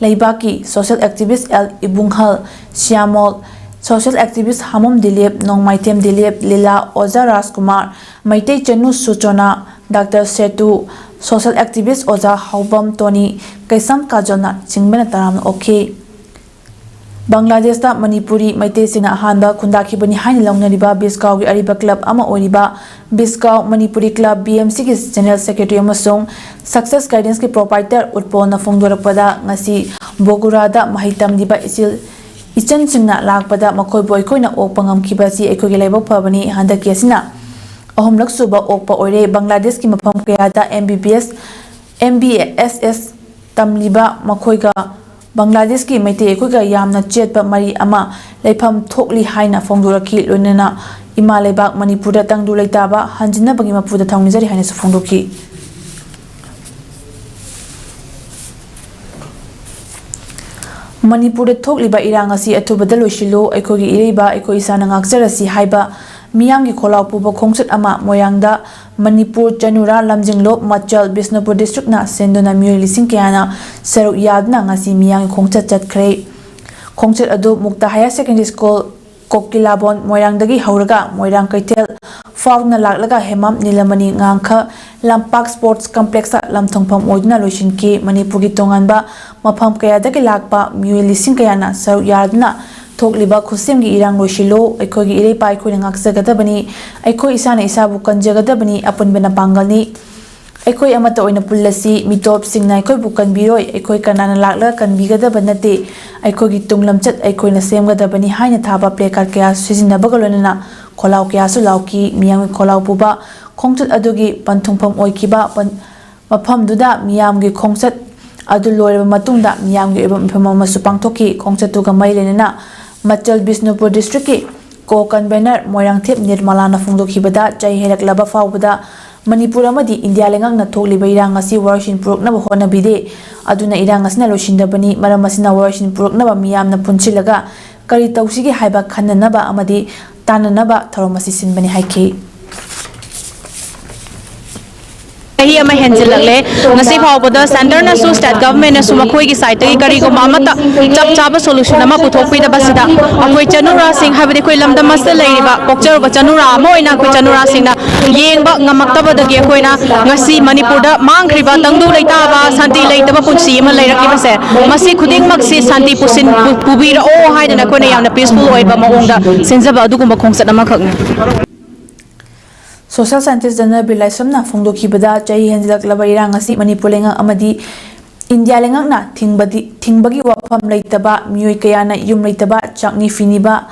ꯂꯩꯕꯥꯛꯀꯤ ꯁꯣꯁꯦꯜ ꯑꯦꯛꯇꯤꯚꯤꯁ ꯑꯦꯜ ꯏꯕꯨꯡꯍꯜ ꯁ꯭ꯌꯥꯃꯣꯜ, ꯁꯣꯁꯦꯜ ꯑꯦꯛꯇꯤꯚꯤꯁ ꯍꯥꯃꯣꯝ ꯗꯤꯂꯤꯞ, ꯅꯣꯡꯃꯥꯏꯊꯦꯝ ꯗꯤꯂꯤꯞ, ꯂꯤꯂꯥ, ꯑꯣꯖꯥ ꯔꯥꯖꯀꯨꯃꯥꯔ, ꯃꯩꯇꯩ ꯆꯅꯨ ꯁꯨꯆꯣꯅꯥ, ꯗꯥꯛꯇꯔ ꯁꯦꯇꯨ, ꯁꯣꯁꯦꯜ ꯑꯦꯛꯇꯤꯚꯤꯁ ꯑꯣꯖꯥ ꯍꯥꯎꯕꯝ ꯇꯣꯅꯤ, ꯀꯩꯁꯥꯝ ꯀꯥꯖꯣꯜꯅ ꯆꯤꯡꯕꯅ ꯇꯔꯥꯝꯅ ꯑꯣꯛꯈꯤ꯫ ꯕꯪꯒ꯭ꯂꯥꯗꯦꯁꯇ ꯃꯅꯤꯄꯨꯔꯤ ꯃꯩꯇꯩꯁꯤꯡꯅ ꯑꯍꯥꯟꯕ ꯈꯨꯟꯗꯥꯈꯤꯕꯅꯤ ꯍꯥꯏꯅ ꯂꯧꯅꯔꯤꯕ ꯕꯤꯁꯀꯥꯎꯒꯤ ꯑꯔꯤꯕ ꯀ꯭ꯂꯕ ꯑꯃ ꯑꯣꯏꯔꯤꯕ ꯕꯤꯁꯀꯥꯎ ꯃꯅꯤꯄꯨꯔꯤ ꯀ꯭ꯂꯕ ꯕꯤ ꯑꯦꯝ ꯁꯤꯒꯤ ꯖꯦꯅꯔꯦꯜ ꯁꯦꯀ꯭ꯔꯦꯇꯔꯤ ꯑꯃꯁꯨꯡ ꯁꯛꯁꯦꯁ ꯒꯥꯏꯗꯦꯟꯁꯀꯤ ꯄ꯭ꯔꯣꯄꯥꯏꯇꯔ ꯎꯠꯄꯣꯜꯅ ꯐꯣꯡꯗꯣꯔꯛꯄꯗ, ꯉꯁꯤ ꯕꯣꯒꯨꯔꯥꯗ ꯃꯍꯩ ꯇꯝꯂꯤꯕ ꯏꯆꯤꯜ ꯏꯆꯟꯁꯤꯡꯅ ꯂꯥꯛꯄꯗ ꯃꯈꯣꯏꯕꯨ ꯑꯩꯈꯣꯏꯅ ꯑꯣꯛꯄ ꯉꯝꯈꯤꯕ ꯑꯁꯤ ꯑꯩꯈꯣꯏꯒꯤ ꯂꯥꯏꯕꯛ ꯐꯕꯅꯤ꯫ ꯍꯟꯗꯛꯀꯤ ꯑꯁꯤꯅ ꯑꯍꯨꯝꯂꯛ ꯁꯨꯕ ꯑꯣꯛꯄ ꯑꯣꯏꯔꯦ꯫ ꯕꯪꯒ꯭ꯂꯥꯗꯦꯁꯀꯤ ꯃꯐꯝ ꯀꯌꯥꯗ ꯑꯦꯝ ꯕꯤ ꯕꯤ ꯑꯦꯁ, ꯑꯦꯝ ꯕꯤ ꯑꯦꯁ ꯑꯦꯁ ꯇꯝꯂꯤꯕ ꯃꯈꯣꯏꯒ ꯕꯪꯒ꯭ꯂꯥꯗꯦꯁꯀꯤ ꯃꯩꯇꯩ ꯑꯩꯈꯣꯏꯒ ꯌꯥꯝꯅ ꯆꯦꯠꯄ ꯃꯔꯤ ꯑꯃ ꯂꯩꯐꯝ ꯊꯣꯛꯂꯤ ꯍꯥꯏꯅ ꯐꯣꯡꯗꯣꯔꯛꯈꯤ꯫ ꯂꯣꯏꯅꯅ ꯏꯃꯥ ꯂꯩꯕꯥꯛ ꯃꯅꯤꯄꯨꯔꯗ ꯇꯪꯗꯨ ꯂꯩꯇꯥꯕ ꯍꯟꯖꯤꯟꯅꯕꯒꯤ ꯃꯄꯨꯗ ꯊꯧꯅꯤꯖꯔꯤ ꯍꯥꯏꯅꯁꯨ ꯐꯣꯡꯗꯣꯛꯈꯤ꯫ ꯃꯅꯤꯄꯨꯔꯗ ꯊꯣꯛꯂꯤꯕ ꯏꯔꯥꯡ ꯑꯁꯤ ꯑꯊꯨꯕꯗ ꯂꯣꯏꯁꯤꯜꯂꯨ, ꯑꯩꯈꯣꯏꯒꯤ ꯏꯔꯩꯕ ꯑꯩꯈꯣꯏ ꯏꯁꯥꯅ ꯉꯥꯛꯆꯔꯁꯤ ꯍꯥꯏꯕ ꯃꯤꯌꯥꯝꯒꯤ ꯈꯣꯜꯂꯥꯎ ꯄꯨꯕ ꯈꯣꯡꯆꯠ ꯑꯃ ꯃꯣꯏꯔꯥꯡꯗ ꯃꯅꯤꯄꯨꯔ, ꯆꯅꯨꯔꯥ, ꯂꯝꯖꯤꯡꯂꯣꯞ, ꯃꯆꯜ, ꯕꯤꯁꯅꯨꯄꯨꯔ ꯗꯤꯁꯇ꯭ꯔꯤꯛꯅ ꯁꯤꯟꯗꯨꯅ ꯃꯤꯑꯣꯏ ꯂꯤꯁꯤꯡ ꯀꯌꯥꯅ ꯁꯔꯨꯛ ꯌꯥꯗꯨꯅ ꯉꯁꯤ ꯃꯤꯌꯥꯝꯒꯤ ꯈꯣꯡꯆꯠ ꯆꯠꯈ꯭ꯔꯦ꯫ ꯈꯣꯡꯆꯠ ꯑꯗꯨ ꯃꯨꯛꯇ ꯍꯥꯌꯔ ꯁꯦꯀꯦꯟꯗꯔꯤ ꯁ꯭ꯀꯨꯜ, ꯀꯣꯀꯤꯂꯥꯕꯣꯟ ꯃꯣꯏꯔꯥꯡꯗꯒꯤ ꯍꯧꯔꯒ ꯃꯣꯏꯔꯥꯡ ꯀꯩꯊꯦꯜ ꯐꯥꯎꯗꯨꯅ ꯂꯥꯛꯂꯒ ꯍꯦꯃꯥꯝ ꯅꯤꯂꯃꯅꯤ ꯉꯥꯡꯈ ꯂꯝꯄꯥꯛ ꯁ꯭ꯄꯣꯔꯠꯁ ꯀꯝꯄ꯭ꯂꯦꯛꯁꯇ ꯂꯝꯊꯨꯡꯐꯝ ꯑꯣꯏꯗꯨꯅ ꯂꯣꯏꯁꯤꯟꯈꯤ꯫ ꯃꯅꯤꯄꯨꯔꯒꯤ ꯇꯣꯉꯥꯟꯕ ꯃꯐꯝ ꯀꯌꯥꯗꯒꯤ ꯂꯥꯛꯄ ꯃꯤꯑꯣꯏ ꯂꯤꯁꯤꯡ ꯀꯌꯥꯅ ꯁꯔꯨꯛ ꯌꯥꯗꯨꯅ ꯊꯣꯛꯂꯤꯕ ꯈꯨꯠꯁꯦꯝꯒꯤ ꯏꯔꯥꯡ ꯂꯣꯏꯁꯤꯜꯂꯨ, ꯑꯩꯈꯣꯏꯒꯤ ꯏꯔꯩꯄꯥꯛ ꯑꯩꯈꯣꯏꯅ ꯉꯥꯛꯆꯒꯗꯕꯅꯤ, ꯑꯩꯈꯣꯏ ꯏꯁꯥꯅ ꯏꯁꯥꯕꯨ ꯀꯟꯖꯒꯗꯕꯅꯤ, ꯑꯄꯨꯟꯕꯅ ꯄꯥꯡꯒꯜꯅꯤ꯫ ꯑꯩꯈꯣꯏ ꯑꯃꯠꯇ ꯑꯣꯏꯅ ꯄꯨꯜꯂꯁꯤ꯫ ꯃꯤꯇꯣꯞꯁꯤꯡꯅ ꯑꯩꯈꯣꯏꯕꯨ ꯀꯟꯕꯤꯔꯣꯏ꯫ ꯑꯩꯈꯣꯏ ꯀꯅꯥꯅ ꯂꯥꯛꯂꯒ ꯀꯟꯕꯤꯒꯗꯕ ꯅꯠꯇꯦ꯫ ꯑꯩꯈꯣꯏꯒꯤ ꯇꯨꯡ ꯂꯝꯆꯠ ꯑꯩꯈꯣꯏꯅ ꯁꯦꯝꯒꯗꯕꯅꯤ ꯍꯥꯏꯅ ꯊꯥꯕ placard ꯀꯌꯥ ꯁꯤꯖꯤꯟꯅꯕꯒ ꯂꯣꯏꯅꯅ ꯈꯣꯜꯂꯥꯎ ꯀꯌꯥꯁꯨ ꯂꯥꯎꯈꯤ꯫ ꯃꯤꯌꯥꯝꯒꯤ ꯈꯣꯜꯂꯥꯎ ꯄꯨꯕ ꯈꯣꯡꯆꯠ ꯑꯗꯨꯒꯤ ꯄꯟꯊꯨꯡꯐꯝ ꯑꯣꯏꯈꯤꯕ ꯄꯟ-, ꯃꯐꯝꯗꯨꯗ ꯃꯤꯌꯥꯝꯒꯤ ꯈꯣꯡꯆꯠ ꯑꯗꯨ ꯂꯣꯏꯔꯕ ꯃꯇꯨꯡꯗ ꯃꯤꯌꯥꯝꯒꯤ ꯑꯣꯏꯕ ꯃꯤꯐꯝ ꯑꯃꯁꯨ ꯄꯥꯡꯊꯣꯛꯈꯤ꯫ ꯈꯣꯡꯆꯠꯇꯨꯒ ꯃꯔꯤ ꯂꯩꯅꯅ ꯃꯆꯜ ꯕꯤꯁꯅꯨꯄꯨꯔ ꯗꯤꯁꯇ꯭ꯔꯤꯛꯀꯤ co-convener ꯃꯣꯏꯔꯥꯡꯊꯦꯞ ꯅꯤꯔꯃꯂꯥꯅ ꯐꯣꯡꯗꯣꯛꯈꯤꯕꯗ, ꯆꯍꯤ ꯍꯦꯜꯂꯛꯂꯕ ꯐꯥꯎꯕꯗ ꯃꯅꯤꯄꯨꯔ ꯑꯃꯗꯤ ꯏꯟꯗꯤꯌꯥ ꯂꯩꯉꯥꯛꯅ ꯊꯣꯛꯂꯤꯕ ꯏꯔꯥꯡ ꯑꯁꯤ ꯋꯥꯔꯣꯏꯁꯤꯟ ꯄꯨꯔꯛꯅꯕ ꯍꯣꯠꯅꯕꯤꯗꯦ꯫ ꯑꯗꯨꯅ ꯏꯔꯥꯡ ꯑꯁꯤꯅ ꯂꯣꯏꯁꯤꯟꯗꯕꯅꯤ꯫ ꯃꯔꯝ ꯑꯁꯤꯅ ꯋꯥꯔꯣꯏꯁꯤꯟ ꯄꯨꯔꯛꯅꯕ ꯃꯤꯌꯥꯝꯅ ꯄꯨꯟꯁꯤꯜꯂꯒ ꯀꯔꯤ ꯇꯧꯁꯤꯒꯦ ꯍꯥꯏꯕ ꯈꯟꯅꯅꯕ ꯑꯃꯗꯤ ꯇꯥꯟꯅꯅꯕ ꯊꯧꯔꯝ ꯑꯁꯤ ꯁꯤꯟꯕꯅꯤ ꯍꯥꯏꯈꯤ꯫ ꯆꯍꯤ ꯑꯃ ꯍꯦꯟꯖꯤꯜꯂꯛꯂꯦ꯫ ꯉꯁꯤ ꯐꯥꯎꯕꯗ centreꯅꯁꯨ state governmentꯅꯁꯨ ꯃꯈꯣꯏꯒꯤ sideꯇꯒꯤ ꯀꯔꯤꯒꯨꯝꯕ ꯑꯃꯠꯇ ꯆꯞ ꯆꯥꯕ solution ꯑꯃ ꯄꯨꯊꯣꯛꯄꯤꯗꯕꯁꯤꯗ ꯑꯩꯈꯣꯏ ꯆꯅꯨꯔꯥꯁꯤꯡ, ꯍꯥꯏꯕꯗꯤ ꯑꯩꯈꯣꯏ ꯂꯝꯗꯝ ꯑꯁꯤꯗ ꯂꯩꯔꯤꯕ ꯄꯣꯛꯆꯔꯨꯕ ꯆꯅꯨꯔꯥ ꯑꯃ ꯑꯣꯏꯅ ꯑꯩꯈꯣꯏ ꯆꯅꯨꯔꯥꯁꯤꯡꯅ ꯌꯦꯡꯕ ꯉꯝꯃꯛꯇꯕꯗꯒꯤ ꯑꯩꯈꯣꯏꯅ ꯉꯁꯤ ꯃꯅꯤꯄꯨꯔꯗ ꯃꯥꯡꯈ꯭ꯔꯤꯕ ꯇꯪꯗꯨ ꯂꯩꯇꯥꯕ, ꯁꯥꯟꯇꯤ ꯂꯩꯇꯕ ꯄꯨꯟꯁꯤ ꯑꯃ ꯂꯩꯔꯛꯂꯤꯕꯁꯦ, ꯃꯁꯤ ꯈꯨꯗꯤꯡꯃꯛꯁꯤ ꯁꯥꯟꯇꯤ ꯄꯨꯁꯤꯟ-, ꯄꯨ-, ꯄꯨꯕꯤꯔꯛꯑꯣ ꯍꯥꯏꯗꯅ ꯑꯩꯈꯣꯏꯅ ꯌꯥꯝꯅ peaceful ꯑꯣꯏꯕ ꯃꯑꯣꯡꯗ ꯁꯤꯟꯖꯕ ꯑꯗꯨꯒꯨꯝꯕ ꯈꯣꯡꯆꯠ ꯑꯃꯈꯛꯅꯤ꯫ Social scientist ꯖꯅꯔꯕꯤꯔ ꯂꯥꯏꯁ꯭ꯔꯝꯅ ꯐꯣꯡꯗꯣꯛꯈꯤꯕꯗ, ꯆꯍꯤ ꯍꯦꯟꯖꯤꯜꯂꯛꯂꯕ ꯏꯔꯥꯡ ꯑꯁꯤ ꯃꯅꯤꯄꯨꯔ ꯂꯩꯉꯥꯛ ꯑꯃꯗꯤ ꯏꯟꯗꯤꯌꯥ ꯂꯩꯉꯥꯛꯅ ꯊꯤꯡꯕꯗꯤ, ꯊꯤꯡꯕꯒꯤ ꯋꯥꯐꯝ ꯂꯩꯇꯕ, ꯃꯤꯑꯣꯏ ꯀꯌꯥꯅ ꯌꯨꯝ ꯂꯩꯇꯕ, ꯆꯥꯛꯅꯤ ꯐꯤꯅꯤꯕ,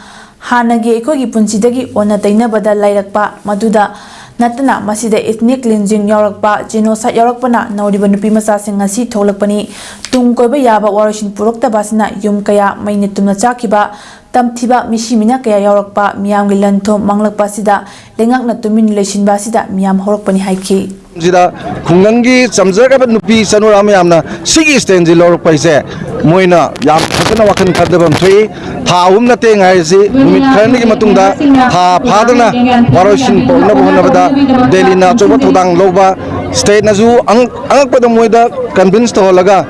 ꯍꯥꯟꯅꯒꯤ ꯑꯩꯈꯣꯏꯒꯤ ꯄꯨꯟꯁꯤꯗꯒꯤ ꯑꯣꯟꯅ ꯇꯩꯅꯕꯗ ꯂꯩꯔꯛꯄ, ꯃꯗꯨꯗ ꯅꯠꯇꯅ ꯃꯁꯤꯗ ethnic cleansing ꯌꯥꯎꯔꯛꯄ, genocide ꯌꯥꯎꯔꯛꯄꯅ ꯅꯧꯔꯤꯕ ꯅꯨꯄꯤ ꯃꯆꯥꯁꯤꯡ ꯑꯁꯤ ꯊꯣꯛꯂꯛꯄꯅꯤ꯫ ꯇꯨꯡ ꯀꯣꯏꯕ ꯌꯥꯕ ꯋꯥꯔꯣꯏꯁꯤꯟ ꯄꯨꯔꯛꯇꯕ ꯑꯁꯤꯅ ꯌꯨꯝ ꯀꯌꯥ ꯃꯩꯅ ꯇꯨꯝꯅ ꯆꯥꯛꯈꯤꯕ, ꯇꯝꯊꯤꯕ ꯃꯤꯁꯤ ꯃꯤꯅ ꯀꯌꯥ ꯌꯥꯎꯔꯛꯄ, ꯃꯤꯌꯥꯝꯒꯤ ꯂꯟ ꯊꯨꯝ ꯃꯥꯡꯂꯛꯄ ꯑꯁꯤꯗ ꯂꯩꯉꯥꯛꯅ ꯇꯨꯃꯤꯟꯅ ꯂꯩꯁꯤꯟꯕ ꯑꯁꯤꯗ ꯃꯤꯌꯥꯝ ꯍꯧꯔꯛꯄꯅꯤ ꯍꯥꯏꯈꯤ꯫ ꯁꯤꯗ ꯈꯨꯡꯒꯪꯒꯤ ꯆꯝꯖꯈ꯭ꯔꯕ ꯅꯨꯄꯤ ꯆꯅꯨꯔꯥ ꯃꯌꯥꯝꯅ ꯁꯤꯒꯤ standꯁꯤ ꯂꯧꯔꯛꯄ ꯍꯥꯏꯁꯦ ꯃꯣꯏꯅ ꯌꯥꯝ ꯐꯖꯅ ꯋꯥꯈꯜ ꯈꯟꯊꯕ ꯑꯃ ꯊꯣꯛꯏ꯫ ꯊꯥ ꯑꯍꯨꯝ ꯅꯠꯇꯦ ꯉꯥꯏꯔꯤꯁꯤ, ꯅꯨꯃꯤꯠ ꯈꯔꯅꯤꯒꯤ ꯃꯇꯨꯡꯗ ꯊꯥ ꯐꯥꯗꯅ ꯋꯥꯔꯣꯏꯁꯤꯟ ꯄꯨꯔꯛꯅꯕ ꯍꯣꯠꯅꯕꯗ ꯗꯦꯜꯂꯤꯅ ꯑꯆꯧꯕ ꯊꯧꯗꯥꯡ ꯂꯧꯕ, stateꯅꯁꯨ ꯑꯉꯛ-, ꯑꯉꯛꯄꯗ ꯃꯣꯏꯗ convince ꯇꯧꯍꯜꯂꯒ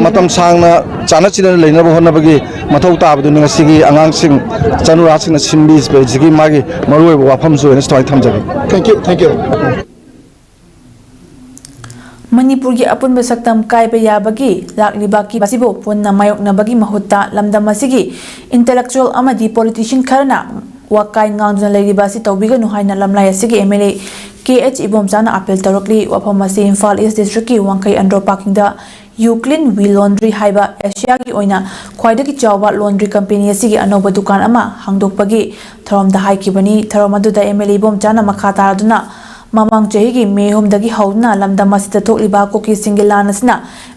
ꯃꯇꯝ ꯁꯥꯡꯅ ꯆꯥꯅ ꯆꯤꯟꯅꯅ ꯂꯩꯅꯕ ꯍꯣꯠꯅꯕꯒꯤ ꯃꯊꯧ ꯇꯥꯕꯗꯨꯅꯤ ꯉꯁꯤꯒꯤ ꯑꯉꯥꯡꯁꯤꯡ, ꯆꯅꯨꯔꯥꯁꯤꯡꯅ ꯁꯤꯟꯕꯤꯕꯁꯤꯒꯤ ꯃꯥꯒꯤ ꯃꯔꯨꯑꯣꯏꯕ ꯋꯥꯐꯝꯁꯨ ꯑꯣꯏꯅ ꯁꯨꯃꯥꯏꯅ ꯊꯝꯖꯒꯦ꯫ Thank you, thank you. ꯃꯅꯤꯄꯨꯔꯒꯤ ꯑꯄꯨꯟꯕ ꯁꯛꯇꯝ ꯀꯥꯏꯕ ꯌꯥꯕꯒꯤ ꯂꯥꯛꯂꯤꯕ ꯑꯀꯤꯕ ꯑꯁꯤꯕꯨ ꯄꯨꯟꯅ ꯃꯥꯌꯣꯛꯅꯕꯒꯤ ꯃꯍꯨꯠꯇ ꯂꯝꯗꯝ ꯑꯁꯤꯒꯤ intellectual ꯑꯃꯗꯤ politician ꯈꯔꯅ ꯋꯥꯀꯥꯏ ꯉꯥꯡꯗꯨꯅ ꯂꯩꯔꯤꯕ ꯑꯁꯤ ꯇꯧꯕꯤꯒꯅꯨ ꯍꯥꯏꯅ ꯂꯝꯂꯥꯏ ꯑꯁꯤꯒꯤ MLA ꯀꯦ ꯑꯩꯆ ꯏꯕꯣꯝꯆꯥꯅ appeal ꯇꯧꯔꯛꯂꯤ꯫ ꯋꯥꯐꯝ ꯑꯁꯤ ꯏꯝꯐꯥꯜ ꯏꯁ ꯗꯤꯁꯇ꯭ꯔꯤꯛꯀꯤ ꯋꯥꯡꯈꯩ ꯑꯟꯗ꯭ꯔꯣ ꯄꯥꯔꯀꯤꯡꯗ ꯌꯨ ꯀ꯭ꯂꯤꯟ ꯋꯤ ꯂꯣꯟꯗ꯭ꯔꯤ ꯍꯥꯏꯕ ꯑꯦꯁꯤꯌꯥꯒꯤ ꯑꯣꯏꯅ ꯈ꯭ꯋꯥꯏꯗꯒꯤ ꯆꯥꯎꯕ ꯂꯣꯟꯗ꯭ꯔꯤ ꯀꯝꯄꯦꯅꯤ ꯑꯁꯤꯒꯤ ꯑꯅꯧꯕ ꯗꯨꯀꯥꯟ ꯑꯃ ꯍꯥꯡꯗꯣꯛꯄꯒꯤ ꯊꯧꯔꯝꯗ ꯍꯥꯏꯈꯤꯕꯅꯤ꯫ ꯊꯧꯔꯝ ꯑꯗꯨꯗ MLA ꯏꯕꯣꯝꯆꯥꯅ ꯃꯈꯥ ꯇꯥꯔꯗꯨꯅ ꯃꯃꯥꯡ ꯆꯍꯤꯒꯤ ꯃꯦ ꯑꯍꯨꯝꯗꯒꯤ ꯍꯧꯗꯨꯅ ꯂꯝꯗꯝ ꯑꯁꯤꯗ ꯊꯣꯛꯂꯤꯕ ꯀꯨꯀꯤꯁꯤꯡꯒꯤ ꯂꯥꯟ ꯑꯁꯤꯅ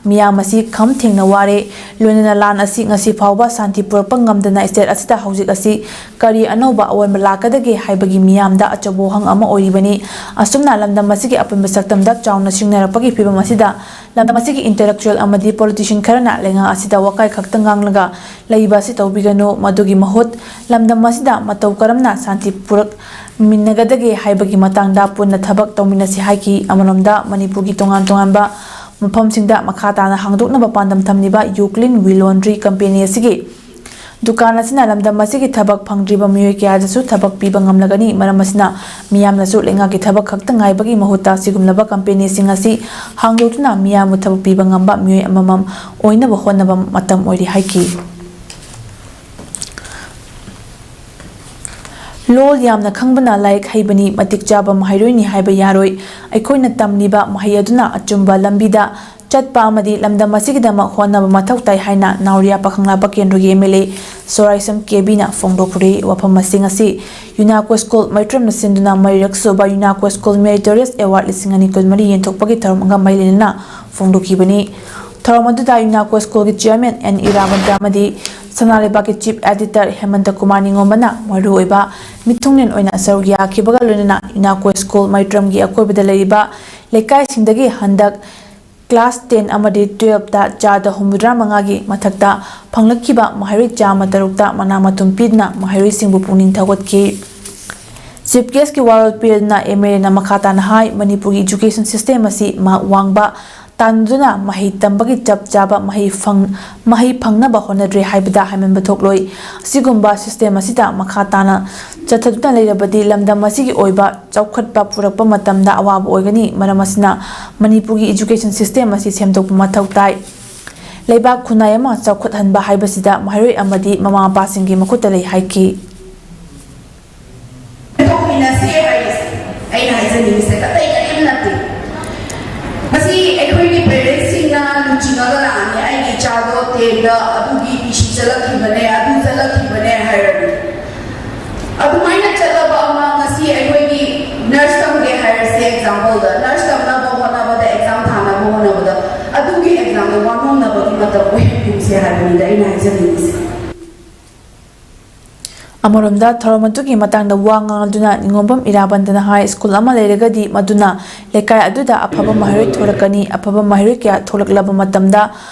ꯃꯤꯌꯥꯝ ꯑꯁꯤ ꯈꯝ ꯊꯦꯡꯅ ꯋꯥꯔꯦ꯫ ꯂꯣꯏꯅꯅ ꯂꯥꯟ ꯑꯁꯤ ꯉꯁꯤ ꯐꯥꯎꯕ ꯁꯥꯟꯇꯤ ꯄꯨꯔꯛꯄ ꯉꯝꯗꯅ state ꯑꯁꯤꯗ ꯍꯧꯖꯤꯛ ꯑꯁꯤ ꯀꯔꯤ ꯑꯅꯧꯕ ꯑꯑꯣꯟꯕ ꯂꯥꯛꯀꯗꯒꯦ ꯍꯥꯏꯕꯒꯤ ꯃꯤꯌꯥꯝꯗ ꯑꯆꯧꯕ ꯋꯥꯍꯪ ꯑꯃ ꯑꯣꯏꯔꯤꯕꯅꯤ꯫ ꯑꯁꯨꯝꯅ ꯂꯝꯗꯝ ꯑꯁꯤꯒꯤ ꯑꯄꯨꯟꯕ ꯁꯛꯇꯝꯗ ꯆꯥꯎꯅ ꯁꯤꯡꯅꯔꯛꯄꯒꯤ ꯐꯤꯕꯝ ꯑꯁꯤꯗ ꯂꯝꯗꯝ ꯑꯁꯤꯒꯤ intellectual ꯑꯃꯗꯤ politician ꯈꯔꯅ ꯂꯩꯉꯥꯛ ꯑꯁꯤꯗ ꯋꯥꯀꯥꯏ ꯈꯛꯇ ꯉꯥꯡꯂꯒ ꯂꯩꯕ ꯑꯁꯤ ꯇꯧꯕꯤꯒꯅꯨ꯫ ꯃꯗꯨꯒꯤ ꯃꯍꯨꯠ ꯂꯝꯗꯝ ꯑꯁꯤꯗ ꯃꯇꯧ ꯀꯔꯝꯅ ꯁꯥꯟꯇꯤ ꯄꯨꯔꯛꯃꯤꯟꯅꯒꯗꯒꯦ ꯍꯥꯏꯕꯒꯤ ꯃꯇꯥꯡꯗ ꯄꯨꯟꯅ ꯊꯕꯛ ꯇꯧꯃꯤꯟꯅꯁꯤ ꯍꯥꯏꯈꯤ꯫ ꯑꯃꯔꯣꯝꯗ ꯃꯅꯤꯄꯨꯔꯒꯤ ꯇꯣꯉꯥꯟ ꯇꯣꯉꯥꯟꯕ ꯃꯐꯝꯁꯤꯡꯗ ꯃꯈꯥ ꯇꯥꯅ ꯍꯥꯡꯗꯣꯛꯅꯕ ꯄꯥꯟꯗꯝ ꯊꯝꯂꯤꯕ U clean we laundry company ꯑꯁꯤꯒꯤ ꯗꯨꯀꯥꯟ ꯑꯁꯤꯅ ꯂꯝꯗꯝ ꯑꯁꯤꯒꯤ ꯊꯕꯛ ꯐꯪꯗ꯭ꯔꯤꯕ ꯃꯤꯑꯣꯏ ꯀꯌꯥꯗꯁꯨ ꯊꯕꯛ ꯄꯤꯕ ꯉꯝꯂꯒꯅꯤ꯫ ꯃꯔꯝ ꯑꯁꯤꯅ ꯃꯤꯌꯥꯝꯅꯁꯨ ꯂꯩꯉꯥꯛꯀꯤ ꯊꯕꯛ ꯈꯛꯇ ꯉꯥꯏꯕꯒꯤ ꯃꯍꯨꯠꯇ ꯑꯁꯤꯒꯨꯝꯂꯕ ꯀꯝꯄꯦꯅꯤꯁꯤꯡ ꯑꯁꯤ ꯍꯥꯡꯗꯣꯛꯇꯨꯅ ꯃꯤꯌꯥꯝꯕꯨ ꯊꯕꯛ ꯄꯤꯕ ꯉꯝꯕ ꯃꯤꯑꯣꯏ ꯑꯃꯃꯝ ꯑꯣꯏꯅꯕ ꯍꯣꯠꯅꯕ ꯃꯇꯝ ꯑꯣꯏꯔꯦ ꯍꯥꯏꯈꯤ꯫ ꯂꯣꯜ ꯌꯥꯝꯅ ꯈꯪꯕꯅ ꯂꯥꯏꯔꯤꯛ ꯍꯩꯕꯅꯤ, ꯃꯇꯤꯛ ꯆꯥꯕ ꯃꯍꯩꯔꯣꯏꯅꯤ ꯍꯥꯏꯕ ꯌꯥꯔꯣꯏ꯫ ꯑꯩꯈꯣꯏꯅ ꯇꯝꯂꯤꯕ ꯃꯍꯩ ꯑꯗꯨꯅ ꯑꯆꯨꯝꯕ ꯂꯝꯕꯤꯗ ꯆꯠꯄ ꯑꯃꯗꯤ ꯂꯝꯗꯝ ꯑꯁꯤꯒꯤꯗꯃꯛ ꯍꯣꯠꯅꯕ ꯃꯊꯧ ꯇꯥꯏ ꯍꯥꯏꯅ ꯅꯥꯎꯔꯤꯌꯥ ꯄꯥꯈꯪꯂꯥꯕ ꯀꯦꯟꯗ꯭ꯔꯒꯤ MLA ꯁꯣꯔꯥꯏꯁꯝ ꯀꯦꯕꯤꯅ ꯐꯣꯡꯗꯣꯛꯈ꯭ꯔꯦ꯫ ꯋꯥꯐꯝ ꯑꯁꯤꯡ ꯑꯁꯤ ꯌꯨꯅꯥꯀꯣ ꯁ꯭ꯀꯨꯜ ꯃꯩꯇ꯭ꯔꯝꯅ ꯁꯤꯟꯗꯨꯅ ꯃꯔꯤꯔꯛ ꯁꯨꯕ ꯌꯨꯅꯥꯀꯣ ꯁ꯭ꯀꯨꯜ Meritorious Award ꯂꯤꯁꯤꯡ ꯑꯅꯤ ꯀꯨꯟꯃꯔꯤ ꯌꯦꯟꯊꯣꯛꯄꯒꯤ ꯊꯧꯔꯝꯒ ꯃꯔꯤ ꯂꯩꯅꯅ ꯐꯣꯡꯗꯣꯛꯈꯤꯕꯅꯤ꯫ ꯊꯧꯔꯝ ꯑꯗꯨꯗ ꯌꯨꯅꯥꯀꯣ ꯁ꯭ꯀꯨꯜꯒꯤ chairman ꯑꯦꯟ ꯏꯔꯥꯕꯟꯇ ꯑꯃꯗꯤ ꯁꯅꯥ ꯂꯩꯕꯥꯛꯀꯤ chief editor ꯍꯦꯃꯟꯇ ꯀꯨꯃꯥꯔ ꯅꯤꯉꯣꯝꯕꯅ ꯃꯔꯨꯑꯣꯏꯕ ꯃꯤꯊꯨꯡꯂꯦꯟ ꯑꯣꯏꯅ ꯁꯔꯨꯛ ꯌꯥꯈꯤꯕꯒ ꯂꯣꯏꯅꯅ ꯌꯨꯅꯥꯀꯣ ꯁ꯭ꯀꯨꯜ ꯃꯩꯇ꯭ꯔꯝꯒꯤ ꯑꯀꯣꯏꯕꯗ ꯂꯩꯔꯤꯕ ꯂꯩꯀꯥꯏꯁꯤꯡꯗꯒꯤ ꯍꯟꯗꯛ class ten ꯑꯃꯗꯤ twelveꯇ ꯆꯥꯗ ꯍꯨꯝꯐꯨꯇꯔꯥ ꯃꯉꯥꯒꯤ ꯃꯊꯛꯇ ꯐꯪꯂꯛꯈꯤꯕ ꯃꯍꯩꯔꯣꯏ ꯆꯥꯝꯃ ꯇꯔꯨꯛꯇ ꯃꯅꯥ ꯃꯊꯨꯝ ꯄꯤꯗꯨꯅ ꯃꯍꯩꯔꯣꯏꯁꯤꯡꯕꯨ ꯄꯨꯛꯅꯤꯡ ꯊꯧꯒꯠꯈꯤ꯫ Chief guestꯀꯤ ꯋꯥꯔꯣꯜ ꯄꯤꯔꯗꯨꯅ MLAꯅ ꯃꯈꯥ ꯇꯥꯅ ꯍꯥꯏ, ꯃꯅꯤꯄꯨꯔꯒꯤ education system ꯑꯁꯤ ꯃꯥꯔꯛ ꯋꯥꯡꯕ, ꯇꯥꯟꯗꯨꯅ ꯃꯍꯩ ꯇꯝꯕꯒꯤ ꯆꯞ ꯆꯥꯕ ꯃꯍꯩ ꯐꯪ-, ꯃꯍꯩ ꯐꯪꯅꯕ ꯍꯣꯠꯅꯗ꯭ꯔꯦ ꯍꯥꯏꯕꯗ ꯍꯥꯏꯃꯟꯕ ꯊꯣꯛꯂꯣꯏ꯫ ꯑꯁꯤꯒꯨꯝꯕ system ꯑꯁꯤꯗ ꯃꯈꯥ ꯇꯥꯅ ꯆꯠꯊꯗꯨꯅ ꯂꯩꯔꯕꯗꯤ ꯂꯝꯗꯝ ꯑꯁꯤꯒꯤ ꯑꯣꯏꯕ ꯆꯥꯎꯈꯠꯄ ꯄꯨꯔꯛꯄ ꯃꯇꯝꯗ ꯑꯋꯥꯕ ꯑꯣꯏꯒꯅꯤ꯫ ꯃꯔꯝ ꯑꯁꯤꯅ ꯃꯅꯤꯄꯨꯔꯒꯤ education system ꯑꯁꯤ ꯁꯦꯝꯗꯣꯛꯄ ꯃꯊꯧ ꯇꯥꯏ꯫ ꯂꯩꯕꯥꯛ ꯈꯨꯟꯅꯥꯏ ꯑꯃ ꯆꯥꯎꯈꯠꯍꯟꯕ ꯍꯥꯏꯕꯁꯤꯗ ꯃꯍꯩꯔꯣꯏ ꯑꯃꯗꯤ ꯃꯃꯥ ꯃꯄꯥꯁꯤꯡꯒꯤ ꯃꯈꯨꯠꯇ ꯂꯩ ꯍꯥꯏꯈꯤ꯫ ꯊꯣꯛꯃꯤꯟꯅꯁꯦ ꯍꯥꯏꯔꯤꯁꯦ ꯑꯩꯅ ꯍꯥꯏꯖꯅꯤꯡꯉꯤꯁꯦ ꯑꯇꯩ ꯀꯔꯤꯝ ꯅꯠꯇꯦ꯫ ꯃꯁꯤ ꯑꯩꯈꯣꯏꯒꯤ parents ꯁꯤꯡꯅ ꯂꯨꯆꯤꯡꯉꯒ ꯂꯥꯛꯑꯅꯤ, "ꯑꯩꯒꯤ ꯏꯆꯥꯗꯣ ten ꯗ ꯑꯗꯨꯒꯤ P C ꯆꯠꯂꯛꯈꯤꯕꯅꯦ, ꯑꯗꯨ ꯆꯠꯂꯛꯈꯤꯕꯅꯦ" ꯍꯥꯏꯔꯅꯤ꯫ ꯑꯗꯨꯃꯥꯏꯅ ꯆꯠꯂꯕ ꯑꯃ ꯉꯁꯤ ꯑꯩꯈꯣꯏꯒꯤ nurse ꯇꯝꯒꯦ ꯍꯥꯏꯔꯁꯦ, example ꯗ nurse ꯇꯝꯅꯕ ꯍꯣꯠꯅꯕꯗ, exam ꯊꯥꯅꯕ ꯍꯣꯠꯅꯕꯗ ꯑꯗꯨꯒꯤ exam ꯗꯣ ꯋꯥꯅꯣꯝꯅꯕꯒꯤ ꯃꯇꯝ ꯑꯣꯏꯍꯟꯒꯨꯝꯁꯦ ꯍꯥꯏꯕꯅꯤꯗ ꯑꯩꯅ ꯍꯥꯏꯖꯅꯤꯡꯉꯤꯁꯦ꯫ ꯑꯃꯔꯣꯝꯗ ꯊꯧꯔꯝ ꯑꯗꯨꯒꯤ ꯃꯇꯥꯡꯗ ꯋꯥ ꯉꯥꯡꯗꯨꯅ ꯅꯤꯉꯣꯝꯕꯝ ꯏꯔꯥꯕꯟꯗꯅ ꯍꯥꯏ, ꯁ꯭ꯀꯨꯜ ꯑꯃ ꯂꯩꯔꯒꯗꯤ ꯃꯗꯨꯅ ꯂꯩꯀꯥꯏ ꯑꯗꯨꯗ ꯑꯐꯕ ꯃꯍꯩꯔꯣꯏ ꯊꯣꯔꯛꯀꯅꯤ, ꯑꯐꯕ ꯃꯍꯩꯔꯣꯏ ꯀꯌꯥ ꯊꯣꯛꯂꯛꯂꯕ ꯃꯇꯝꯗ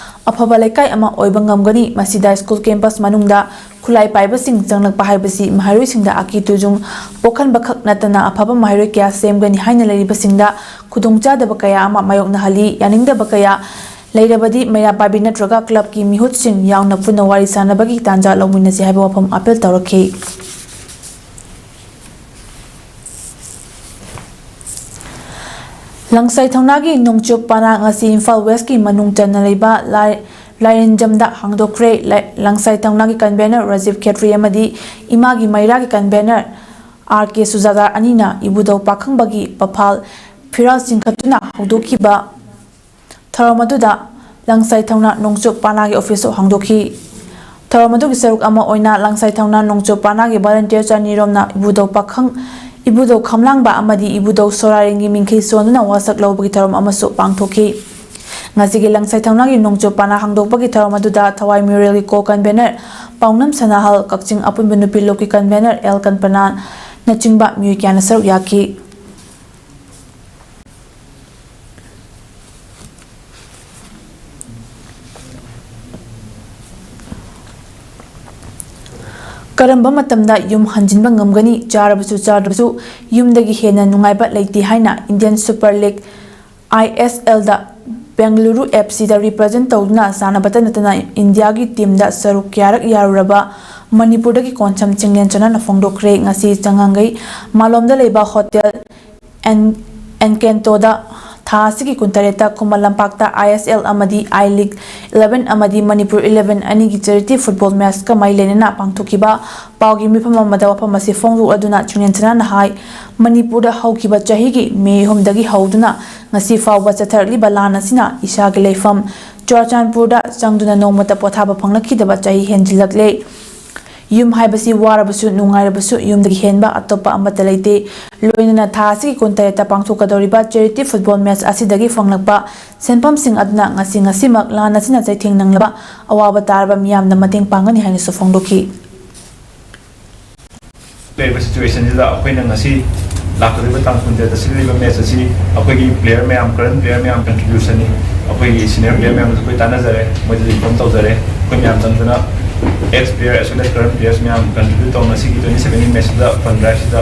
ꯑꯐꯕ ꯂꯩꯀꯥꯏ ꯑꯃ ꯑꯣꯏꯕ ꯉꯝꯒꯅꯤ꯫ ꯃꯁꯤꯗ ꯁ꯭ꯀꯨꯜ campus ꯃꯅꯨꯡꯗ ꯈꯨꯠꯂꯥꯏ ꯄꯥꯏꯕꯁꯤꯡ ꯆꯪꯂꯛꯄ ꯍꯥꯏꯕꯁꯤ ꯃꯍꯩꯔꯣꯏꯁꯤꯡꯗ ꯑꯀꯤ ꯇꯨꯖꯨꯡ ꯄꯣꯛꯍꯟꯕꯈꯛ ꯅꯠꯇꯅ ꯑꯐꯕ ꯃꯍꯩꯔꯣꯏ ꯀꯌꯥ ꯁꯦꯝꯒꯅꯤ ꯍꯥꯏꯅ ꯂꯩꯔꯤꯕꯁꯤꯡꯗ ꯈꯨꯗꯣꯡꯆꯥꯗꯕ ꯀꯌꯥ ꯑꯃ ꯃꯥꯌꯣꯛꯅꯍꯜꯂꯤ꯫ ꯌꯥꯅꯤꯡꯗꯕ ꯀꯌꯥ ꯂꯩꯔꯕꯗꯤ ꯃꯩꯔꯥ ꯄꯥꯏꯕꯤ ꯅꯠꯇ꯭ꯔꯒ club ꯀꯤ ꯃꯤꯍꯨꯠꯁꯤꯡ ꯌꯥꯎꯅ ꯄꯨꯟꯅ ꯋꯥꯔꯤ ꯁꯥꯟꯅꯕꯒꯤ ꯇꯥꯟꯖꯥ ꯂꯧꯃꯤꯟꯅꯁꯤ ꯍꯥꯏꯕ ꯋꯥꯐꯝ ꯑꯥꯄꯤꯜ ꯇꯧꯔꯛꯈꯤ꯫ ꯂꯪꯁꯥꯏ ꯊꯧꯅꯥꯒꯤ ꯅꯣꯡꯆꯨꯞ ꯄꯅꯥ ꯉꯁꯤ ꯏꯝꯐꯥꯜ West ꯀꯤ ꯃꯅꯨꯡ ꯆꯟꯅ ꯂꯩꯕ ꯂꯥꯏ-, ꯂꯥꯏꯔꯦꯟꯖꯝꯗ ꯍꯥꯡꯗꯣꯛꯈ꯭ꯔꯦ꯫ ꯂꯥꯏ-, ꯂꯪꯁꯥꯏ ꯊꯧꯅꯥꯒꯤ convener ꯔꯥꯖꯤꯕ ꯈꯦꯇ꯭ꯔꯤ ꯑꯃꯗꯤ ꯏꯃꯥꯒꯤ ꯃꯩꯔꯥꯒꯤ convener ꯑꯥꯔ ꯀꯦ ꯁꯨꯖꯥꯇꯥ ꯑꯅꯤꯅ ꯏꯕꯨꯙꯧ ꯄꯥꯈꯪꯕꯒꯤ ꯄꯐꯥꯜ ꯐꯤꯔꯥꯜ ꯆꯤꯡꯈꯠꯇꯨꯅ ꯍꯧꯗꯣꯛꯈꯤꯕ ꯊꯧꯔꯝ ꯑꯗꯨꯗ ꯂꯪꯁꯥꯏ ꯊꯧꯅꯥ ꯅꯣꯡꯆꯨꯞ ꯄꯅꯥꯒꯤ office ꯁꯨ ꯍꯥꯡꯗꯣꯛꯈꯤ꯫ ꯊꯧꯔꯝ ꯑꯗꯨꯒꯤ ꯁꯔꯨꯛ ꯑꯃ ꯑꯣꯏꯅ ꯂꯪꯁꯥꯏ ꯊꯧꯅꯥ ꯅꯣꯡꯆꯨꯞ ꯄꯅꯥꯒꯤ volunteer ꯆꯅꯤꯔꯣꯝꯅ ꯏꯕꯨꯙꯧ ꯄꯥꯈꯪ, ꯏꯕꯨꯙꯧ ꯈꯝꯂꯥꯡꯕ ꯑꯃꯗꯤ ꯏꯕꯨꯙꯧ ꯁꯣꯔꯥꯔꯦꯟꯒꯤ ꯃꯤꯡꯈꯩ ꯁꯣꯟꯗꯨꯅ ꯋꯥꯁꯛ ꯂꯧꯕꯒꯤ ꯊꯧꯔꯝ ꯑꯃꯁꯨ ꯄꯥꯡꯊꯣꯛꯈꯤ꯫ ꯉꯁꯤꯒꯤ ꯂꯪꯁꯥꯏ ꯊꯧꯅꯥꯒꯤ ꯅꯣꯡꯆꯨꯞ ꯄꯅꯥ ꯍꯥꯡꯗꯣꯛꯄꯒꯤ ꯊꯧꯔꯝ ꯑꯗꯨꯗ ꯊꯋꯥꯏ ꯃ꯭ꯌꯨꯔꯦꯜꯒꯤ co-convener ꯄꯥꯎꯅꯝ ꯁꯅꯥꯍꯜ, ꯀꯛꯆꯤꯡ ꯑꯄꯨꯟꯕ ꯅꯨꯄꯤ ꯂꯨꯞꯀꯤ convener ꯑꯦꯜ ꯀꯜꯄꯅꯥꯅꯆꯤꯡꯕ ꯃꯤꯑꯣꯏ ꯀꯌꯥꯅ ꯁꯔꯨꯛ ꯌꯥꯈꯤ꯫ ꯀꯔꯝꯕ ꯃꯇꯝꯗ ꯌꯨꯝ ꯍꯟꯖꯤꯟꯕ ꯉꯝꯒꯅꯤ? ꯆꯥꯔꯕꯁꯨ ꯆꯥꯗ꯭ꯔꯕꯁꯨ ꯌꯨꯝꯗꯒꯤ ꯍꯦꯟꯅ ꯅꯨꯡꯉꯥꯏꯕ ꯂꯩꯇꯦ ꯍꯥꯏꯅ Indian Super League, I S L the Bengaluru F ꯁꯤꯗ ꯔꯤꯄ꯭ꯔꯖꯦꯟ ꯇꯧꯗꯨꯅ ꯁꯥꯟꯅꯕꯇ ꯅꯠꯇꯅ ꯏꯟꯗꯤꯌꯥꯒꯤ ꯇꯤꯝꯗ ꯁꯔꯨꯛ ꯀꯌꯥꯔꯛ ꯌꯥꯔꯨꯔꯕ ꯃꯅꯤꯄꯨꯔꯗꯒꯤ ꯀꯣꯟꯁꯝ ꯆꯤꯡꯂꯦꯟꯆꯅꯅ ꯐꯣꯡꯗꯣꯛꯈ꯭ꯔꯦ꯫ ꯉꯁꯤ ꯆꯉꯥꯡꯒꯩ ꯃꯥꯂꯣꯝꯗ ꯂꯩꯕ ꯍꯣꯇꯦꯜ ꯑꯦꯟ-, ꯑꯦꯟꯀꯦꯟꯇꯣꯗ ꯊꯥ ꯑꯁꯤꯒꯤ ꯀꯨꯟꯇꯔꯦꯠꯇ ꯈꯨꯃꯟ ꯂꯝꯄꯥꯛꯇ ꯑꯥꯏ ꯑꯦꯁ ꯑꯦꯜ ꯑꯃꯗꯤ ꯑꯥꯏ ꯂꯤꯒ ꯏꯂꯦꯚꯦꯟ ꯑꯃꯗꯤ ꯃꯅꯤꯄꯨꯔ ꯏꯂꯦꯚꯦꯟ ꯑꯅꯤꯒꯤ ꯆꯦꯔꯤꯇꯤ ꯐꯨꯠꯕꯣꯜ ꯃꯦꯆꯀ ꯃꯔꯤ ꯂꯩꯅꯅ ꯄꯥꯡꯊꯣꯛꯈꯤꯕ ꯄꯥꯎꯒꯤ ꯃꯤꯐꯝ ꯑꯃꯗ ꯋꯥꯐꯝ ꯑꯁꯤ ꯐꯣꯡꯗꯣꯛꯂꯗꯨꯅ ꯆꯤꯡꯂꯦꯟꯆꯅꯅ ꯍꯥꯏ, ꯃꯅꯤꯄꯨꯔꯗ ꯍꯧꯈꯤꯕ ꯆꯍꯤꯒꯤ ꯃꯦ ꯑꯍꯨꯝꯗꯒꯤ ꯍꯧꯗꯨꯅ ꯉꯁꯤ ꯐꯥꯎꯕ ꯆꯠꯊꯔꯛꯂꯤꯕ ꯂꯥꯟ ꯑꯁꯤꯅ ꯏꯁꯥꯒꯤ ꯂꯩꯐꯝ ꯆꯨꯔꯥꯆꯥꯟꯄꯨꯔꯗ ꯆꯪꯗꯨꯅ ꯅꯣꯡꯃꯇ ꯄꯣꯊꯥꯕ ꯐꯪꯂꯛꯈꯤꯗꯕ ꯆꯍꯤ ꯍꯦꯟꯖꯤꯜꯂꯛꯂꯦ꯫ ꯌꯨꯝ ꯍꯥꯏꯕꯁꯤ ꯋꯥꯔꯕꯁꯨ ꯅꯨꯡꯉꯥꯏꯔꯕꯁꯨ ꯌꯨꯝꯗꯒꯤ ꯍꯦꯟꯕ ꯑꯇꯣꯞꯄ ꯑꯃꯠꯇ ꯂꯩꯇꯦ꯫ ꯂꯣꯏꯅꯅ ꯊꯥ ꯑꯁꯤꯒꯤ ꯀꯨꯟꯇꯔꯦꯠꯇ ꯄꯥꯡꯊꯣꯛꯀꯗꯧꯔꯤꯕ ꯆꯦꯔꯤꯇꯤ ꯐꯨꯠꯕꯣꯜ ꯃꯦꯆ ꯑꯁꯤꯗꯒꯤ ꯐꯪꯂꯛꯄ ꯁꯦꯟꯐꯝꯁꯤꯡ ꯑꯗꯨꯅ ꯉꯁꯤ ꯉꯁꯤꯃꯛ ꯂꯥꯟ ꯑꯁꯤꯅ ꯆꯩꯊꯦꯡ ꯅꯪꯂꯕ ꯑꯋꯥꯕ ꯇꯥꯔꯕ ꯃꯤꯌꯥꯝꯗ ꯃꯇꯦꯡ ꯄꯥꯡꯒꯅꯤ ꯍꯥꯏꯅꯁꯨ ꯐꯣꯡꯗꯣꯛꯈꯤ꯫ ꯂꯩꯔꯤꯕ ꯁꯤꯆꯨꯋꯦꯁꯟꯁꯤꯗ ꯑꯩꯈꯣꯏꯅ ꯉꯁꯤ ꯂꯥꯛꯀꯗꯧꯔꯤꯕ ꯇꯥꯡ ꯀꯨꯟꯇꯔꯦꯠꯇ ꯁꯤꯜꯂꯤꯕ ꯃꯦꯆ ꯑꯁꯤ ꯑꯩꯈꯣꯏꯒꯤ ꯄ꯭ꯂꯦꯌꯔ ꯃꯌꯥꯝ, ꯀꯔꯦꯟ ꯄ꯭ꯂꯦꯌꯔ ꯃꯌꯥꯝ ꯀꯟꯇ꯭ꯔꯤꯕ꯭ꯌꯨꯁꯟꯅꯤ꯫ ꯑꯩꯈꯣꯏꯒꯤ ꯁꯤꯅꯤꯌꯔ ꯄ꯭ꯂꯦꯌꯔ ꯃꯌꯥꯝꯗꯁꯨ ꯑꯩꯈꯣꯏ ꯇꯥꯟꯅꯖꯔꯦ, ꯃꯣꯏꯗꯁꯨ ꯏꯟꯐꯣꯔꯝ ꯇꯧꯖꯔꯦ꯫ ꯑꯩꯈꯣꯏ ꯃꯌꯥꯝ ꯆꯪꯗꯅ ꯑꯦꯛꯁ ꯄ꯭ꯂꯦꯌꯔ ꯑꯦꯁ ꯋꯦꯜ ꯑꯦꯁ ꯀꯔꯦꯟ ꯄ꯭ꯂꯦꯌꯔꯁ ꯃꯌꯥꯝ ꯀꯟꯇ꯭ꯔꯤꯕ꯭ꯌꯨꯠ ꯇꯧꯅ ꯁꯤꯒꯤ ꯇ꯭ꯋꯦꯟꯇꯤ ꯁꯚꯦꯟꯒꯤ ꯃꯦꯆꯁꯤꯗ ꯐꯟ ꯗ꯭ꯔꯥꯏꯚꯁꯤꯗ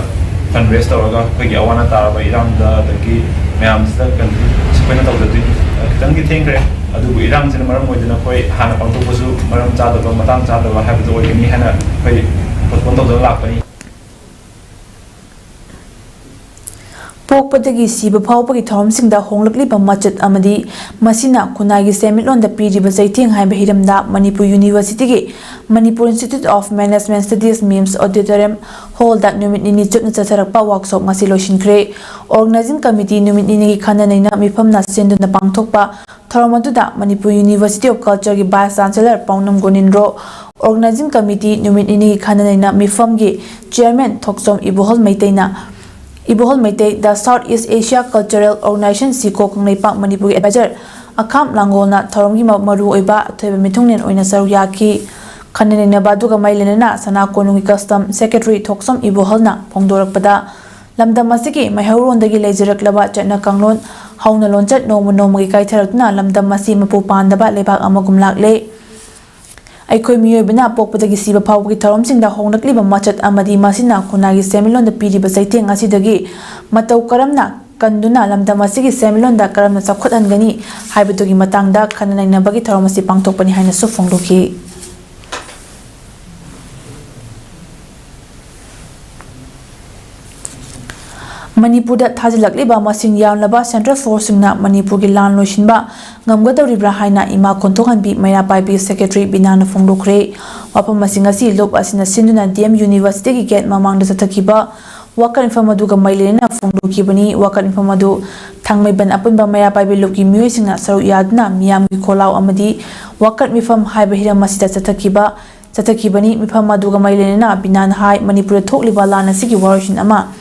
ꯐꯟ ꯔꯦꯁ ꯇꯧꯔꯒ ꯑꯩꯈꯣꯏꯒꯤ ꯑꯋꯥ ꯑꯅꯥ ꯇꯥꯔꯕ ꯏꯔꯥꯡꯗ ꯑꯗꯒꯤ ꯃꯌꯥꯝꯁꯤꯗ ꯀꯟꯇ꯭ꯔꯤꯕ꯭ꯌꯨꯠ ꯑꯩꯈꯣꯏꯅ ꯇꯧꯖꯗꯣꯏꯅꯤ꯫ ꯈꯤꯇꯪꯗꯤ ꯊꯦꯡꯈ꯭ꯔꯦ, ꯑꯗꯨꯕꯨ ꯏꯔꯥꯡꯁꯤꯅ ꯃꯔꯝ ꯑꯣꯏꯗꯨꯅ ꯑꯩꯈꯣꯏ ꯍꯥꯟꯅ ꯄꯥꯡꯊꯣꯛꯄꯁꯨ ꯃꯔꯝ ꯆꯥꯗꯕ, ꯃꯇꯥꯡ ꯆꯥꯗꯕ ꯍꯥꯏꯕꯗꯨ ꯑꯣꯏꯒꯅꯤ ꯍꯥꯏꯅ ꯑꯩꯈꯣꯏ ꯄꯣꯁꯄꯣꯟ ꯇꯧꯗꯨꯅ ꯂꯥꯛꯄꯅꯤ꯫ ꯄꯣꯛꯄꯗꯒꯤ ꯁꯤꯕ ꯐꯥꯎꯕꯒꯤ ꯊꯧꯔꯝꯁꯤꯡꯗ ꯍꯣꯡꯂꯛꯂꯤꯕ ꯃꯆꯠ ꯑꯃꯗꯤ ꯃꯁꯤꯅ ꯈꯨꯟꯅꯥꯏꯒꯤ ꯁꯦꯟꯃꯤꯠꯂꯣꯟꯗ ꯄꯤꯔꯤꯕ ꯆꯩꯊꯦꯡ ꯍꯥꯏꯕ ꯍꯤꯔꯝꯗ ꯃꯅꯤꯄꯨꯔ ꯌꯨꯅꯤꯚꯔꯁꯤꯇꯤꯒꯤ Manipur institute of management studies MIMS auditorium ꯍꯣꯜꯗ ꯅꯨꯃꯤꯠ ꯅꯤꯅꯤ ꯆꯨꯞꯅ ꯆꯠꯊꯔꯛꯄ ꯋꯥꯔꯛꯁꯣꯞ ꯉꯁꯤ ꯂꯣꯏꯁꯤꯟꯈ꯭ꯔꯦ꯫ ꯑꯣꯔꯒꯅꯥꯏꯖꯤꯡ ꯀꯃꯤꯇꯤ ꯅꯨꯃꯤꯠ ꯅꯤꯅꯤꯒꯤ ꯈꯟꯅ ꯅꯩꯅ ꯃꯤꯐꯝꯅ ꯁꯤꯟꯗꯨꯅ ꯄꯥꯡꯊꯣꯛꯄ ꯊꯧꯔꯝ ꯑꯗꯨꯗ ꯃꯅꯤꯄꯨꯔ ꯌꯨꯅꯤꯚꯔꯁꯤꯇꯤ ꯑꯣꯐ ꯀꯜꯆꯔꯒꯤ ꯚꯥꯏꯁ ꯆꯥꯟꯁꯦꯂꯔ ꯄꯥꯎꯅꯝ ꯒꯣꯅꯤꯟꯗ꯭ꯔꯣ, ꯑꯣꯔꯒꯅꯥꯏꯖꯤꯡ ꯀꯃꯤꯇꯤ ꯅꯨꯃꯤꯠ ꯅꯤꯅꯤꯒꯤ ꯈꯟꯅ ꯅꯩꯅ ꯃꯤꯐꯝꯒꯤ ꯆꯤꯌꯔꯃꯦꯟ ꯊꯣꯛꯆꯣꯝ ꯏꯕꯣꯍꯜ ꯃꯩꯇꯩꯅ, ꯏꯕꯣꯍꯜ ꯃꯩꯇꯩ, ꯗ ꯁꯥꯎꯠ ꯏꯁ ꯑꯦꯁꯤꯌꯥ ꯀꯜꯆꯔꯦꯜ ꯑꯣꯔꯒꯅꯥꯏꯖꯦꯁꯟ, ꯁꯤꯀꯣ, ꯀꯪꯂꯩꯄꯥꯛ, ꯃꯅꯤꯄꯨꯔꯒꯤ ꯑꯦꯗꯚꯥꯏꯖꯔ ꯑꯈꯥꯝ ꯂꯥꯡꯒꯣꯜꯅ ꯊꯧꯔꯝꯒꯤ ꯃ-, ꯃꯔꯨꯑꯣꯏꯕ ꯑꯊꯣꯏꯕ ꯃꯤꯊꯨꯡꯂꯦꯟ ꯑꯣꯏꯅ ꯁꯔꯨꯛ ꯌꯥꯈꯤ꯫ ꯈꯟꯅ ꯅꯩꯅꯕ ꯑꯗꯨꯒ ꯃꯔꯤ ꯂꯩꯅꯅ ꯁꯅꯥ ꯀꯣꯅꯨꯡꯒꯤ ꯀꯁꯇꯝ ꯁꯦꯀ꯭ꯔꯦꯇꯔꯤ ꯊꯣꯛꯆꯣꯝ ꯏꯕꯣꯍꯜꯅ ꯐꯣꯡꯗꯣꯔꯛꯄꯗ, ꯂꯝꯗꯝ ꯑꯁꯤꯒꯤ ꯃꯩꯍꯧꯔꯣꯟꯗꯒꯤ ꯂꯩꯖꯔꯛꯂꯕ ꯆꯠꯅ ꯀꯥꯡꯂꯣꯟ ꯍꯧꯅ ꯂꯣꯟꯆꯠ ꯅꯣꯡꯃ ꯅꯣꯡꯃꯒꯤ ꯀꯥꯏꯊꯔꯛꯇꯨꯅ ꯂꯝꯗꯝ ꯑꯁꯤ ꯃꯄꯨ ꯄꯥꯟꯗꯕ ꯂꯩꯕꯥꯛ ꯑꯃꯒꯨꯝ ꯂꯥꯛꯂꯦ꯫ ꯑꯩꯈꯣꯏ ꯃꯤꯑꯣꯏꯕꯅ ꯄꯣꯛꯄꯗꯒꯤ ꯁꯤꯕ ꯐꯥꯎꯕꯒꯤ ꯊꯧꯔꯝꯁꯤꯡꯗ ꯍꯣꯡꯂꯛꯂꯤꯕ ꯃꯆꯠ ꯑꯃꯗꯤ ꯃꯁꯤꯅ ꯈꯨꯟꯅꯥꯏꯒꯤ ꯁꯦꯟꯃꯤꯠꯂꯣꯟꯗ ꯄꯤꯔꯤꯕ ꯆꯩꯊꯦꯡ ꯑꯁꯤꯗꯒꯤ ꯃꯇꯧ ꯀꯔꯝꯅ ꯀꯟꯗꯨꯅ ꯂꯝꯗꯝ ꯑꯁꯤꯒꯤ ꯁꯦꯟꯃꯤꯠꯂꯣꯟꯗ ꯀꯔꯝꯅ ꯆꯥꯎꯈꯠꯍꯟꯒꯅꯤ ꯍꯥꯏꯕꯗꯨꯒꯤ ꯃꯇꯥꯡꯗ ꯈꯟꯅ ꯅꯩꯅꯕꯒꯤ ꯊꯧꯔꯝ ꯑꯁꯤ ꯄꯥꯡꯊꯣꯛꯄꯅꯤ ꯍꯥꯏꯅꯁꯨ ꯐꯣꯡꯗꯣꯛꯈꯤ꯫ ꯃꯅꯤꯄꯨꯔꯗ ꯊꯥꯖꯤꯜꯂꯛꯂꯤꯕ ꯃꯁꯤꯡ ꯌꯥꯝꯂꯕ ꯁꯦꯟꯇ꯭ꯔꯦꯜ ꯐꯣꯔꯁꯁꯤꯡꯅ ꯃꯅꯤꯄꯨꯔꯒꯤ ꯂꯥꯟ ꯂꯣꯏꯁꯤꯟꯕ ꯉꯝꯒꯗꯧꯔꯤꯕ꯭ꯔꯥ ꯍꯥꯏꯅ ꯏꯃꯥ ꯈꯣꯟꯊꯣꯛꯍꯟꯕꯤ ꯃꯩꯔꯥ ꯄꯥꯏꯕꯤ ꯁꯦꯀ꯭ꯔꯦꯇꯔꯤ ꯕꯤꯅꯥꯅ ꯐꯣꯡꯗꯣꯛꯈ꯭ꯔꯦ꯫ ꯋꯥꯐꯝ ꯑꯁꯤꯡ ꯑꯁꯤ ꯂꯨꯞ ꯑꯁꯤꯅ ꯁꯤꯟꯗꯨꯅ ꯗꯤ ꯑꯦꯝ ꯌꯨꯅꯤꯚꯔꯁꯤꯇꯤꯒꯤ ꯒꯦꯠ ꯃꯃꯥꯡꯗ ꯆꯠꯊꯈꯤꯕ ꯋꯥꯀꯠ ꯃꯤꯐꯝ ꯑꯗꯨꯒ ꯃꯔꯤ ꯂꯩꯅꯅ ꯐꯣꯡꯗꯣꯛꯈꯤꯕꯅꯤ꯫ ꯋꯥꯀꯠ ꯃꯤꯐꯝ ꯑꯗꯨ ꯊꯥꯡꯃꯩꯕꯟ ꯑꯄꯨꯟꯕ ꯃꯩꯔꯥ ꯄꯥꯏꯕꯤ ꯂꯨꯞꯀꯤ ꯃꯤꯑꯣꯏꯁꯤꯡꯅ ꯁꯔꯨꯛ ꯌꯥꯗꯨꯅ ꯃꯤꯌꯥꯝꯒꯤ ꯈꯣꯜꯂꯥꯎ ꯑꯃꯗꯤ ꯋꯥꯀꯠ ꯃꯤꯐꯝ ꯍꯥꯏꯕ ꯍꯤꯔꯝ ꯑꯁꯤꯗ ꯆꯠꯊꯈꯤꯕ, ꯆꯠꯊꯈꯤꯕꯅꯤ꯫ ꯃꯤꯐꯝ ꯑꯗꯨꯒ ꯃꯔꯤ ꯂꯩꯅꯅ ꯕꯤꯅꯥꯅ ꯍꯥꯏ, ꯃꯅꯤꯄꯨꯔꯗ ꯊꯣꯛꯂꯤꯕ ꯂꯥꯟ ꯑꯁꯤꯒꯤ ꯋꯥꯔꯣꯏꯁꯤꯟ ꯑꯃ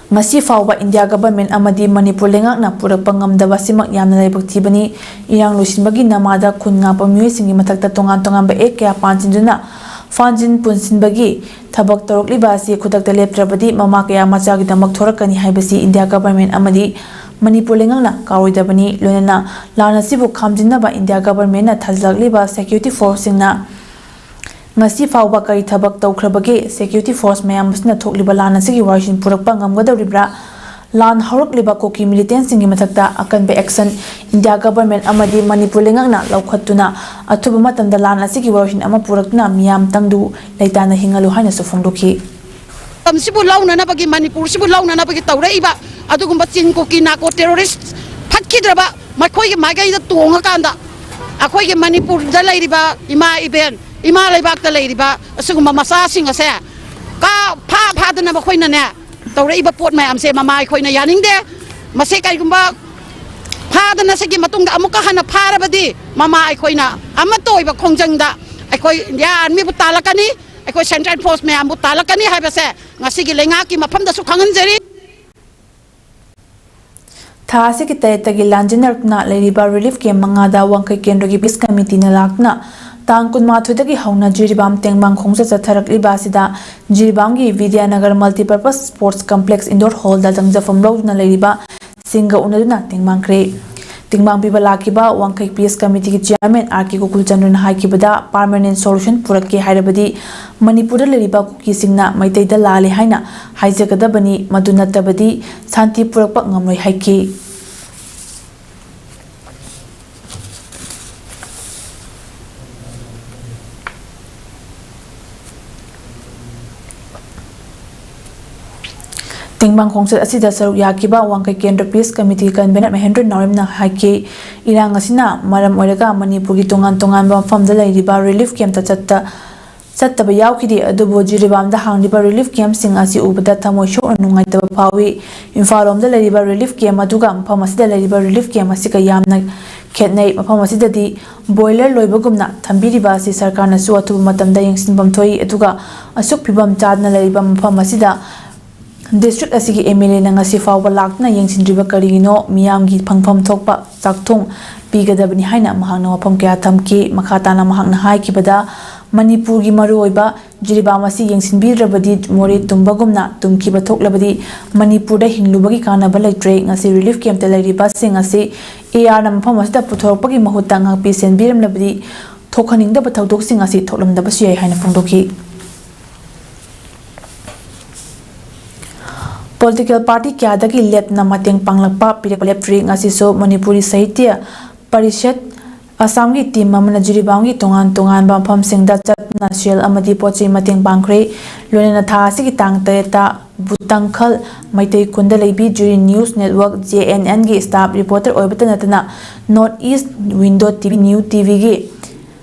ꯉꯁꯤ ꯐꯥꯎꯕ ꯏꯟꯗꯤꯌꯥ ꯒꯚꯔꯟꯃꯦꯟꯠ ꯑꯃꯗꯤ ꯃꯅꯤꯄꯨꯔ ꯂꯩꯉꯥꯛꯅ ꯄꯨꯔꯛꯄ ꯉꯝꯗꯕ ꯑꯁꯤꯃꯛ ꯌꯥꯝꯅ ꯂꯥꯏꯕꯛ ꯊꯤꯕꯅꯤ꯫ ꯏꯔꯥꯡ ꯂꯣꯏꯁꯤꯟꯕꯒꯤ ꯅꯃꯥꯗ ꯈꯨꯟ ꯉꯥꯛꯄ ꯃꯤꯑꯣꯏꯁꯤꯡꯒꯤ ꯃꯊꯛꯇ ꯇꯣꯉꯥꯟ ꯇꯣꯉꯥꯟꯕ ꯑꯦꯛ ꯀꯌꯥ ꯄꯥꯟꯁꯤꯟꯗꯨꯅ ꯐꯥꯟꯖꯤꯟ ꯄꯨꯟꯁꯤꯟꯕꯒꯤ ꯊꯕꯛ ꯇꯧꯔꯛꯂꯤꯕ ꯑꯁꯤ ꯈꯨꯗꯛꯇ ꯂꯦꯞꯇ꯭ꯔꯕꯗꯤ ꯃꯃꯥ ꯀꯌꯥ ꯃꯆꯥꯒꯤꯗꯃꯛ ꯊꯣꯔꯛꯀꯅꯤ ꯍꯥꯏꯕꯁꯤ ꯏꯟꯗꯤꯌꯥ ꯒꯚꯔꯟꯃꯦꯟꯠ ꯑꯃꯗꯤ ꯃꯅꯤꯄꯨꯔ ꯂꯩꯉꯥꯛꯅ ꯀꯥꯎꯔꯣꯏꯗꯕꯅꯤ꯫ ꯂꯣꯏꯅꯅ ꯂꯥꯟ ꯑꯁꯤꯕꯨ ꯈꯥꯝꯖꯤꯟꯅꯕ ꯏꯟꯗꯤꯌꯥ ꯒꯚꯔꯟꯃꯦꯟꯠꯅ ꯊꯥꯖꯤꯜꯂꯛꯂꯤꯕ ꯁꯦꯀ꯭ꯌꯨꯔꯤꯇꯤ ꯐꯣꯔꯁꯁꯤꯡꯅ ꯉꯁꯤ ꯐꯥꯎꯕ ꯀꯔꯤ ꯊꯕꯛ ꯇꯧꯈ꯭ꯔꯕꯒꯦ? ꯁꯦꯀ꯭ꯌꯨꯔꯤꯇꯤ ꯐꯣꯔꯁ ꯃꯌꯥꯝ ꯑꯁꯤꯅ ꯊꯣꯛꯂꯤꯕ ꯂꯥꯟ ꯑꯁꯤꯒꯤ ꯋꯥꯔꯣꯏꯁꯤꯟ ꯄꯨꯔꯛꯄ ꯉꯝꯒꯗꯧꯔꯤꯕ꯭ꯔꯥ? ꯂꯥꯟ ꯍꯧꯔꯛꯂꯤꯕ ꯀꯨꯀꯤ ꯃꯤꯂꯤꯇꯦꯟꯠꯁꯤꯡꯒꯤ ꯃꯊꯛꯇ ꯑꯀꯟꯕ ꯑꯦꯛꯁꯟ ꯏꯟꯗꯤꯌꯥ ꯒꯚꯔꯟꯃꯦꯟꯠ ꯑꯃꯗꯤ ꯃꯅꯤꯄꯨꯔ ꯂꯩꯉꯥꯛꯅ ꯂꯧꯈꯠꯇꯨꯅ ꯑꯊꯨꯕ ꯃꯇꯝꯗ ꯂꯥꯟ ꯑꯁꯤꯒꯤ ꯋꯥꯔꯣꯏꯁꯤꯟ ꯑꯃ ꯄꯨꯔꯛꯇꯨꯅ ꯃꯤꯌꯥꯝ ꯇꯪꯗꯨ ꯂꯩꯇꯥꯅ ꯍꯤꯡꯍꯜꯂꯨ ꯍꯥꯏꯅꯁꯨ ꯐꯣꯡꯗꯣꯛꯈꯤ꯫ ꯃꯇꯝꯁꯤꯕꯨ ꯂꯧꯅꯅꯕꯒꯤ, ꯃꯅꯤꯄꯨꯔꯁꯤꯕꯨ ꯂꯧꯅꯅꯕꯒꯤ ꯇꯧꯔꯛꯏꯕ ꯑꯗꯨꯒꯨꯝꯕ ꯆꯤꯟ ꯀꯨꯀꯤ ꯅꯥꯔꯀꯣ ꯇꯦꯔꯣꯔꯤꯁꯠ ꯐꯠꯈꯤꯗ꯭ꯔꯕ ꯃꯈꯣꯏꯒꯤ ꯃꯥꯏꯀꯩꯗ ꯇꯣꯡꯉꯀꯥꯟꯗ ꯑꯩꯈꯣꯏꯒꯤ ꯃꯅꯤꯄꯨꯔꯗ ꯂꯩꯔꯤꯕ ꯏꯃꯥ ꯏꯕꯦꯟ, ꯏꯃꯥ ꯂꯩꯕꯥꯛꯇ ꯂꯩꯔꯤꯕ ꯑꯁꯤꯒꯨꯝꯕ ꯃꯆꯥꯁꯤꯡ ꯑꯁꯦ ꯀꯥ-, ꯐꯥ ꯐꯥꯗꯅ ꯃꯈꯣꯏꯅꯅꯦ ꯇꯧꯔꯛꯏꯕ ꯄꯣꯠ ꯃꯌꯥꯝꯁꯦ ꯃꯃꯥ ꯑꯩꯈꯣꯏꯅ ꯌꯥꯅꯤꯡꯗꯦ꯫ ꯃꯁꯤ ꯀꯔꯤꯒꯨꯝꯕ ꯐꯥꯗꯅ ꯁꯤꯒꯤ ꯃꯇꯨꯡꯗ ꯑꯃꯨꯛꯀ ꯍꯟꯅ ꯐꯥꯔꯕꯗꯤ ꯃꯃꯥ ꯑꯩꯈꯣꯏꯅ ꯑꯃꯠꯇ ꯑꯣꯏꯕ ꯈꯣꯡꯖꯪꯗ ꯑꯩꯈꯣꯏ ꯏꯟꯗꯤꯌꯥ ꯑꯥꯔꯃꯤꯕꯨ ꯇꯥꯜꯂꯛꯀꯅꯤ, ꯑꯩꯈꯣꯏ ꯁꯦꯟꯇ꯭ꯔꯦꯜ ꯐꯣꯔꯁ ꯃꯌꯥꯝꯕꯨ ꯇꯥꯜꯂꯛꯀꯅꯤ ꯍꯥꯏꯕꯁꯦ ꯉꯁꯤꯒꯤ ꯂꯩꯉꯥꯛꯀꯤ ꯃꯐꯝꯗꯁꯨ ꯈꯪꯍꯟꯖꯔꯤ꯫ ꯊꯥ ꯑꯁꯤꯒꯤ ꯇꯔꯦꯠꯇꯒꯤ ꯂꯥꯟꯖꯦꯟꯅꯔꯛꯇꯨꯅ ꯂꯩꯔꯤꯕ ꯔꯤꯂꯤꯐ ꯀꯦꯝꯞ ꯃꯉꯥꯗ ꯋꯥꯡꯈꯩ ꯀꯦꯟꯗ꯭ꯔꯒꯤ ꯄꯤꯁ ꯀꯃꯤꯇꯤꯅ ꯂꯥꯛꯇꯨꯅ ꯇꯥꯡ ꯀꯨꯟꯃꯥꯊꯣꯏꯗꯒꯤ ꯍꯧꯅ ꯖꯤꯔꯤꯕꯥꯝ ꯇꯦꯡꯕꯥꯡ ꯈꯣꯡꯆꯠ ꯆꯠꯊꯔꯛꯂꯤꯕ ꯑꯁꯤꯗ ꯖꯤꯔꯤꯕꯥꯝꯒꯤ ꯕꯤꯗ꯭ꯌꯥꯅꯒꯔ ꯃꯜꯇꯤꯄꯔꯄꯁ ꯁ꯭ꯄꯣꯔꯠꯁ ꯀꯝꯄ꯭ꯂꯦꯛꯁ ꯏꯟꯗꯣꯔ ꯍꯣꯜꯗ ꯆꯪꯖꯐꯝ ꯂꯧꯗꯨꯅ ꯂꯩꯔꯤꯕ ꯁꯤꯡꯒ ꯎꯅꯗꯨꯅ ꯇꯦꯡꯕꯥꯡꯈ꯭ꯔꯦ꯫ ꯇꯦꯡꯕꯥꯡ ꯄꯤꯕ ꯂꯥꯛꯈꯤꯕ ꯋꯥꯡꯈꯩ ꯄꯤꯁ ꯀꯃꯤꯇꯤꯒꯤ ꯆꯤꯌꯥꯔꯃꯦꯟ ꯑꯥꯔ ꯀꯦ ꯒꯣꯀꯨꯜ ꯆꯟꯗ꯭ꯔꯅ ꯍꯥꯏꯈꯤꯕꯗ, ꯄꯥꯔꯃꯅꯦꯟ ꯁꯣꯂꯨꯁꯟ ꯄꯨꯔꯛꯀꯦ ꯍꯥꯏꯔꯕꯗꯤ ꯃꯅꯤꯄꯨꯔꯗ ꯂꯩꯔꯤꯕ ꯀꯨꯀꯤꯁꯤꯡꯅ ꯃꯩꯇꯩꯗ ꯂꯥꯜꯂꯦ ꯍꯥꯏꯅ ꯍꯥꯏꯖꯒꯗꯕꯅꯤ, ꯃꯗꯨ ꯅꯠꯇꯕꯗꯤ ꯁꯥꯟꯇꯤ ꯄꯨꯔꯛꯄ ꯉꯝꯂꯣꯏ ꯍꯥꯏꯈꯤ꯫ ꯇꯦꯡꯕꯥꯡ ꯈꯣꯡꯆꯠ ꯑꯁꯤꯗ ꯁꯔꯨꯛ ꯌꯥꯈꯤꯕ ꯋꯥꯡꯈꯩ ꯀꯦꯟꯗ꯭ꯔ ꯄꯤꯁ ꯀꯃꯤꯇꯤꯒꯤ ꯀꯟꯚꯦꯅꯔ ꯃꯍꯦꯟꯗ꯭ꯔ ꯅꯥꯎꯔꯦꯝꯅ ꯍꯥꯏꯈꯤ, ꯏꯔꯥꯡ ꯑꯁꯤꯅ ꯃꯔꯝ ꯑꯣꯏꯔꯒ ꯃꯅꯤꯄꯨꯔꯒꯤ ꯇꯣꯉꯥꯟ ꯇꯣꯉꯥꯟꯕ ꯃꯐꯝꯗ ꯂꯩꯔꯤꯕ ꯔꯤꯂꯤꯐ ꯀꯦꯝꯞꯇ ꯆꯠꯇ ꯆꯠꯇꯕ ꯌꯥꯎꯈꯤꯗꯦ, ꯑꯗꯨꯕꯨ ꯖꯤꯔꯤꯕꯥꯝꯗ ꯍꯥꯡꯂꯤꯕ ꯔꯤꯂꯤꯐ ꯀꯦꯝꯞꯁꯤꯡ ꯑꯁꯤ ꯎꯕꯗ ꯊꯃꯣꯏ ꯁꯣꯛꯅ ꯅꯨꯡꯉꯥꯏꯇꯕ ꯐꯥꯎꯏ꯫ ꯏꯝꯐꯥꯜ ꯂꯣꯝꯗ ꯂꯩꯔꯤꯕ ꯔꯤꯂꯤꯐ ꯀꯦꯝꯞ ꯑꯗꯨꯒ ꯃꯐꯝ ꯑꯁꯤꯗ ꯂꯩꯔꯤꯕ ꯔꯤꯂꯤꯐ ꯀꯦꯝꯞ ꯑꯁꯤꯒ ꯌꯥꯝꯅ ꯈꯦꯠꯅꯩ꯫ ꯃꯐꯝ ꯑꯁꯤꯗꯗꯤ ꯕꯣꯏꯂꯔ ꯂꯣꯏꯕꯒꯨꯝꯅ ꯊꯝꯕꯤꯔꯤꯕ ꯑꯁꯤ ꯁꯔꯀꯥꯔꯅꯁꯨ ꯑꯊꯨꯕ ꯃꯇꯝꯗ ꯌꯦꯡꯁꯤꯟꯐꯝ ꯊꯣꯛꯏ꯫ ꯑꯗꯨꯒ ꯑꯁꯨꯛ ꯐꯤꯕꯝ ꯆꯥꯗꯅ ꯂꯩꯔꯤꯕ ꯃꯐꯝ ꯑꯁꯤꯗ ꯗꯤꯁꯇ꯭ꯔꯤꯛ ꯑꯁꯤꯒꯤ ꯑꯦꯝ ꯑꯦꯜ ꯑꯦꯅ ꯉꯁꯤ ꯐꯥꯎꯕ ꯂꯥꯛꯇꯨꯅ ꯌꯦꯡꯁꯤꯟꯗ꯭ꯔꯤꯕ ꯀꯔꯤꯒꯤꯅꯣ? ꯃꯤꯌꯥꯝꯒꯤ ꯐꯪꯐꯝ ꯊꯣꯛꯄ ꯆꯥꯛꯊꯣꯡ ꯄꯤꯒꯗꯕꯅꯤ ꯍꯥꯏꯅ ꯃꯍꯥꯛꯅ ꯋꯥꯐꯝ ꯀꯌꯥ ꯊꯝꯈꯤ꯫ ꯃꯈꯥ ꯇꯥꯅ ꯃꯍꯥꯛꯅ ꯍꯥꯏꯈꯤꯕꯗ, ꯃꯅꯤꯄꯨꯔꯒꯤ ꯃꯔꯨꯑꯣꯏꯕ ꯖꯤꯔꯤꯕꯥꯝ ꯑꯁꯤ ꯌꯦꯡꯁꯤꯟꯕꯤꯗ꯭ꯔꯕꯗꯤ ꯃꯣꯔꯦ ꯇꯨꯝꯕꯒꯨꯝꯅ ꯇꯨꯝꯈꯤꯕ ꯊꯣꯛꯂꯕꯗꯤ ꯃꯅꯤꯄꯨꯔꯗ ꯍꯤꯡꯂꯨꯕꯒꯤ ꯀꯥꯟꯅꯕ ꯂꯩꯇ꯭ꯔꯦ꯫ ꯉꯁꯤ ꯔꯤꯂꯤꯐ ꯀꯦꯝꯞꯇ ꯂꯩꯔꯤꯕꯁꯤꯡ ꯑꯁꯤ ꯑꯦ ꯑꯥꯔꯅ ꯃꯐꯝ ꯑꯁꯤꯗ ꯄꯨꯊꯣꯔꯛꯄꯒꯤ ꯃꯍꯨꯠꯇ ꯉꯥꯛꯄꯤ ꯁꯦꯟꯕꯤꯔꯝꯂꯕꯗꯤ ꯊꯣꯛꯍꯟꯅꯤꯡꯗꯕ ꯊꯧꯗꯣꯛꯁꯤꯡ ꯑꯁꯤ ꯊꯣꯛꯂꯝꯗꯕꯁꯨ ꯌꯥꯏ ꯍꯥꯏꯅ ꯐꯣꯡꯗꯣꯛꯈꯤ꯫ ꯄꯣꯂꯤꯇꯤꯀꯦꯜ ꯄꯥꯔꯇꯤ ꯀꯌꯥꯗꯒꯤ ꯂꯦꯞꯇꯅ ꯃꯇꯦꯡ ꯄꯥꯡꯂꯛꯄ ꯄꯤꯔꯛꯄ ꯂꯦꯞꯇ꯭ꯔꯤ꯫ ꯉꯁꯤꯁꯨ ꯃꯅꯤꯄꯨꯔꯤ ꯁꯥꯍꯤꯇ꯭ꯌ ꯄꯔꯤꯁꯠ ꯑꯁꯥꯝꯒꯤ ꯇꯤꯝ ꯑꯃꯅ ꯖꯤꯔꯤꯕꯥꯝꯒꯤ ꯇꯣꯉꯥꯟ ꯇꯣꯉꯥꯟꯕ ꯃꯐꯝꯁꯤꯡꯗ ꯆꯠꯇꯨꯅ ꯁꯦꯜ ꯑꯃꯗꯤ ꯄꯣꯠ ꯆꯩ ꯃꯇꯦꯡ ꯄꯥꯡꯈ꯭ꯔꯦ꯫ ꯂꯣꯏꯅꯅ ꯊꯥ ꯑꯁꯤꯒꯤ ꯇꯥꯡ ꯇꯔꯦꯠꯇ ꯕꯨꯇꯪꯈꯜ ꯃꯩꯇꯩ ꯈꯨꯟꯗ ꯂꯩꯕꯤ Jiri news network, J N ꯑꯦꯟꯒꯤ ꯁ꯭ꯇꯥꯐ ꯔꯤꯄꯣꯔꯇꯔ ꯑꯣꯏꯕꯇ ꯅꯠꯇꯅ north east window T V, news T ꯚꯤꯒꯤ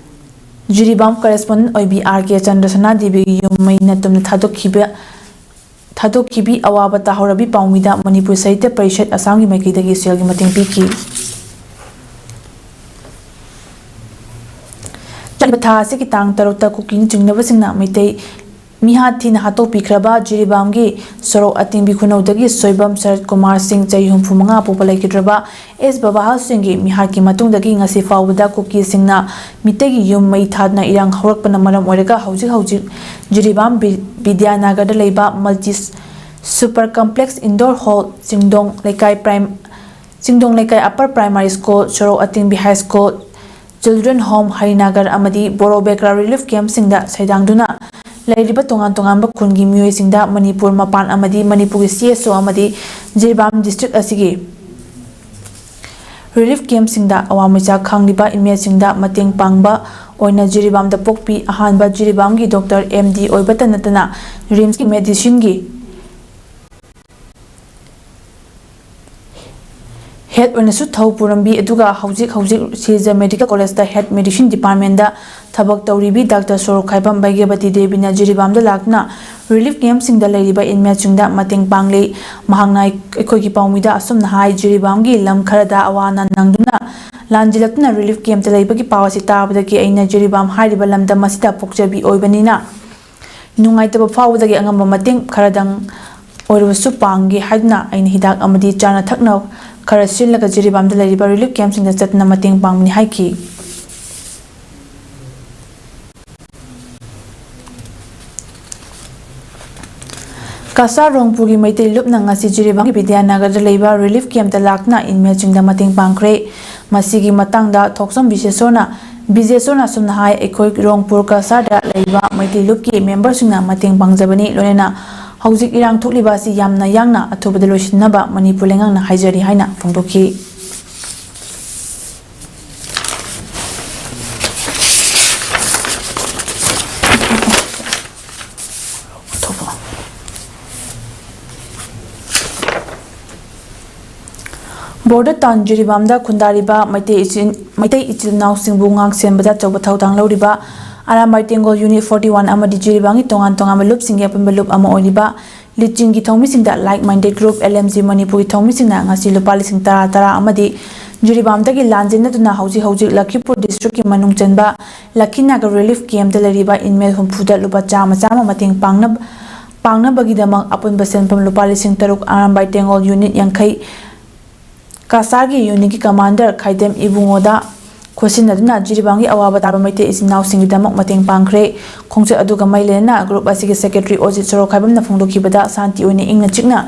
ꯖꯤꯔꯤꯕꯥꯝ ꯀꯔꯦꯁꯄꯣꯟꯗꯦꯟꯠ ꯑꯣꯏꯕꯤ ꯑꯥꯔ ꯀꯦ ꯆꯟꯗ꯭ꯔꯁꯅꯥ ꯗꯦꯕꯤꯒꯤ ꯌꯨꯝ ꯃꯩꯅ ꯇꯨꯝꯅ ꯊꯥꯗꯣꯛꯈꯤꯕ, ꯊꯥꯗꯣꯛꯈꯤꯕꯤ ꯑꯋꯥꯕ ꯇꯥꯍꯧꯔꯕꯤ ꯄꯥꯎꯃꯤꯗ ꯃꯅꯤꯄꯨꯔ ꯁꯥꯍꯤꯇ꯭ꯌ ꯄꯔꯤꯁꯠ ꯑꯁꯥꯝꯒꯤ ꯃꯥꯏꯀꯩꯗꯒꯤ ꯁꯦꯜꯒꯤ ꯃꯇꯦꯡ ꯄꯤꯈꯤ꯫ ꯆꯠꯂꯤꯕ ꯊꯥ ꯑꯁꯤꯒꯤ ꯇꯥꯡ ꯇꯔꯨꯛꯇ ꯀꯨꯀꯤ ꯆꯤꯡꯅꯕꯁꯤꯡꯅ ꯃꯩꯇꯩ ꯃꯤꯍꯥꯠ ꯊꯤꯅ ꯍꯥꯠꯇꯣꯛꯄꯤꯈ꯭ꯔꯕ ꯖꯤꯔꯤꯕꯥꯝꯒꯤ ꯁꯣꯔꯣꯛ ꯑꯇꯤꯡꯕꯤ ꯈꯨꯅꯧꯗꯒꯤ ꯁꯣꯏꯕꯝ ꯁꯔꯠ ꯀꯨꯃꯥꯔ ꯁꯤꯡ, ꯆꯍꯤ ꯍꯨꯝꯐꯨ ꯃꯉꯥ ꯄꯣꯛꯄ, ꯂꯩꯈꯤꯗ꯭ꯔꯕ ꯑꯦꯁ ꯕꯕꯥꯍꯜ ꯁꯤꯡꯒꯤ ꯃꯤꯍꯥꯠꯀꯤ ꯃꯇꯨꯡꯗꯒꯤ ꯉꯁꯤ ꯐꯥꯎꯕꯗ ꯀꯨꯀꯤꯁꯤꯡꯅ ꯃꯤꯇꯩꯒꯤ ꯌꯨꯝ ꯃꯩ ꯊꯥꯗꯨꯅ ꯏꯔꯥꯡ ꯍꯧꯔꯛꯄꯅ ꯃꯔꯝ ꯑꯣꯏꯔꯒ ꯍꯧꯖꯤꯛ ꯍꯧꯖꯤꯛ ꯖꯤꯔꯤꯕꯥꯝ ꯕꯤ-, ꯕꯤꯗ꯭ꯌꯥꯅꯒꯔꯗ ꯂꯩꯕ multi super complex indoor hall, Chingdong Leikai ꯄ꯭ꯔꯥꯏꯝ-, Chingdong Leikai upper primary school, Sorok Atingbi high school, children home, Harinagar ꯑꯃꯗꯤ ꯕꯣꯔꯣ ꯕꯦꯀ꯭ꯔꯥ ꯔꯤꯂꯤꯐ ꯀꯦꯝꯞꯁꯤꯡꯗ ꯁꯩꯗꯥꯡꯗꯨꯅ ꯂꯩꯔꯤꯕ ꯇꯣꯉꯥꯟ ꯇꯣꯉꯥꯟꯕ ꯈꯨꯟꯒꯤ ꯃꯤꯑꯣꯏꯁꯤꯡꯗ ꯃꯅꯤꯄꯨꯔ ꯃꯄꯥꯟ ꯑꯃꯗꯤ ꯃꯅꯤꯄꯨꯔꯒꯤ ꯁꯤ ꯑꯦꯁ ꯑꯣ ꯑꯃꯗꯤ ꯖꯤꯔꯤꯕꯥꯝ ꯗꯤꯁꯇ꯭ꯔꯤꯛ ꯑꯁꯤꯒꯤ ꯔꯤꯂꯤꯐ ꯀꯦꯝꯞꯁꯤꯡꯗ ꯑꯋꯥ ꯃꯩꯆꯥꯛ ꯈꯥꯡꯂꯤꯕ ꯏꯟꯃꯦꯠꯁꯤꯡꯗ ꯃꯇꯦꯡ ꯄꯥꯡꯕ ꯑꯣꯏꯅ ꯖꯤꯔꯤꯕꯥꯝꯗ ꯄꯣꯛꯄꯤ ꯑꯍꯥꯟꯕ ꯖꯤꯔꯤꯕꯥꯝꯒꯤ ꯗꯣꯛꯇꯔ ꯑꯦꯝ ꯗꯤ ꯑꯣꯏꯕꯇ ꯅꯠꯇꯅ ꯔꯤꯝꯁꯀꯤ ꯃꯦꯗꯤꯁꯤꯟꯒꯤ ꯍꯦꯗ ꯑꯣꯏꯅꯁꯨ ꯊꯧ ꯄꯨꯔꯝꯕꯤ, ꯑꯗꯨꯒ ꯍꯧꯖꯤꯛ ꯍꯧꯖꯤꯛ ꯁꯤꯖ ꯃꯦꯗꯤꯀꯦꯜ ꯀꯣꯂꯦꯖꯇ ꯍꯦꯗ ꯃꯦꯗꯤꯁꯤꯟ ꯗꯤꯄꯥꯔꯠꯃꯦꯟꯗ ꯊꯕꯛ ꯇꯧꯔꯤꯕꯤ ꯗꯥꯛꯇꯔ ꯁꯣꯔꯣꯛꯈꯥꯏꯕꯝ ꯕꯩꯒ꯭ꯌꯕꯇꯤ ꯗꯦꯕꯤꯅ ꯖꯤꯔꯤꯕꯥꯝꯗ ꯂꯥꯛꯇꯨꯅ ꯔꯤꯂꯤꯐ ꯀꯦꯝꯞꯁꯤꯡꯗ ꯂꯩꯔꯤꯕ ꯏꯟꯃꯦꯠꯁꯤꯡꯗ ꯃꯇꯦꯡ ꯄꯥꯡꯂꯤ꯫ ꯃꯍꯥꯛꯅ ꯑꯩꯈꯣꯏꯒꯤ ꯄꯥꯎꯃꯤꯗ ꯑꯁꯨꯝꯅ ꯍꯥꯏ, ꯖꯤꯔꯤꯕꯥꯝꯒꯤ ꯂꯝ ꯈꯔꯗ ꯑꯋꯥ ꯑꯅꯥ ꯅꯪꯗꯨꯅ ꯂꯥꯟꯖꯤꯜꯂꯛꯇꯨꯅ ꯔꯤꯂꯤꯐ ꯀꯦꯝꯞꯇ ꯂꯩꯕꯒꯤ ꯄꯥꯎ ꯑꯁꯤ ꯇꯥꯕꯗꯒꯤ ꯑꯩꯅ ꯖꯤꯔꯤꯕꯥꯝ ꯍꯥꯏꯔꯤꯕ ꯂꯝꯗꯝ ꯑꯁꯤꯗ ꯄꯣꯛꯆꯕꯤ ꯑꯣꯏꯕꯅꯤꯅ ꯅꯨꯡꯉꯥꯏꯇꯕ ꯐꯥꯎꯕꯗꯒꯤ ꯑꯉꯝꯕ ꯃꯇꯦꯡ ꯈꯔꯗꯪ ꯑꯣꯏꯔꯕꯁꯨ ꯄꯥꯡꯒꯦ ꯍꯥꯏꯗꯨꯅ ꯑꯩꯅ ꯍꯤꯗꯥꯛ ꯑꯃꯗꯤ ꯆꯥꯅ ꯊꯛꯅ ꯈꯔ ꯁꯤꯜꯂꯒ ꯖꯤꯔꯤꯕꯥꯝꯗ ꯂꯩꯔꯤꯕ ꯔꯤꯂꯤꯐ ꯀꯦꯝꯞꯁꯤꯡꯗ ꯆꯠꯇꯨꯅ ꯃꯇꯦꯡ ꯄꯥꯡꯕꯅꯤ ꯍꯥꯏꯈꯤ꯫ ꯀꯁꯥꯔ ꯔꯣꯡꯄꯨꯔꯒꯤ ꯃꯩꯇꯩ ꯂꯨꯞꯅ ꯉꯁꯤ ꯖꯤꯔꯤꯕꯥꯝꯒꯤ ꯕꯤꯗ꯭ꯌꯥꯅꯒꯔꯗ ꯂꯩꯕ ꯔꯤꯂꯤꯐ ꯀꯦꯝꯞꯇ ꯂꯥꯛꯇꯨꯅ ꯏꯟꯃꯦꯠꯁꯤꯡꯗ ꯃꯇꯦꯡ ꯄꯥꯡꯈ꯭ꯔꯦ꯫ ꯃꯁꯤꯒꯤ ꯃꯇꯥꯡꯗ ꯊꯣꯛꯆꯣꯝ ꯕꯤꯁꯦꯁꯣꯔꯅ, ꯕꯤꯖꯦꯁꯣꯔꯅ ꯑꯁꯨꯝꯅ ꯍꯥꯏ, ꯑꯩꯈꯣꯏ ꯔꯣꯡꯄꯨꯔ ꯀꯁꯥꯔꯗ ꯂꯩꯕ ꯃꯩꯇꯩ ꯂꯨꯞꯀꯤ ꯃꯦꯝꯕꯔꯁꯤꯡꯅ ꯃꯇꯦꯡ ꯄꯥꯡꯖꯕꯅꯤ, ꯂꯣꯏꯅꯅ ꯍꯧꯖꯤꯛ ꯏꯔꯥꯡ ꯊꯣꯛꯂꯤꯕ ꯑꯁꯤ ꯌꯥꯝꯅ ꯌꯥꯡꯅ ꯑꯊꯨꯕꯗ ꯂꯣꯏꯁꯤꯟꯅꯕ ꯃꯅꯤꯄꯨꯔ ꯂꯩꯉꯥꯛꯅ ꯍꯥꯏꯖꯔꯤ ꯍꯥꯏꯅ ꯐꯣꯡꯗꯣꯛꯈꯤ꯫ ꯕꯣꯔꯗꯔ ꯇꯥꯎꯟ ꯖꯤꯔꯤꯕꯥꯝꯗ ꯈꯨꯟꯗꯥꯔꯤꯕ ꯃꯩꯇꯩ ꯏꯆꯤꯟ-, ꯃꯩꯇꯩ ꯏꯆꯤꯜ ꯏꯅꯥꯎꯁꯤꯡꯕꯨ ꯉꯥꯛ ꯁꯦꯟꯕꯗ ꯑꯆꯧꯕ ꯊꯧꯗꯥꯡ ꯂꯧꯔꯤꯕ Arambai Tenggol unit forty one ꯑꯃꯗꯤ ꯖꯤꯔꯤꯕꯥꯝꯒꯤ ꯇꯣꯉꯥꯟ ꯇꯣꯉꯥꯟꯕ ꯂꯨꯞꯁꯤꯡꯒꯤ ꯑꯄꯨꯟꯕ ꯂꯨꯞ ꯑꯃ ꯑꯣꯏꯔꯤꯕ ꯂꯤꯆꯤꯡꯒꯤ ꯊꯧꯃꯤꯁꯤꯡꯗ Like Minded Group, L M G ꯃꯅꯤꯄꯨꯔꯒꯤ ꯊꯧꯃꯤꯁꯤꯡꯅ ꯉꯁꯤ ꯂꯨꯄꯥ ꯂꯤꯁꯤꯡ ꯇꯔꯥ ꯇꯔꯥ ꯑꯃꯗꯤ ꯖꯤꯔꯤꯕꯥꯝꯗꯒꯤ ꯂꯥꯟꯖꯦꯟꯅꯗꯨꯅ ꯍꯧꯖꯤꯛ ꯍꯧꯖꯤꯛ ꯂꯈꯤꯄꯨꯔ ꯗꯤꯁꯇ꯭ꯔꯤꯛꯀꯤ ꯃꯅꯨꯡ ꯆꯟꯕ ꯂꯈꯤꯅꯥꯒꯔ ꯔꯤꯂꯤꯐ ꯀꯦꯝꯞꯇ ꯂꯩꯔꯤꯕ ꯏꯟꯃꯦꯠ ꯍꯨꯝꯐꯨꯗ ꯂꯨꯄꯥ ꯆꯥꯝꯃ ꯆꯥꯝꯃ ꯃꯇꯦꯡ ꯄꯥꯡꯅꯕ, ꯄꯥꯡꯅꯕꯒꯤꯗꯃꯛ ꯑꯄꯨꯟꯕ ꯁꯦꯟꯐꯝ ꯂꯨꯄꯥ ꯂꯤꯁꯤꯡ ꯇꯔꯨꯛ ꯑꯔꯥꯝꯕꯥꯏ ꯇꯦꯡꯒꯣꯜ ꯌꯨꯅꯤꯠ ꯌꯥꯡꯈꯩ ꯀꯁꯥꯔꯒꯤ ꯌꯨꯅꯤꯠꯀꯤ ꯀꯃꯥꯟꯗꯔ ꯈꯥꯏꯗꯦꯝ ꯏꯕꯨꯡꯉꯣꯗ ꯈꯣꯠꯆꯤꯟꯅꯗꯨꯅ ꯖꯤꯔꯤꯕꯥꯝꯒꯤ ꯑꯋꯥꯕ ꯇꯥꯕ ꯃꯩꯇꯩ ꯏꯆꯤꯟ ꯏꯅꯥꯎꯁꯤꯡꯒꯤꯗꯃꯛ ꯃꯇꯦꯡ ꯄꯥꯡꯈ꯭ꯔꯦ꯫ ꯈꯣꯡꯆꯠ ꯑꯗꯨꯒ ꯃꯔꯤ ꯂꯩꯅꯅ ꯒ꯭ꯔꯨꯞ ꯑꯁꯤꯒꯤ ꯁꯦꯀ꯭ꯔꯦꯇꯔꯤ ꯑꯣꯖꯤꯠ ꯁꯣꯔꯣꯛꯈꯥꯏꯕꯝꯅ ꯐꯣꯡꯗꯣꯛꯈꯤꯕꯗ ꯁꯥꯟꯇꯤ ꯑꯣꯏꯅ ꯏꯪꯅ ꯆꯤꯛꯅ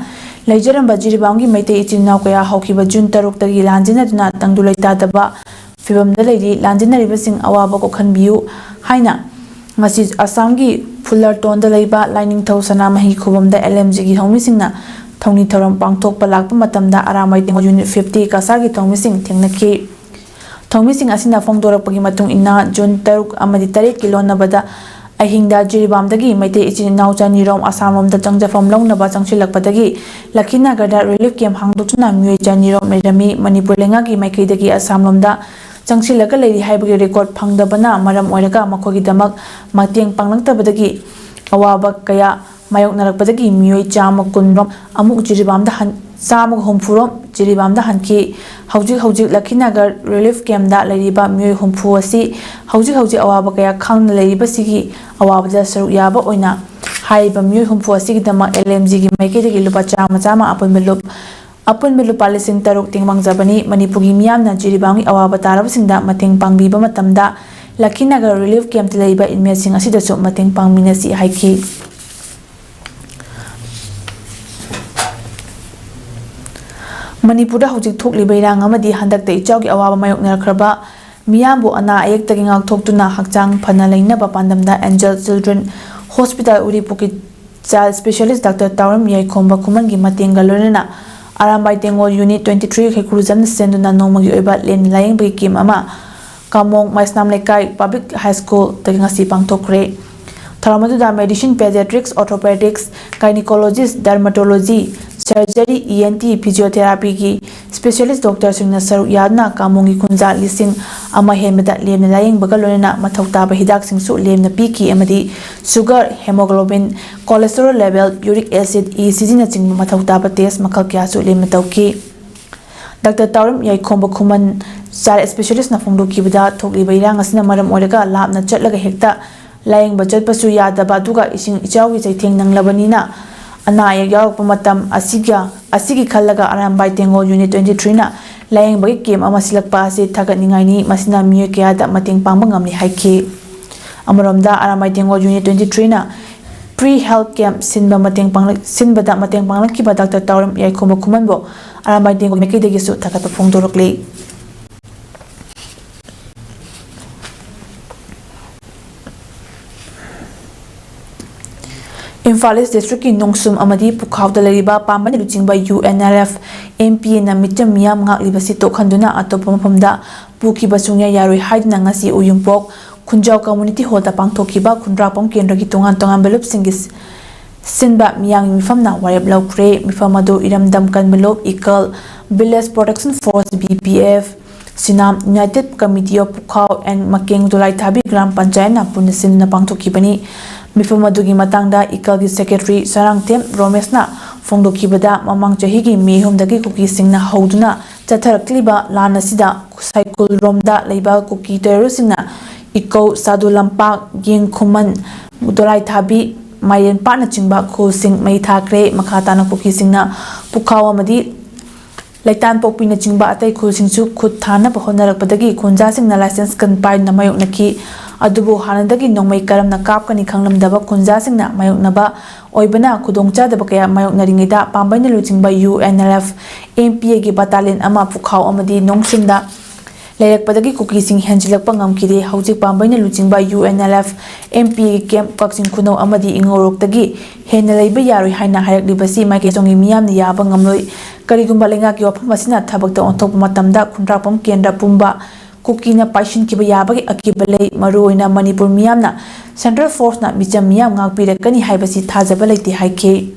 ꯂꯩꯖꯔꯝꯕ ꯖꯤꯔꯤꯕꯥꯝꯒꯤ ꯃꯩꯇꯩ ꯏꯆꯤꯟ ꯏꯅꯥꯎ ꯀꯌꯥ ꯍꯧꯈꯤꯕ ꯖꯨꯟ ꯇꯔꯨꯛꯇꯒꯤ ꯂꯥꯟꯖꯦꯟꯅꯗꯨꯅ ꯇꯪꯗꯨ ꯂꯩꯇꯥꯗꯕ ꯐꯤꯕꯝꯗ ꯂꯩꯔꯤ꯫ ꯂꯥꯟꯖꯦꯟꯅꯔꯤꯕꯁꯤꯡ ꯑꯋꯥꯕ ꯀꯣꯛꯍꯟꯕꯤꯌꯨ ꯍꯥꯏꯅ ꯉꯁꯤ ꯑꯁꯥꯝꯒꯤ ꯐꯨꯂꯔꯇꯣꯟꯗ ꯂꯩꯕ ꯂꯥꯏꯅꯤꯡꯊꯧ ꯁꯅꯥꯃꯍꯤ ꯈꯨꯕꯝꯗ ꯑꯦꯜ ꯑꯦꯝ ꯖꯤꯒꯤ ꯊꯧꯃꯤꯁꯤꯡꯅ ꯊꯧꯅꯤ ꯊꯧꯔꯝ ꯄꯥꯡꯊꯣꯛꯄ ꯂꯥꯛꯄ ꯃꯇꯝꯗ ꯑꯔꯥꯝꯕꯥꯏ ꯇꯦꯡꯒꯣꯜ ꯌꯨꯅꯤꯠ ꯐꯤꯐꯇꯤ ꯀꯁꯥꯔꯒꯤ ꯊꯧꯃꯤꯁꯤꯡ ꯊꯦꯡꯅꯈꯤ꯫ ꯊꯧꯃꯤꯁꯤꯡ ꯑꯁꯤꯅ ꯐꯣꯡꯗꯣꯔꯛꯄꯒꯤ ꯃꯇꯨꯡ ꯏꯟꯅ, ꯖꯨꯟ ꯇꯔꯨꯛ ꯑꯃꯗꯤ ꯇꯔꯦꯠꯀꯤ ꯂꯣꯟꯅꯕꯗ ꯑꯍꯤꯡꯗ ꯖꯤꯔꯤꯕꯥꯝꯗꯒꯤ ꯃꯩꯇꯩ ꯏꯆꯤꯟ ꯏꯅꯥꯎ ꯆꯅꯤꯔꯣꯝ ꯑꯁꯥꯝꯂꯣꯝꯗ ꯆꯪꯖꯐꯝ ꯂꯧꯅꯕ ꯆꯪꯁꯤꯜꯂꯛꯄꯗꯒꯤ ꯂꯈꯤꯅꯒꯔꯗ ꯔꯤꯂꯤꯐ ꯀꯦꯝꯞ ꯍꯥꯡꯗꯣꯛꯇꯨꯅ ꯃꯤꯑꯣꯏ ꯆꯅꯤꯔꯣꯝ ꯂꯩꯔꯝꯃꯤ꯫ ꯃꯅꯤꯄꯨꯔ ꯂꯩꯉꯥꯛꯀꯤ ꯃꯥꯏꯀꯩꯗꯒꯤ ꯑꯁꯥꯝꯂꯣꯝꯗ ꯆꯪꯁꯤꯜꯂꯒ ꯂꯩꯔꯤ ꯍꯥꯏꯕꯒꯤ ꯔꯦꯀꯣꯔꯗ ꯐꯪꯗꯕꯅ ꯃꯔꯝ ꯑꯣꯏꯔꯒ ꯃꯈꯣꯏꯒꯤꯗꯃꯛ ꯃꯇꯦꯡ ꯄꯥꯡꯂꯛꯇꯕꯗꯒꯤ ꯑꯋꯥꯕ ꯀꯌꯥ ꯃꯥꯌꯣꯛꯅꯔꯛꯄꯗꯒꯤ ꯃꯤꯑꯣꯏ ꯆꯥꯝꯃ ꯀꯨꯟꯔꯣꯝ ꯑꯃꯨꯛ ꯖꯤꯔꯤꯕꯥꯝꯗ ꯍꯟ-, ꯆꯥꯝꯃꯒ ꯍꯨꯝꯐꯨꯔꯣꯝ ꯖꯤꯔꯤꯕꯥꯝꯗ ꯍꯟꯈꯤ꯫ ꯍꯧꯖꯤꯛ ꯍꯧꯖꯤꯛ ꯂꯈꯤꯅꯒꯔ ꯔꯤꯂꯤꯐ ꯀꯦꯝꯞꯇ ꯂꯩꯔꯤꯕ ꯃꯤꯑꯣꯏ ꯍꯨꯝꯐꯨ ꯑꯁꯤ ꯍꯧꯖꯤꯛ ꯍꯧꯖꯤꯛ ꯑꯋꯥꯕ ꯀꯌꯥ ꯈꯥꯡꯅ ꯂꯩꯔꯤꯕꯁꯤꯒꯤ ꯑꯋꯥꯕꯗ ꯁꯔꯨꯛ ꯌꯥꯕ ꯑꯣꯏꯅ ꯍꯥꯏꯔꯤꯕ ꯃꯤꯑꯣꯏ ꯍꯨꯝꯐꯨ ꯑꯁꯤꯒꯤꯗꯃꯛ ꯑꯦꯜ ꯑꯦꯝ ꯖꯤꯒꯤ ꯃꯥꯏꯀꯩꯗꯒꯤ ꯂꯨꯄꯥ ꯆꯥꯝꯃ ꯆꯥꯝꯃ ꯑꯄꯨꯟꯕ ꯂꯨꯞ-, ꯑꯄꯨꯟꯕ ꯂꯨꯄꯥ ꯂꯤꯁꯤꯡ ꯇꯔꯨꯛ ꯇꯦꯡꯕꯥꯡꯖꯕꯅꯤ꯫ ꯃꯅꯤꯄꯨꯔꯒꯤ ꯃꯤꯌꯥꯝꯅ ꯖꯤꯔꯤꯕꯥꯝꯒꯤ ꯑꯋꯥꯕ ꯇꯥꯔꯕꯁꯤꯡꯗ ꯃꯇꯦꯡ ꯄꯥꯡꯕꯤꯕ ꯃꯇꯝꯗ ꯂꯈꯤꯅꯒꯔ ꯔꯤꯂꯤꯐ ꯀꯦꯝꯞꯇ ꯂꯩꯕ ꯏꯟꯃꯦꯠꯁꯤꯡ ꯑꯁꯤꯗꯁꯨ ꯃꯇꯦꯡ ꯄꯥꯡꯃꯤꯟꯅꯁꯤ ꯍꯥꯏꯈꯤ꯫ ꯃꯅꯤꯄꯨꯔꯗ ꯍꯧꯖꯤꯛ ꯊꯣꯛꯂꯤꯕ ꯏꯔꯥꯡ ꯑꯃꯗꯤ ꯍꯟꯗꯛꯇ ꯏꯆꯥꯎꯒꯤ ꯑꯋꯥꯕ ꯃꯥꯌꯣꯛꯅꯔꯛꯈ꯭ꯔꯕ ꯃꯤꯌꯥꯝꯕꯨ ꯑꯅꯥ ꯑꯌꯦꯛꯇꯒꯤ ꯉꯥꯛꯊꯣꯛꯇꯨꯅ ꯍꯛꯆꯥꯡ ꯐꯅ ꯂꯩꯅꯕ ꯄꯥꯟꯗꯝꯗ ꯑꯦꯟꯖꯦꯜ ꯆꯤꯜꯗ꯭ꯔꯦꯟ ꯍꯣꯁꯄꯤꯇꯥꯜ ꯎꯔꯤꯄꯣꯛꯀꯤ ꯆꯥꯏꯜ ꯁ꯭ꯄꯦꯁꯤꯌꯦꯂꯤꯁ ꯗꯥꯛꯇꯔ ꯇꯥꯎꯔꯝ ꯌꯥꯏꯈꯣꯝꯕ ꯈꯨꯃꯟꯒꯤ ꯃꯇꯦꯡꯒ ꯂꯣꯏꯅꯅ Arambai Tenggol unit twenty three ꯈꯩꯀ꯭ꯔꯨꯖꯝꯅ ꯁꯦꯟꯗꯨꯅ ꯅꯣꯡꯃꯒꯤ ꯑꯣꯏꯕ ꯂꯦꯝꯅ ꯂꯥꯌꯦꯡꯕꯒꯤ ꯀꯦꯝꯞ ꯑꯃ ꯀꯥꯃꯣꯡ ꯃꯩꯁꯅꯥꯝ ꯂꯩꯀꯥꯏ ꯄꯕ꯭ꯂꯤꯛ ꯍꯥꯏ ꯁ꯭ꯀꯨꯜꯗꯒꯤ ꯉꯁꯤ ꯄꯥꯡꯊꯣꯛꯈ꯭ꯔꯦ꯫ ꯊꯧꯔꯝ ꯑꯗꯨꯗ medicine, paediatrics, orthopaedics, gynaecologist, dermatology, surgery, E N T, ꯐꯤꯖꯤꯑꯣꯊꯦꯔꯥꯄꯤꯒꯤ ꯁ꯭ꯄꯦꯁꯤꯌꯦꯂꯤꯁ ꯗꯣꯛꯇꯔꯁꯤꯡꯅ ꯁꯔꯨꯛ ꯌꯥꯗꯨꯅ ꯀꯥꯃꯣꯡꯒꯤ ꯈꯨꯟꯖꯥ ꯂꯤꯁꯤꯡ ꯑꯃ ꯍꯦꯟꯕꯗ ꯂꯦꯝꯅ ꯂꯥꯌꯦꯡꯕꯒ ꯂꯣꯏꯅꯅ ꯃꯊꯧ ꯇꯥꯕ ꯍꯤꯗꯥꯛꯁꯤꯡꯁꯨ ꯂꯦꯝꯅ ꯄꯤꯈꯤ ꯑꯃꯗꯤ sugar, haemoglobin, cholesterol level, uric acid, E C ꯖꯤꯅꯆꯤꯡꯕ ꯃꯊꯧ ꯇꯥꯕ ꯇꯦꯁ ꯃꯈꯜ ꯀꯌꯥꯁꯨ ꯂꯦꯝꯅ ꯇꯧꯈꯤ꯫ ꯗꯥꯛꯇꯔ ꯇꯥꯎꯔꯝ ꯌꯥꯏꯈꯣꯝꯕ ꯈꯨꯃꯟ ꯆꯥꯏꯜ ꯁ꯭ꯄꯦꯁꯤꯌꯦꯂꯤꯁꯅ ꯐꯣꯡꯗꯣꯛꯈꯤꯕꯗ, ꯊꯣꯛꯂꯤꯕ ꯏꯔꯥꯡ ꯑꯁꯤꯅ ꯃꯔꯝ ꯑꯣꯏꯔꯒ ꯂꯥꯞꯅ ꯆꯠꯂꯒ ꯍꯦꯛꯇ ꯂꯥꯌꯦꯡꯕ ꯆꯠꯄꯁꯨ ꯌꯥꯗꯕ, ꯑꯗꯨꯒ ꯏꯁꯤꯡ ꯏꯆꯥꯎꯒꯤ ꯆꯩꯊꯦꯡ ꯅꯪꯂꯕꯅꯤꯅ ꯑꯅꯥ ꯑꯌꯦꯛ ꯌꯥꯎꯔꯛꯄ ꯃꯇꯝ ꯑꯁꯤꯒ, ꯑꯁꯤꯒꯤ ꯈꯜꯂꯒ Arambai Tenggol unit twenty ꯊ꯭ꯔꯤꯅ ꯂꯥꯌꯦꯡꯕꯒꯤ camp ꯑꯃ ꯁꯤꯜꯂꯛꯄ ꯑꯁꯤ ꯊꯥꯒꯠꯅꯤꯡꯉꯥꯏꯅꯤ꯫ ꯃꯁꯤꯅ ꯃꯤꯑꯣꯏ ꯀꯌꯥꯗ ꯃꯇꯦꯡ ꯄꯥꯡꯕ ꯉꯝꯂꯤ ꯍꯥꯏꯈꯤ꯫ ꯑꯃꯔꯣꯝꯗ, ꯑꯔꯥꯝꯕꯥꯏ ꯇꯦꯡꯒꯣꯜ ꯌꯨꯅꯤꯠ ꯇ꯭ꯋꯦꯟꯇꯤ ꯊ꯭ꯔꯤꯅ Free Health Camp ꯁꯤꯟꯕ ꯃꯇꯦꯡ ꯄꯥꯡꯂꯛ-, ꯁꯤꯟꯕꯗ ꯃꯇꯦꯡ ꯄꯥꯡꯂꯛꯈꯤꯕ ꯗꯥꯛꯇꯔ ꯇꯥꯎꯔꯦꯝ ꯌꯥꯏꯈꯣꯝꯕ ꯈꯨꯃꯟꯕꯨ ꯑꯔꯥꯝꯕꯥꯏ ꯇꯦꯡꯒꯣꯜ ꯃꯥꯏꯀꯩꯗꯒꯤꯁꯨ ꯊꯥꯒꯠꯄ ꯐꯣꯡꯗꯣꯔꯛꯂꯤ꯫ ꯏꯝꯐꯥꯜ ꯏꯁ ꯗꯤꯁꯇ꯭ꯔꯤꯛꯀꯤ ꯅꯣꯡꯁꯨꯝ ꯑꯃꯗꯤ ꯄꯨꯈꯥꯎꯗ ꯂꯩꯔꯤꯕ ꯄꯥꯝꯕꯅ ꯂꯨꯆꯤꯡꯕ U N L F M P ꯑꯦꯅ ꯃꯤꯆꯝ ꯃꯤꯌꯥꯝ ꯉꯥꯛꯂꯤꯕꯁꯤ ꯇꯣꯛꯍꯟꯗꯨꯅ ꯑꯇꯣꯞꯄ ꯃꯐꯝꯗ ꯄꯨꯈꯤꯕ ꯁꯨꯡꯌꯥ ꯌꯥꯔꯣꯏ ꯍꯥꯏꯗꯨꯅ ꯉꯁꯤ ꯎꯌꯨꯝꯄꯣꯛ ꯈꯨꯟꯖꯥꯎ ꯀꯝꯃꯨꯅꯤꯇꯤ ꯍꯣꯜꯗ ꯄꯥꯡꯊꯣꯛꯈꯤꯕ ꯈꯨꯟꯗ꯭ꯔꯥꯛꯄꯝ ꯀꯦꯟꯗ꯭ꯔꯒꯤ ꯇꯣꯉꯥꯟ ꯇꯣꯉꯥꯟꯕ ꯂꯨꯞꯁꯤꯡꯒꯤ ꯁꯤꯟꯕ ꯃꯤꯌꯥꯝꯒꯤ ꯃꯤꯐꯝꯅ ꯋꯥꯔꯦꯞ ꯂꯧꯈ꯭ꯔꯦ꯫ ꯃꯤꯐꯝ ꯑꯗꯨ ꯏꯔꯝꯗꯝ ꯀꯟꯕ ꯂꯨꯞ, ꯏꯀꯜ, Village Protection Force, V P F, ꯁꯤꯅꯥꯝ United Committee of Pukhao and Makeng Dolaithabi Gram ꯄꯟꯆꯥꯌꯠꯅ ꯄꯨꯟꯅ ꯁꯤꯟꯗꯨꯅ ꯄꯥꯡꯊꯣꯛꯈꯤꯕꯅꯤ꯫ ꯃꯤꯐꯝ ꯑꯗꯨꯒꯤ ꯃꯇꯥꯡꯗ ꯏꯀꯜꯒꯤ ꯁꯦꯀ꯭ꯔꯦꯇꯔꯤ ꯁꯔꯥꯡꯊꯦꯝ ꯔꯣꯃꯦꯁꯅ ꯐꯣꯡꯗꯣꯛꯈꯤꯕꯗ, ꯃꯃꯥꯡ ꯆꯍꯤꯒꯤ ꯃꯦ ꯑꯍꯨꯝꯗꯒꯤ ꯀꯨꯀꯤꯁꯤꯡꯅ ꯍꯧꯗꯨꯅ ꯆꯠꯊꯔꯛꯂꯤꯕ ꯂꯥꯟ ꯑꯁꯤꯗ ꯁꯥꯏꯀꯨꯜꯔꯣꯝꯗ ꯂꯩꯕ ꯀꯨꯀꯤ ꯇꯦꯔꯣꯔꯤꯁꯁꯤꯡꯅ ꯏꯀꯧ, ꯁꯥꯗꯨ ꯂꯝꯄꯥꯛ, ꯌꯦꯡꯈꯨꯃꯟ, ꯗꯣꯂꯥꯏꯊꯥꯕꯤ, ꯃꯥꯏꯔꯦꯟꯄꯥꯠꯅꯆꯤꯡꯕ ꯈꯨꯜꯁꯤꯡ ꯃꯩ ꯊꯥꯈ꯭ꯔꯦ꯫ ꯃꯈꯥ ꯇꯥꯅ ꯀꯨꯀꯤꯁꯤꯡꯅ ꯄꯨꯈꯥꯎ ꯑꯃꯗꯤ ꯂꯩꯇꯥꯟꯄꯣꯛꯄꯤꯅꯆꯤꯡꯕ ꯑꯇꯩ ꯈꯨꯜꯁꯤꯡꯁꯨ ꯈꯨꯠ ꯊꯥꯅꯕ ꯍꯣꯠꯅꯔꯛꯄꯗꯒꯤ ꯈꯨꯟꯖꯥꯁꯤꯡꯅ license gun ꯄꯥꯏꯗꯨꯅ ꯃꯥꯌꯣꯛꯅꯈꯤ꯫ ꯑꯗꯨꯕꯨ ꯍꯥꯟꯅꯗꯒꯤ ꯅꯣꯡꯃꯩ ꯀꯔꯝꯅ ꯀꯥꯞꯀꯅꯤ ꯈꯪꯂꯝꯗꯕ ꯈꯨꯟꯖꯥꯁꯤꯡꯅ ꯃꯥꯌꯣꯛꯅꯕ ꯑꯣꯏꯕꯅ ꯈꯨꯗꯣꯡꯆꯥꯗꯕ ꯀꯌꯥ ꯃꯥꯌꯣꯛꯅꯔꯤꯉꯩꯗ ꯄꯥꯝꯕꯩꯅ ꯂꯨꯆꯤꯡꯕ U N L F M P ꯑꯦꯒꯤ battalion ꯑꯃ ꯄꯨꯈꯥꯎ ꯑꯃꯗꯤ ꯅꯣꯡꯁꯨꯝꯗ ꯂꯩꯔꯛꯄꯗꯒꯤ ꯀꯨꯀꯤꯁꯤꯡ ꯍꯦꯟꯖꯤꯜꯂꯛꯄ ꯉꯝꯈꯤꯗꯦ꯫ ꯍꯧꯖꯤꯛ ꯄꯥꯝꯕꯩꯅ ꯂꯨꯆꯤꯡꯕ U N L F M P ꯑꯦꯒꯤ camp ꯀꯛꯆꯤꯡ ꯈꯨꯅꯧ ꯑꯃꯗꯤ ꯏꯉꯧꯔꯣꯛꯇꯒꯤ ꯍꯦꯟꯅ ꯂꯩꯕ ꯌꯥꯔꯣꯏ ꯍꯥꯏꯅ ꯍꯥꯏꯔꯛꯂꯤꯕꯁꯤ ꯃꯥꯏꯀꯩ ꯁꯣꯝꯒꯤ ꯃꯤꯌꯥꯝꯅ ꯌꯥꯕ ꯉꯝꯂꯣꯏ꯫ ꯀꯔꯤꯒꯨꯝꯕ ꯂꯩꯉꯥꯛꯀꯤ ꯋꯥꯐꯝ ꯑꯁꯤꯅ ꯊꯕꯛꯇ ꯑꯣꯟꯊꯣꯛꯄ ꯃꯇꯝꯗ ꯈꯨꯟꯗ꯭ꯔꯥꯛꯄꯝ ꯀꯦꯟꯗ꯭ꯔ ꯄꯨꯝꯕ ꯀꯨꯀꯤꯅ ꯄꯥꯏꯁꯤꯟꯈꯤꯕ ꯌꯥꯕꯒꯤ ꯑꯀꯤꯕ ꯂꯩ꯫ ꯃꯔꯨꯑꯣꯏꯅ ꯃꯅꯤꯄꯨꯔ ꯃꯤꯌꯥꯝꯅ central forceꯅ ꯃꯤꯆꯝ ꯃꯤꯌꯥꯝ ꯉꯥꯛꯄꯤꯔꯛꯀꯅꯤ ꯍꯥꯏꯕꯁꯤ ꯊꯥꯖꯕ ꯂꯩꯇꯦ ꯍꯥꯏꯈꯤ꯫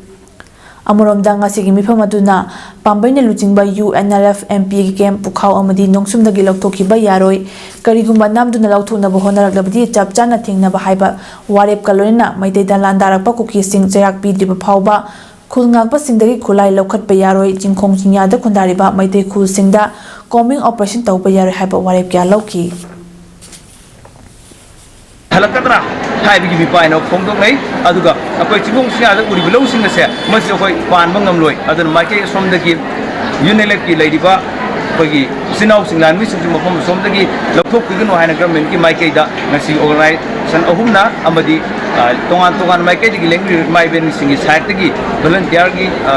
ꯑꯃꯔꯣꯝꯗ ꯉꯁꯤꯒꯤ ꯃꯤꯐꯝ ꯑꯗꯨꯅ ꯄꯥꯝꯕꯩꯅ ꯂꯨꯆꯤꯡꯕ U N L F M P ꯑꯦꯒꯤ camp ꯄꯨꯈꯥꯎ ꯑꯃꯗꯤ ꯅꯣꯡꯁꯨꯝꯗꯒꯤ ꯂꯧꯊꯣꯛꯈꯤꯕ ꯌꯥꯔꯣꯏ꯫ ꯀꯔꯤꯒꯨꯝꯕ ꯅꯝꯗꯨꯅ ꯂꯧꯊꯣꯛꯅꯕ ꯍꯣꯠꯅꯔꯛꯂꯕꯗꯤ ꯆꯞ ꯆꯥꯅ ꯊꯦꯡꯅꯕ ꯍꯥꯏꯕ ꯋꯥꯔꯦꯞꯀ ꯂꯣꯏꯅꯅ ꯃꯩꯇꯩꯗ ꯂꯥꯟꯗꯥꯔꯛꯄ ꯀꯨꯀꯤꯁꯤꯡ ꯆꯩꯔꯥꯛ ꯄꯤꯗ꯭ꯔꯤꯕ ꯐꯥꯎꯕ ꯈꯨꯜ ꯉꯥꯛꯄꯁꯤꯡꯗꯒꯤ ꯈꯨꯠꯂꯥꯏ ꯂꯧꯈꯠꯄ ꯌꯥꯔꯣꯏ꯫ ꯆꯤꯡꯈꯣꯡ ꯆꯤꯡꯌꯥꯗ ꯈꯨꯟꯗꯥꯔꯤꯕ ꯃꯩꯇꯩ ꯈꯨꯜꯁꯤꯡꯗ combing operation ꯇꯧꯕ ꯌꯥꯔꯣꯏ ꯍꯥꯏꯕ ꯋꯥꯔꯦꯞ ꯀꯌꯥ ꯂꯧꯈꯤ꯫ ꯍꯜꯂꯛꯀꯗ꯭ꯔꯥ ꯍꯥꯏꯕꯒꯤ ꯃꯤꯄꯥꯏꯅ ꯐꯣꯡꯗꯣꯛꯅꯩ꯫ ꯑꯗꯨꯒ ꯑꯩꯈꯣꯏ ꯆꯤꯡꯈꯣꯡ ꯆꯤꯡꯌꯥꯗ ꯎꯔꯤꯕ ꯂꯧꯁꯤꯡ ꯑꯁꯦ ꯃꯁꯤ ꯑꯩꯈꯣꯏ ꯄꯥꯟꯕ ꯉꯝꯂꯣꯏ꯫ ꯑꯗꯨꯅ ꯃꯥꯏꯀꯩ ꯑꯁꯣꯝꯗꯒꯤ ꯌꯨ ꯑꯦꯟ ꯑꯦꯜ ꯑꯦꯐꯀꯤ ꯂꯩꯔꯤꯕ ꯑꯩꯈꯣꯏꯒꯤ ꯏꯆꯤꯟ ꯏꯅꯥꯎꯁꯤꯡ, ꯂꯥꯟꯃꯤꯁꯤꯡꯁꯤ ꯃꯐꯝ ꯑꯁꯣꯝꯗꯒꯤ ꯂꯧꯊꯣꯛꯄꯤꯒꯅꯨ ꯍꯥꯏꯅ ꯒꯚꯔꯟꯃꯦꯟꯠꯀꯤ ꯃꯥꯏꯀꯩꯗ ꯉꯁꯤ ꯑꯣꯔꯒꯅꯥꯏꯖꯦꯁꯟ ꯑꯍꯨꯝꯅ ꯑꯃꯗꯤ, ꯑ, ꯇꯣꯉꯥꯟ ꯇꯣꯉꯥꯟꯕ ꯃꯥꯏꯀꯩꯗꯒꯤ ꯂꯦꯡꯕꯤꯔꯤꯕ ꯏꯃꯥ ꯏꯕꯦꯟꯁꯤꯡꯒꯤ ꯁꯥꯏꯠꯇꯒꯤ, ꯚꯣꯂꯨꯟꯇꯤꯌꯔꯒꯤ, ꯑ,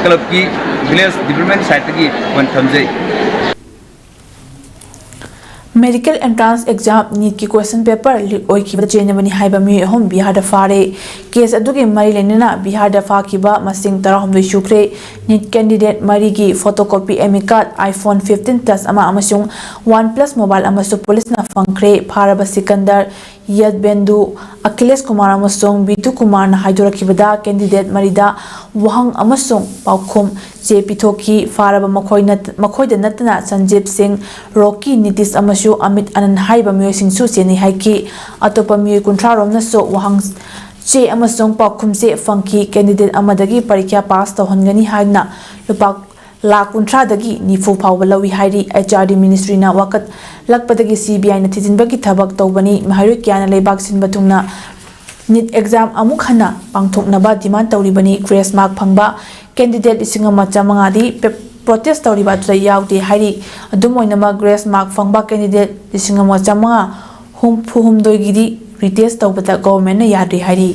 ꯀ꯭ꯂꯕꯀꯤ, ꯚꯤꯂꯦꯖ ꯗꯤꯕꯂꯞꯃꯦꯟꯠ ꯁꯥꯏꯠꯇꯒꯤ ꯑꯩꯈꯣꯏꯅ ꯊꯝꯖꯩ꯫ Medical entrance exam NEETꯀꯤ question paper leak ꯑꯣꯏꯈꯤꯕꯗ ꯆꯦꯟꯅꯕꯅꯤ ꯍꯥꯏꯕ ꯃꯤꯑꯣꯏ ꯑꯍꯨꯝ ꯕꯤꯍꯥꯔꯗ ꯐꯥꯔꯦ꯫ Case ꯑꯗꯨꯒꯤ ꯃꯔꯤ ꯂꯩꯅꯅ ꯕꯤꯍꯥꯔꯗ ꯐꯥꯈꯤꯕ ꯃꯁꯤꯡ ꯇꯔꯥꯍꯨꯝꯗꯣꯏ ꯁꯨꯈ꯭ꯔꯦ꯫ NEET candidate ꯃꯔꯤꯒꯤ photocopy, admit card, iPhone fifteen Plus ꯑꯃ ꯑꯃꯁꯨꯡ OnePlus mobile ꯑꯃꯁꯨ ꯄꯨꯂꯤꯁꯅ ꯐꯪꯈ꯭ꯔꯦ꯫ ꯐꯥꯔꯕ ꯁꯤꯀꯟꯗꯔ, ꯌꯠꯕꯦꯟꯗꯨ, ꯑꯈꯤꯂꯦꯁ ꯀꯨꯃꯥꯔ ꯑꯃꯁꯨꯡ ꯕꯤꯇꯨ ꯀꯨꯃꯥꯔꯅ ꯍꯥꯏꯗꯣꯔꯛꯈꯤꯕꯗ, candidate ꯃꯔꯤꯗ ꯋꯥꯍꯪ ꯑꯃꯁꯨꯡ ꯄꯥꯎꯈꯨꯝ ꯆꯦ ꯄꯤꯊꯣꯛꯈꯤ꯫ ꯐꯥꯔꯕ ꯃꯈꯣꯏ ꯅꯠ-, ꯃꯈꯣꯏꯗ ꯅꯠꯇꯅ ꯁꯟꯖꯤꯞ ꯁꯤꯡ, ꯔꯣꯀꯤ, ꯅꯤꯇꯤꯁ ꯑꯃꯁꯨꯡ ꯑꯃꯤꯠ ꯑꯅꯟ ꯍꯥꯏꯔꯤꯕ ꯃꯤꯑꯣꯏꯁꯤꯡꯁꯨ ꯆꯦꯟꯅꯩ ꯍꯥꯏꯈꯤ꯫ ꯑꯇꯣꯞꯄ ꯃꯤꯑꯣꯏ ꯀꯨꯟꯊ꯭ꯔꯥ ꯔꯣꯝꯅꯁꯨ ꯋꯥꯍꯪ ꯆꯦ ꯑꯃꯁꯨꯡ ꯄꯥꯎꯈꯨꯝ ꯆꯦ ꯐꯪꯈꯤ꯫ Candidate ꯑꯃꯗꯒꯤ ꯄꯔꯤꯈ꯭ꯌꯥ ꯄꯥꯁ ꯇꯧꯍꯟꯒꯅꯤ ꯍꯥꯏꯗꯨꯅ ꯂꯨꯄꯥ ꯂꯥꯈ ꯀꯨꯟꯊ꯭ꯔꯥꯗꯒꯤ ꯅꯤꯐꯨ ꯐꯥꯎꯕ ꯂꯧꯏ ꯍꯥꯏꯔꯤ꯫ HRD ministryꯅ ꯋꯥꯀꯠꯂꯛꯄꯗꯒꯤ CBIꯅ ꯊꯤꯖꯤꯟꯕꯒꯤ ꯊꯕꯛ ꯇꯧꯕꯅꯤ꯫ ꯃꯍꯩꯔꯣꯏ ꯀꯌꯥꯅ ꯂꯩꯕꯥꯛ ꯁꯤꯟꯕ ꯊꯨꯡꯅ NEET exam ꯑꯃꯨꯛ ꯍꯟꯅ ꯄꯥꯡꯊꯣꯛꯅꯕ demand ꯇꯧꯔꯤꯕꯅꯤ꯫ Grace mark ꯐꯪꯕ candidate ꯂꯤꯁꯤꯡ ꯑꯃ ꯆꯥꯃꯉꯥꯗꯤ ꯄꯦ-, protest ꯇꯧꯔꯤꯕ ꯑꯗꯨꯗ ꯌꯥꯎꯗꯦ ꯍꯥꯏꯔꯤ꯫ ꯑꯗꯨꯝ ꯑꯣꯏꯅꯃꯛ, grace mark ꯐꯪꯕ candidate ꯂꯤꯁꯤꯡ ꯑꯃ ꯆꯥꯃꯉꯥ ꯍꯨꯝꯐꯨ ꯍꯨꯝꯗꯣꯏꯒꯤꯗꯤ retest ꯇꯧꯕꯗ governmentꯅ ꯌꯥꯗ꯭ꯔꯤ ꯍꯥꯏꯔꯤ꯫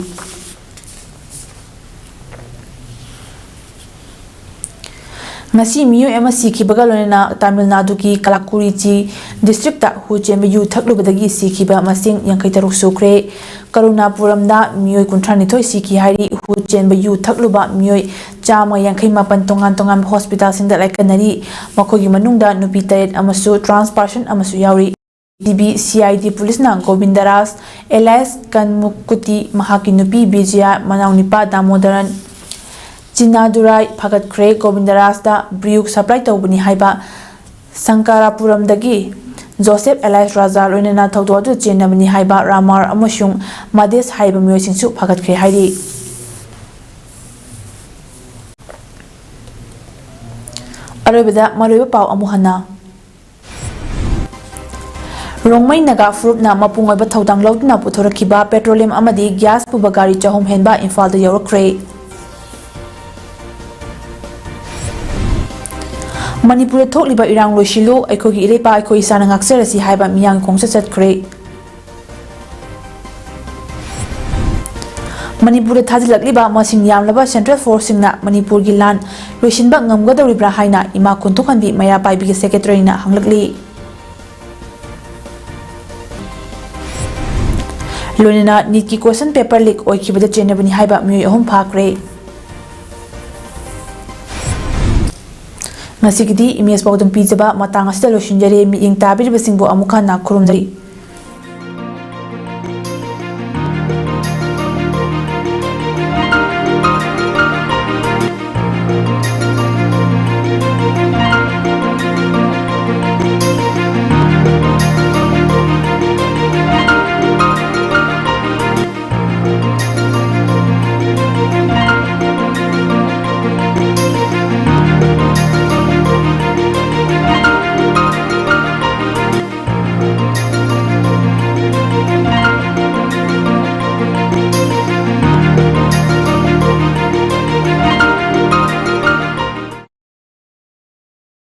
ꯉꯁꯤ ꯃꯤꯑꯣꯏ ꯑꯃ ꯁꯤꯈꯤꯕꯒ ꯂꯣꯏꯅꯅ ꯇꯥꯃꯤꯜ ꯅꯥꯗꯨꯒꯤ ꯀꯂꯥꯀꯨꯔꯤꯆꯤ districtꯇ ꯍꯨ ꯆꯦꯟꯕ ꯌꯨ ꯊꯛꯂꯨꯕꯗꯒꯤ ꯁꯤꯈꯤꯕ ꯃꯁꯤꯡ ꯌꯥꯡꯈꯩ ꯇꯔꯨꯛ ꯁꯨꯈ꯭ꯔꯦ꯫ ꯀꯔꯨꯅꯥꯄꯨꯔꯝꯗ ꯃꯤꯑꯣꯏ ꯀꯨꯟꯊ꯭ꯔꯥ ꯅꯤꯊꯣꯏ ꯁꯤꯈꯤ ꯍꯥꯏꯔꯤ꯫ ꯍꯨ ꯆꯦꯟꯕ ꯌꯨ ꯊꯛꯂꯨꯕ ꯃꯤꯑꯣꯏ ꯆꯥꯝꯃ ꯌꯥꯡꯈꯩ ꯃꯥꯄꯟ ꯇꯣꯉꯥꯟ ꯇꯣꯉꯥꯟꯕ hospitalꯁꯤꯡꯗ ꯂꯥꯏꯀꯠꯅꯔꯤ꯫ ꯃꯈꯣꯏꯒꯤ ꯃꯅꯨꯡꯗ ꯅꯨꯄꯤ ꯇꯔꯦꯠ ꯑꯃꯁꯨ trans person ꯑꯃꯁꯨ ꯌꯥꯎꯔꯤ꯫ ꯗꯤꯕꯤ CID ꯄꯨꯂꯤꯁꯅ ꯒꯣꯕꯤꯟꯗ ꯔꯥꯖ alias ꯀꯟꯃꯨꯀꯨꯇꯤ, ꯃꯍꯥꯛꯀꯤ ꯅꯨꯄꯤ ꯕꯤꯖꯌ, ꯃꯅꯥꯎꯅꯨꯄꯥ ꯗꯥꯃꯣꯗꯔꯟ ꯆꯤꯅꯥꯗꯨꯔꯥꯏ ꯐꯥꯒꯠꯈ꯭ꯔꯦ꯫ ꯒꯣꯕꯤꯟꯗ ꯔꯥꯖꯇ ꯕ꯭ꯔꯤꯌꯨ supply ꯇꯧꯕꯅꯤ ꯍꯥꯏꯕ ꯁꯪꯀꯥꯔꯥꯄꯨꯔꯝꯗꯒꯤ ꯖꯣꯁꯦꯐ alias ꯔꯥꯖꯥ ꯂꯣꯏꯅꯅ ꯊꯧꯗꯣꯛ ꯑꯗꯨ ꯆꯦꯟꯅꯕꯅꯤ ꯍꯥꯏꯕ ꯔꯥꯃꯥꯔ ꯑꯃꯁꯨꯡ ꯃꯥꯗꯦꯁ ꯍꯥꯏꯕ ꯃꯤꯑꯣꯏꯁꯤꯡꯁꯨ ꯐꯥꯒꯠꯈ꯭ꯔꯦ ꯍꯥꯏꯔꯤ꯫ ꯑꯔꯣꯏꯕꯗ ꯃꯔꯨꯑꯣꯏꯕ ꯄꯥꯎ ꯑꯃꯨꯛ ꯍꯟꯅ꯫ ꯔꯣꯡꯃꯩ ꯅꯥꯒꯥ ꯐꯨꯔꯨꯞꯅ ꯃꯄꯨꯡ ꯑꯣꯏꯕ ꯊꯧꯗꯥꯡ ꯂꯧꯗꯨꯅ ꯄꯨꯊꯣꯔꯛꯈꯤꯕ petroleum ꯑꯃꯗꯤ gas ꯄꯨꯕ ꯒꯥꯔꯤ ꯆꯍꯨꯝ ꯍꯦꯟꯕ ꯏꯝꯐꯥꯜꯗ ꯌꯧꯔꯛꯈ꯭ꯔꯦ꯫ ꯃꯅꯤꯄꯨꯔꯗ ꯊꯣꯛꯂꯤꯕ ꯏꯔꯥꯡ ꯂꯣꯏꯁꯤꯜꯂꯨ, ꯑꯩꯈꯣꯏꯒꯤ ꯏꯔꯩꯄꯥꯛ ꯑꯩꯈꯣꯏ ꯏꯁꯥꯅ ꯉꯥꯛꯆꯔꯁꯤ ꯍꯥꯏꯕ ꯃꯤꯌꯥꯝꯒꯤ ꯈꯣꯡꯆꯠ ꯆꯠꯈ꯭ꯔꯦ꯫ ꯃꯅꯤꯄꯨꯔꯗ ꯊꯥꯖꯤꯜꯂꯛꯂꯤꯕ ꯃꯁꯤꯡ ꯌꯥꯝꯂꯕ ꯁꯦꯟꯇ꯭ꯔꯦꯜ ꯐꯣꯔꯁꯁꯤꯡꯅ ꯃꯅꯤꯄꯨꯔꯒꯤ ꯂꯥꯟ ꯂꯣꯏꯁꯤꯟꯕ ꯉꯝꯒꯗꯧꯔꯤꯕ꯭ꯔꯥ ꯍꯥꯏꯅ ꯏꯃꯥ ꯈꯨꯟꯊꯣꯛꯍꯟꯕꯤ ꯃꯩꯔꯥ ꯄꯥꯏꯕꯤꯒꯤ ꯁꯦꯀ꯭ꯔꯦꯇꯔꯤꯅ ꯍꯪꯂꯛꯂꯤ꯫ ꯂꯣꯏꯅꯅ ꯅꯤꯠꯀꯤ ꯀꯣꯏꯁꯟ ꯄꯦꯄꯔ ꯂꯤꯛ ꯑꯣꯏꯈꯤꯕꯗ ꯆꯦꯟꯅꯕꯅꯤ ꯍꯥꯏꯕ ꯃꯤꯑꯣꯏ ꯑꯍꯨꯝ ꯐꯥꯈ꯭ꯔꯦ꯫ ꯉꯁꯤꯒꯤꯗꯤ ꯏꯃꯦꯖ ꯄꯥꯎꯗꯝ ꯄꯤꯖꯕ ꯃꯇꯥꯡ ꯑꯁꯤꯗ ꯂꯣꯏꯁꯤꯟꯖꯔꯦ꯫ ꯃꯤꯠꯌꯦꯡ ꯇꯥꯕꯤꯔꯤꯕꯁꯤꯡꯕꯨ ꯑꯃꯨꯛ ꯍꯟꯅ ꯈꯨꯔꯨꯝꯖꯔꯤ꯫